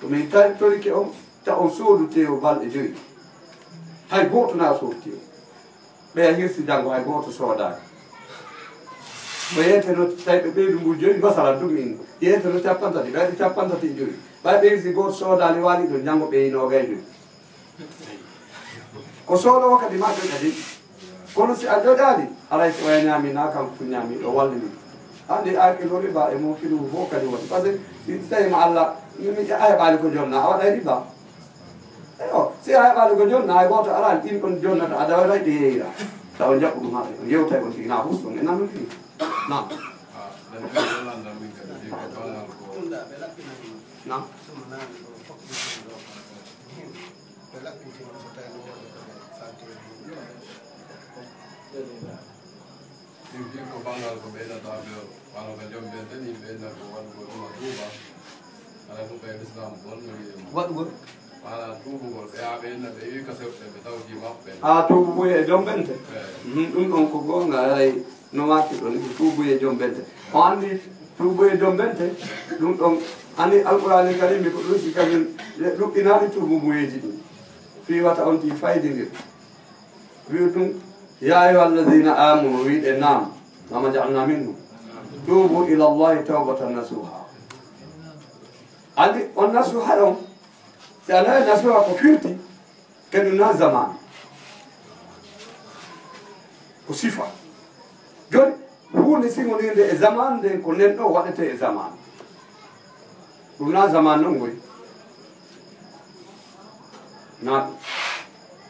Ko min ta-, torike on, ta on soodu teewu balɗe joyi. Hay gooto na soodu teewu. Ɓeya hirsi janngo hay gooto soodaani. Ko yeeteno tawi ɓe ɓeydu mbuuɗi joyi, masalan, ɗum in, yeeteno cappanɗe tati, ɓayde cappanɗe tati e joyi. Ɓay ɓe hirsi gooto soodaani, waali ɗon janngo ɓeyi noogay joyi. Ko soodoowo kadi ma ƴoƴa de. Kono si a ƴoƴaali, haray si oya ñaami na kanko tun ñaami ɗo wallini. Anndi aakilu riba e muukiluhu fof kadi woni. Par ce que si tawi ma Alla, mi, mi, a heɓaali ko jonna, a waɗay riba. Eyo, si a heɓaali ko jonna, hay gooto araani, ɗin ɗon jonnata, a dawatay ɗe yeeyira. Tawa jaɓu ɗum haɗa, on yewtay on tigi, na hus ɗon, e nanu tigi. Naam. Naam. Fii ko banngal ko ɓeynata ɓe, wano ko jombente ni ɓeynata ko waɗugol ɗum a tuuba. Ala ɗum ɓe Islam bonno wi'e mo. Waɗugol? Wala tuubugol, ɓe a ɓeynata ɓe wi'i ka sewɓe ɓe tawti maɓɓe. A tuubuye e jombente? Eh. Mhm, ɗum ɗon ko goonga, aray no waati ɗon, ko tuubuye e jombente. O anndi tuubuye e jombente, ɗum ɗon, ani Alqur'aani Kariimi ko ɗum si kañum, ɗuɗɗinaali tuubuyeeji ɗin. Fii wata on ti faydindir. Wi'u ɗum, "Ya ayyuha alladhina amanu," wi'uɗe, "Naam, wa ma ja'alna minhum. Tubu ila Allahi tawbatan nasuha." Anndi on nasuha ɗon, si a nani nasuha ko firti, kañum na zaman. Ko sifa. Jooni, huunde sigonirnde e zaman nden ko nden ɗo waɗetee e zaman. Ɗum na zaman non ngoy. Na ɗum.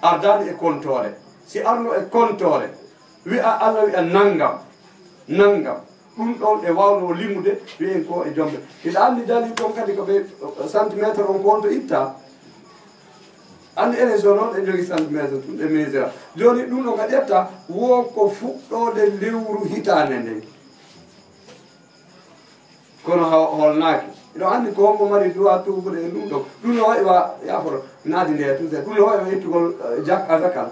Ardaani e kontoore. Si arno e kontoore, wi'a Alla wi'a nangam, nangam. Ɗum ɗon e wawno limude, wi'en ko e jombe. Hiɗa anndi dalil ɗon kadi ko ɓe, eh, centimètre on ko on to itta. Anndi enen so noon en jogi centimètre tun e mesira. Jooni ɗum ɗon ka ƴetta, wo ko fuɗɗoode lewru hitaande nden. Kono haw-, holnaaki. Hiɗo anndi ko hombo mari duwa tuubude e ɗum ɗon. Ɗum no wa'i wa, yaaforo, naadi nde tun se. Ɗum no wa'i wa ittugol, eh, jak-, azakal.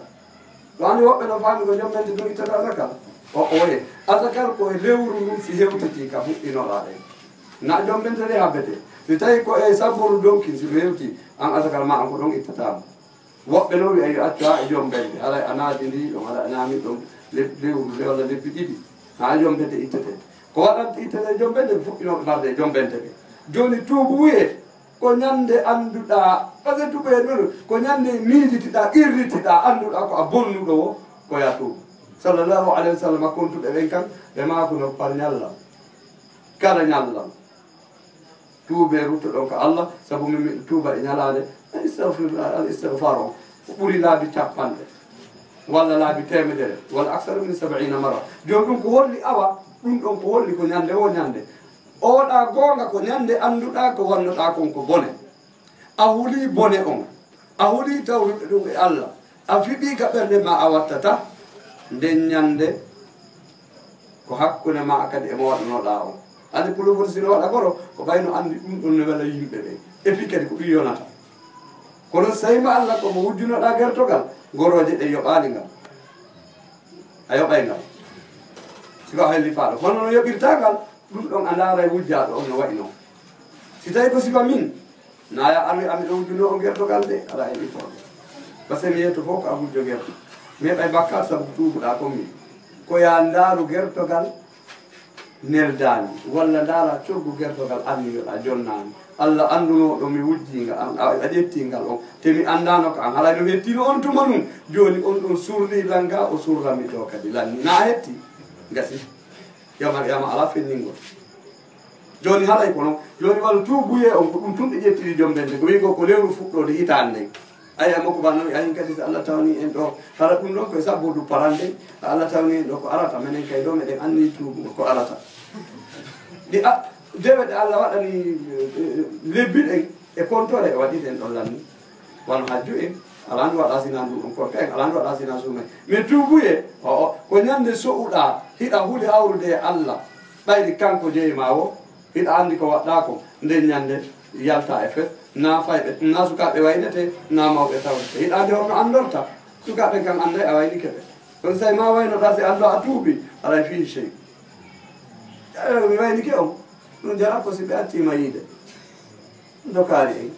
Ɗo anndi woɓɓe no faami ko jombente ɗum ittata zakal. O, oye. Azakal ko e lewru ndun si hewtiti ka fuɗɗinoɗaa ɗen. Na jombente ɗe habbete. Si tawi ko e sabburu donkin si ɗum hewti, an azakal ma an ko ɗon ittata mo. Woɓɓe no wi'a yo accu haa e jombente. Haray a naadi ndi ɗon, haray a naami ɗon leb-, lewru nde walla lebbi ɗiɗi. Haa jombente ittete. Ko waɗanta ittete jombente, ɓe fuɗɗinoɓe marde e jombente ɓe. Jooni tuubu wi'e, ko ñande annduɗaa, parce que tuubu e ɗon, ko ñande miijitiɗaa, qirritiɗaa, annduɗaa ko a bonnuɗo wo, ko yaa tuubu. Sallallahu alayhi wa sallam, kontuɓe ɓen kan, ɓe maakuno par ñalla. Kala ñalla. Tuubee, ruttoɗon ka Allah, sabu min miɗo tuuba e ñalaande. Al istighfirullah, al istighfar on, ko ɓuri laabi capanɗe, walla laabi teemedere, walla aksara min sab'ina mara. Jooni ɗum ko holli awa, ɗum ɗon ko holli ko ñande wo ñande. Oɗa goonga ko ñande annduɗaa ko wannoɗaa kon ko bone. A hulii bone on. A hulii tawrude ɗum e Allah. A fiɓii ka ɓernde ma a wattata nden ñande ko hakkunde ma kadi e mo waɗunoɗaa on. Anndi pulofoti si no waɗa goro, ko ɓay no anndi ɗum ɗon no wela yimɓe ɓen. Et puis kadi ko ɗum yonata. Kono so tawi ma Allah ko mo wujjunoɗaa gertogal, gorooje ɗen yoɓaali ngal. A yoɓay ngal. Si ko a helli faaɗo. Kono no yoɓirta ngal, ɗum ɗon a ndaaray wujjaaɗo on no wa'i non. Si tawi ko sifa min, na ya arwi ami ɗo wujjuno on gertogal de, ala e ɗi fooɗo. Parce que mi yetto fof ko a wujjo gerto. Mi heɓay bakkaat sabu ko tuubuɗaa kon min. Ko ya ndaaru gertogal neldaani, walla ndaara coggu gertogal anniyoɗaa jonnaani. Allah anndunooɗo mi wujjii ngal, an, a, a ƴettii ngal on. Te mi anndaano ka an, haray no hettiino on tuma nun. Jooni on ɗon surrii lannga, o surra mi to kadi lanni. Na a hetti? Gasi. Yama, yama alaa fenndingol. Jooni haray kono, jooni wano tuubuyee on, ko ɗum tun ɓe ƴettiri jombente, ko wi'i ko, ko lewru fuɗɗoode hitaande nden. Ay, amma ko ɓanno, ayin kadi so Allah tawni en ɗo, hara ɗum ɗon ko e sabbudu parande, so Allah tawni en ɗo ko arata, menen kay ɗo meɗen anni tuubu ko arata. Ɗi a, dewe ɗe Allah waɗani, eh, eh, lebbi ɗen, e kontoore e waɗi ɗen ɗon lanni. Wano hajju en, alaa ndu waɗa sina ndu ɗum korka en, alaa ndu waɗa sina suuma en. Mais tuubuye, o, o, ko ñande so'uɗaa, hiɗa huli hawrude e Allah, ɓayri kanko jeyi ma wo, hiɗa anndi ko waɗɗaa ko, nden ñande yalta e fes, na fayɓe, na sukaaɓe waynete, na mawɓe tawrete. Hiɗa anndi honno anndorta, sukaaɓe kan annday a waynike ɓe. Kono so tawi ma waynoɗaa si Allah a tuubi, alay fii sey. Eh, mi waynike on, ɗum jara ko si ɓe accii ma yiide. Dokaali en.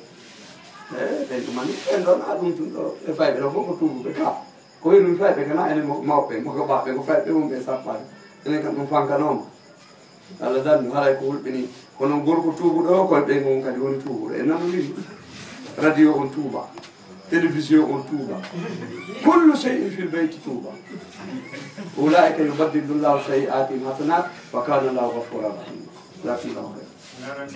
Eh, ɓen ɗumani, ɓen ɗon, a ɗum tun ɗo, e fayɓe ɗo fof ko tuubuɓe ka. Ko woni fayɓe kana, enen mo-, mawɓe, mo ko ɓaɓɓe, ko fayɓe mum ɓe sappaade. Enen kam ɗum fankanooma. Allah dandu, haray ko hulɓini. Kono gorko tuubuɗo o, koye ɓen on kadi woni tuubuɗo. En nanondiri. Radio on tuuba. Télévision on tuuba. Kullu shay'in fil bayti tuuba. Ulaa'ika yubaddilu Allahu sayyi'atihim hasanat, wa kana Allahu ghafuran rahima. Jazakumullahu khairan.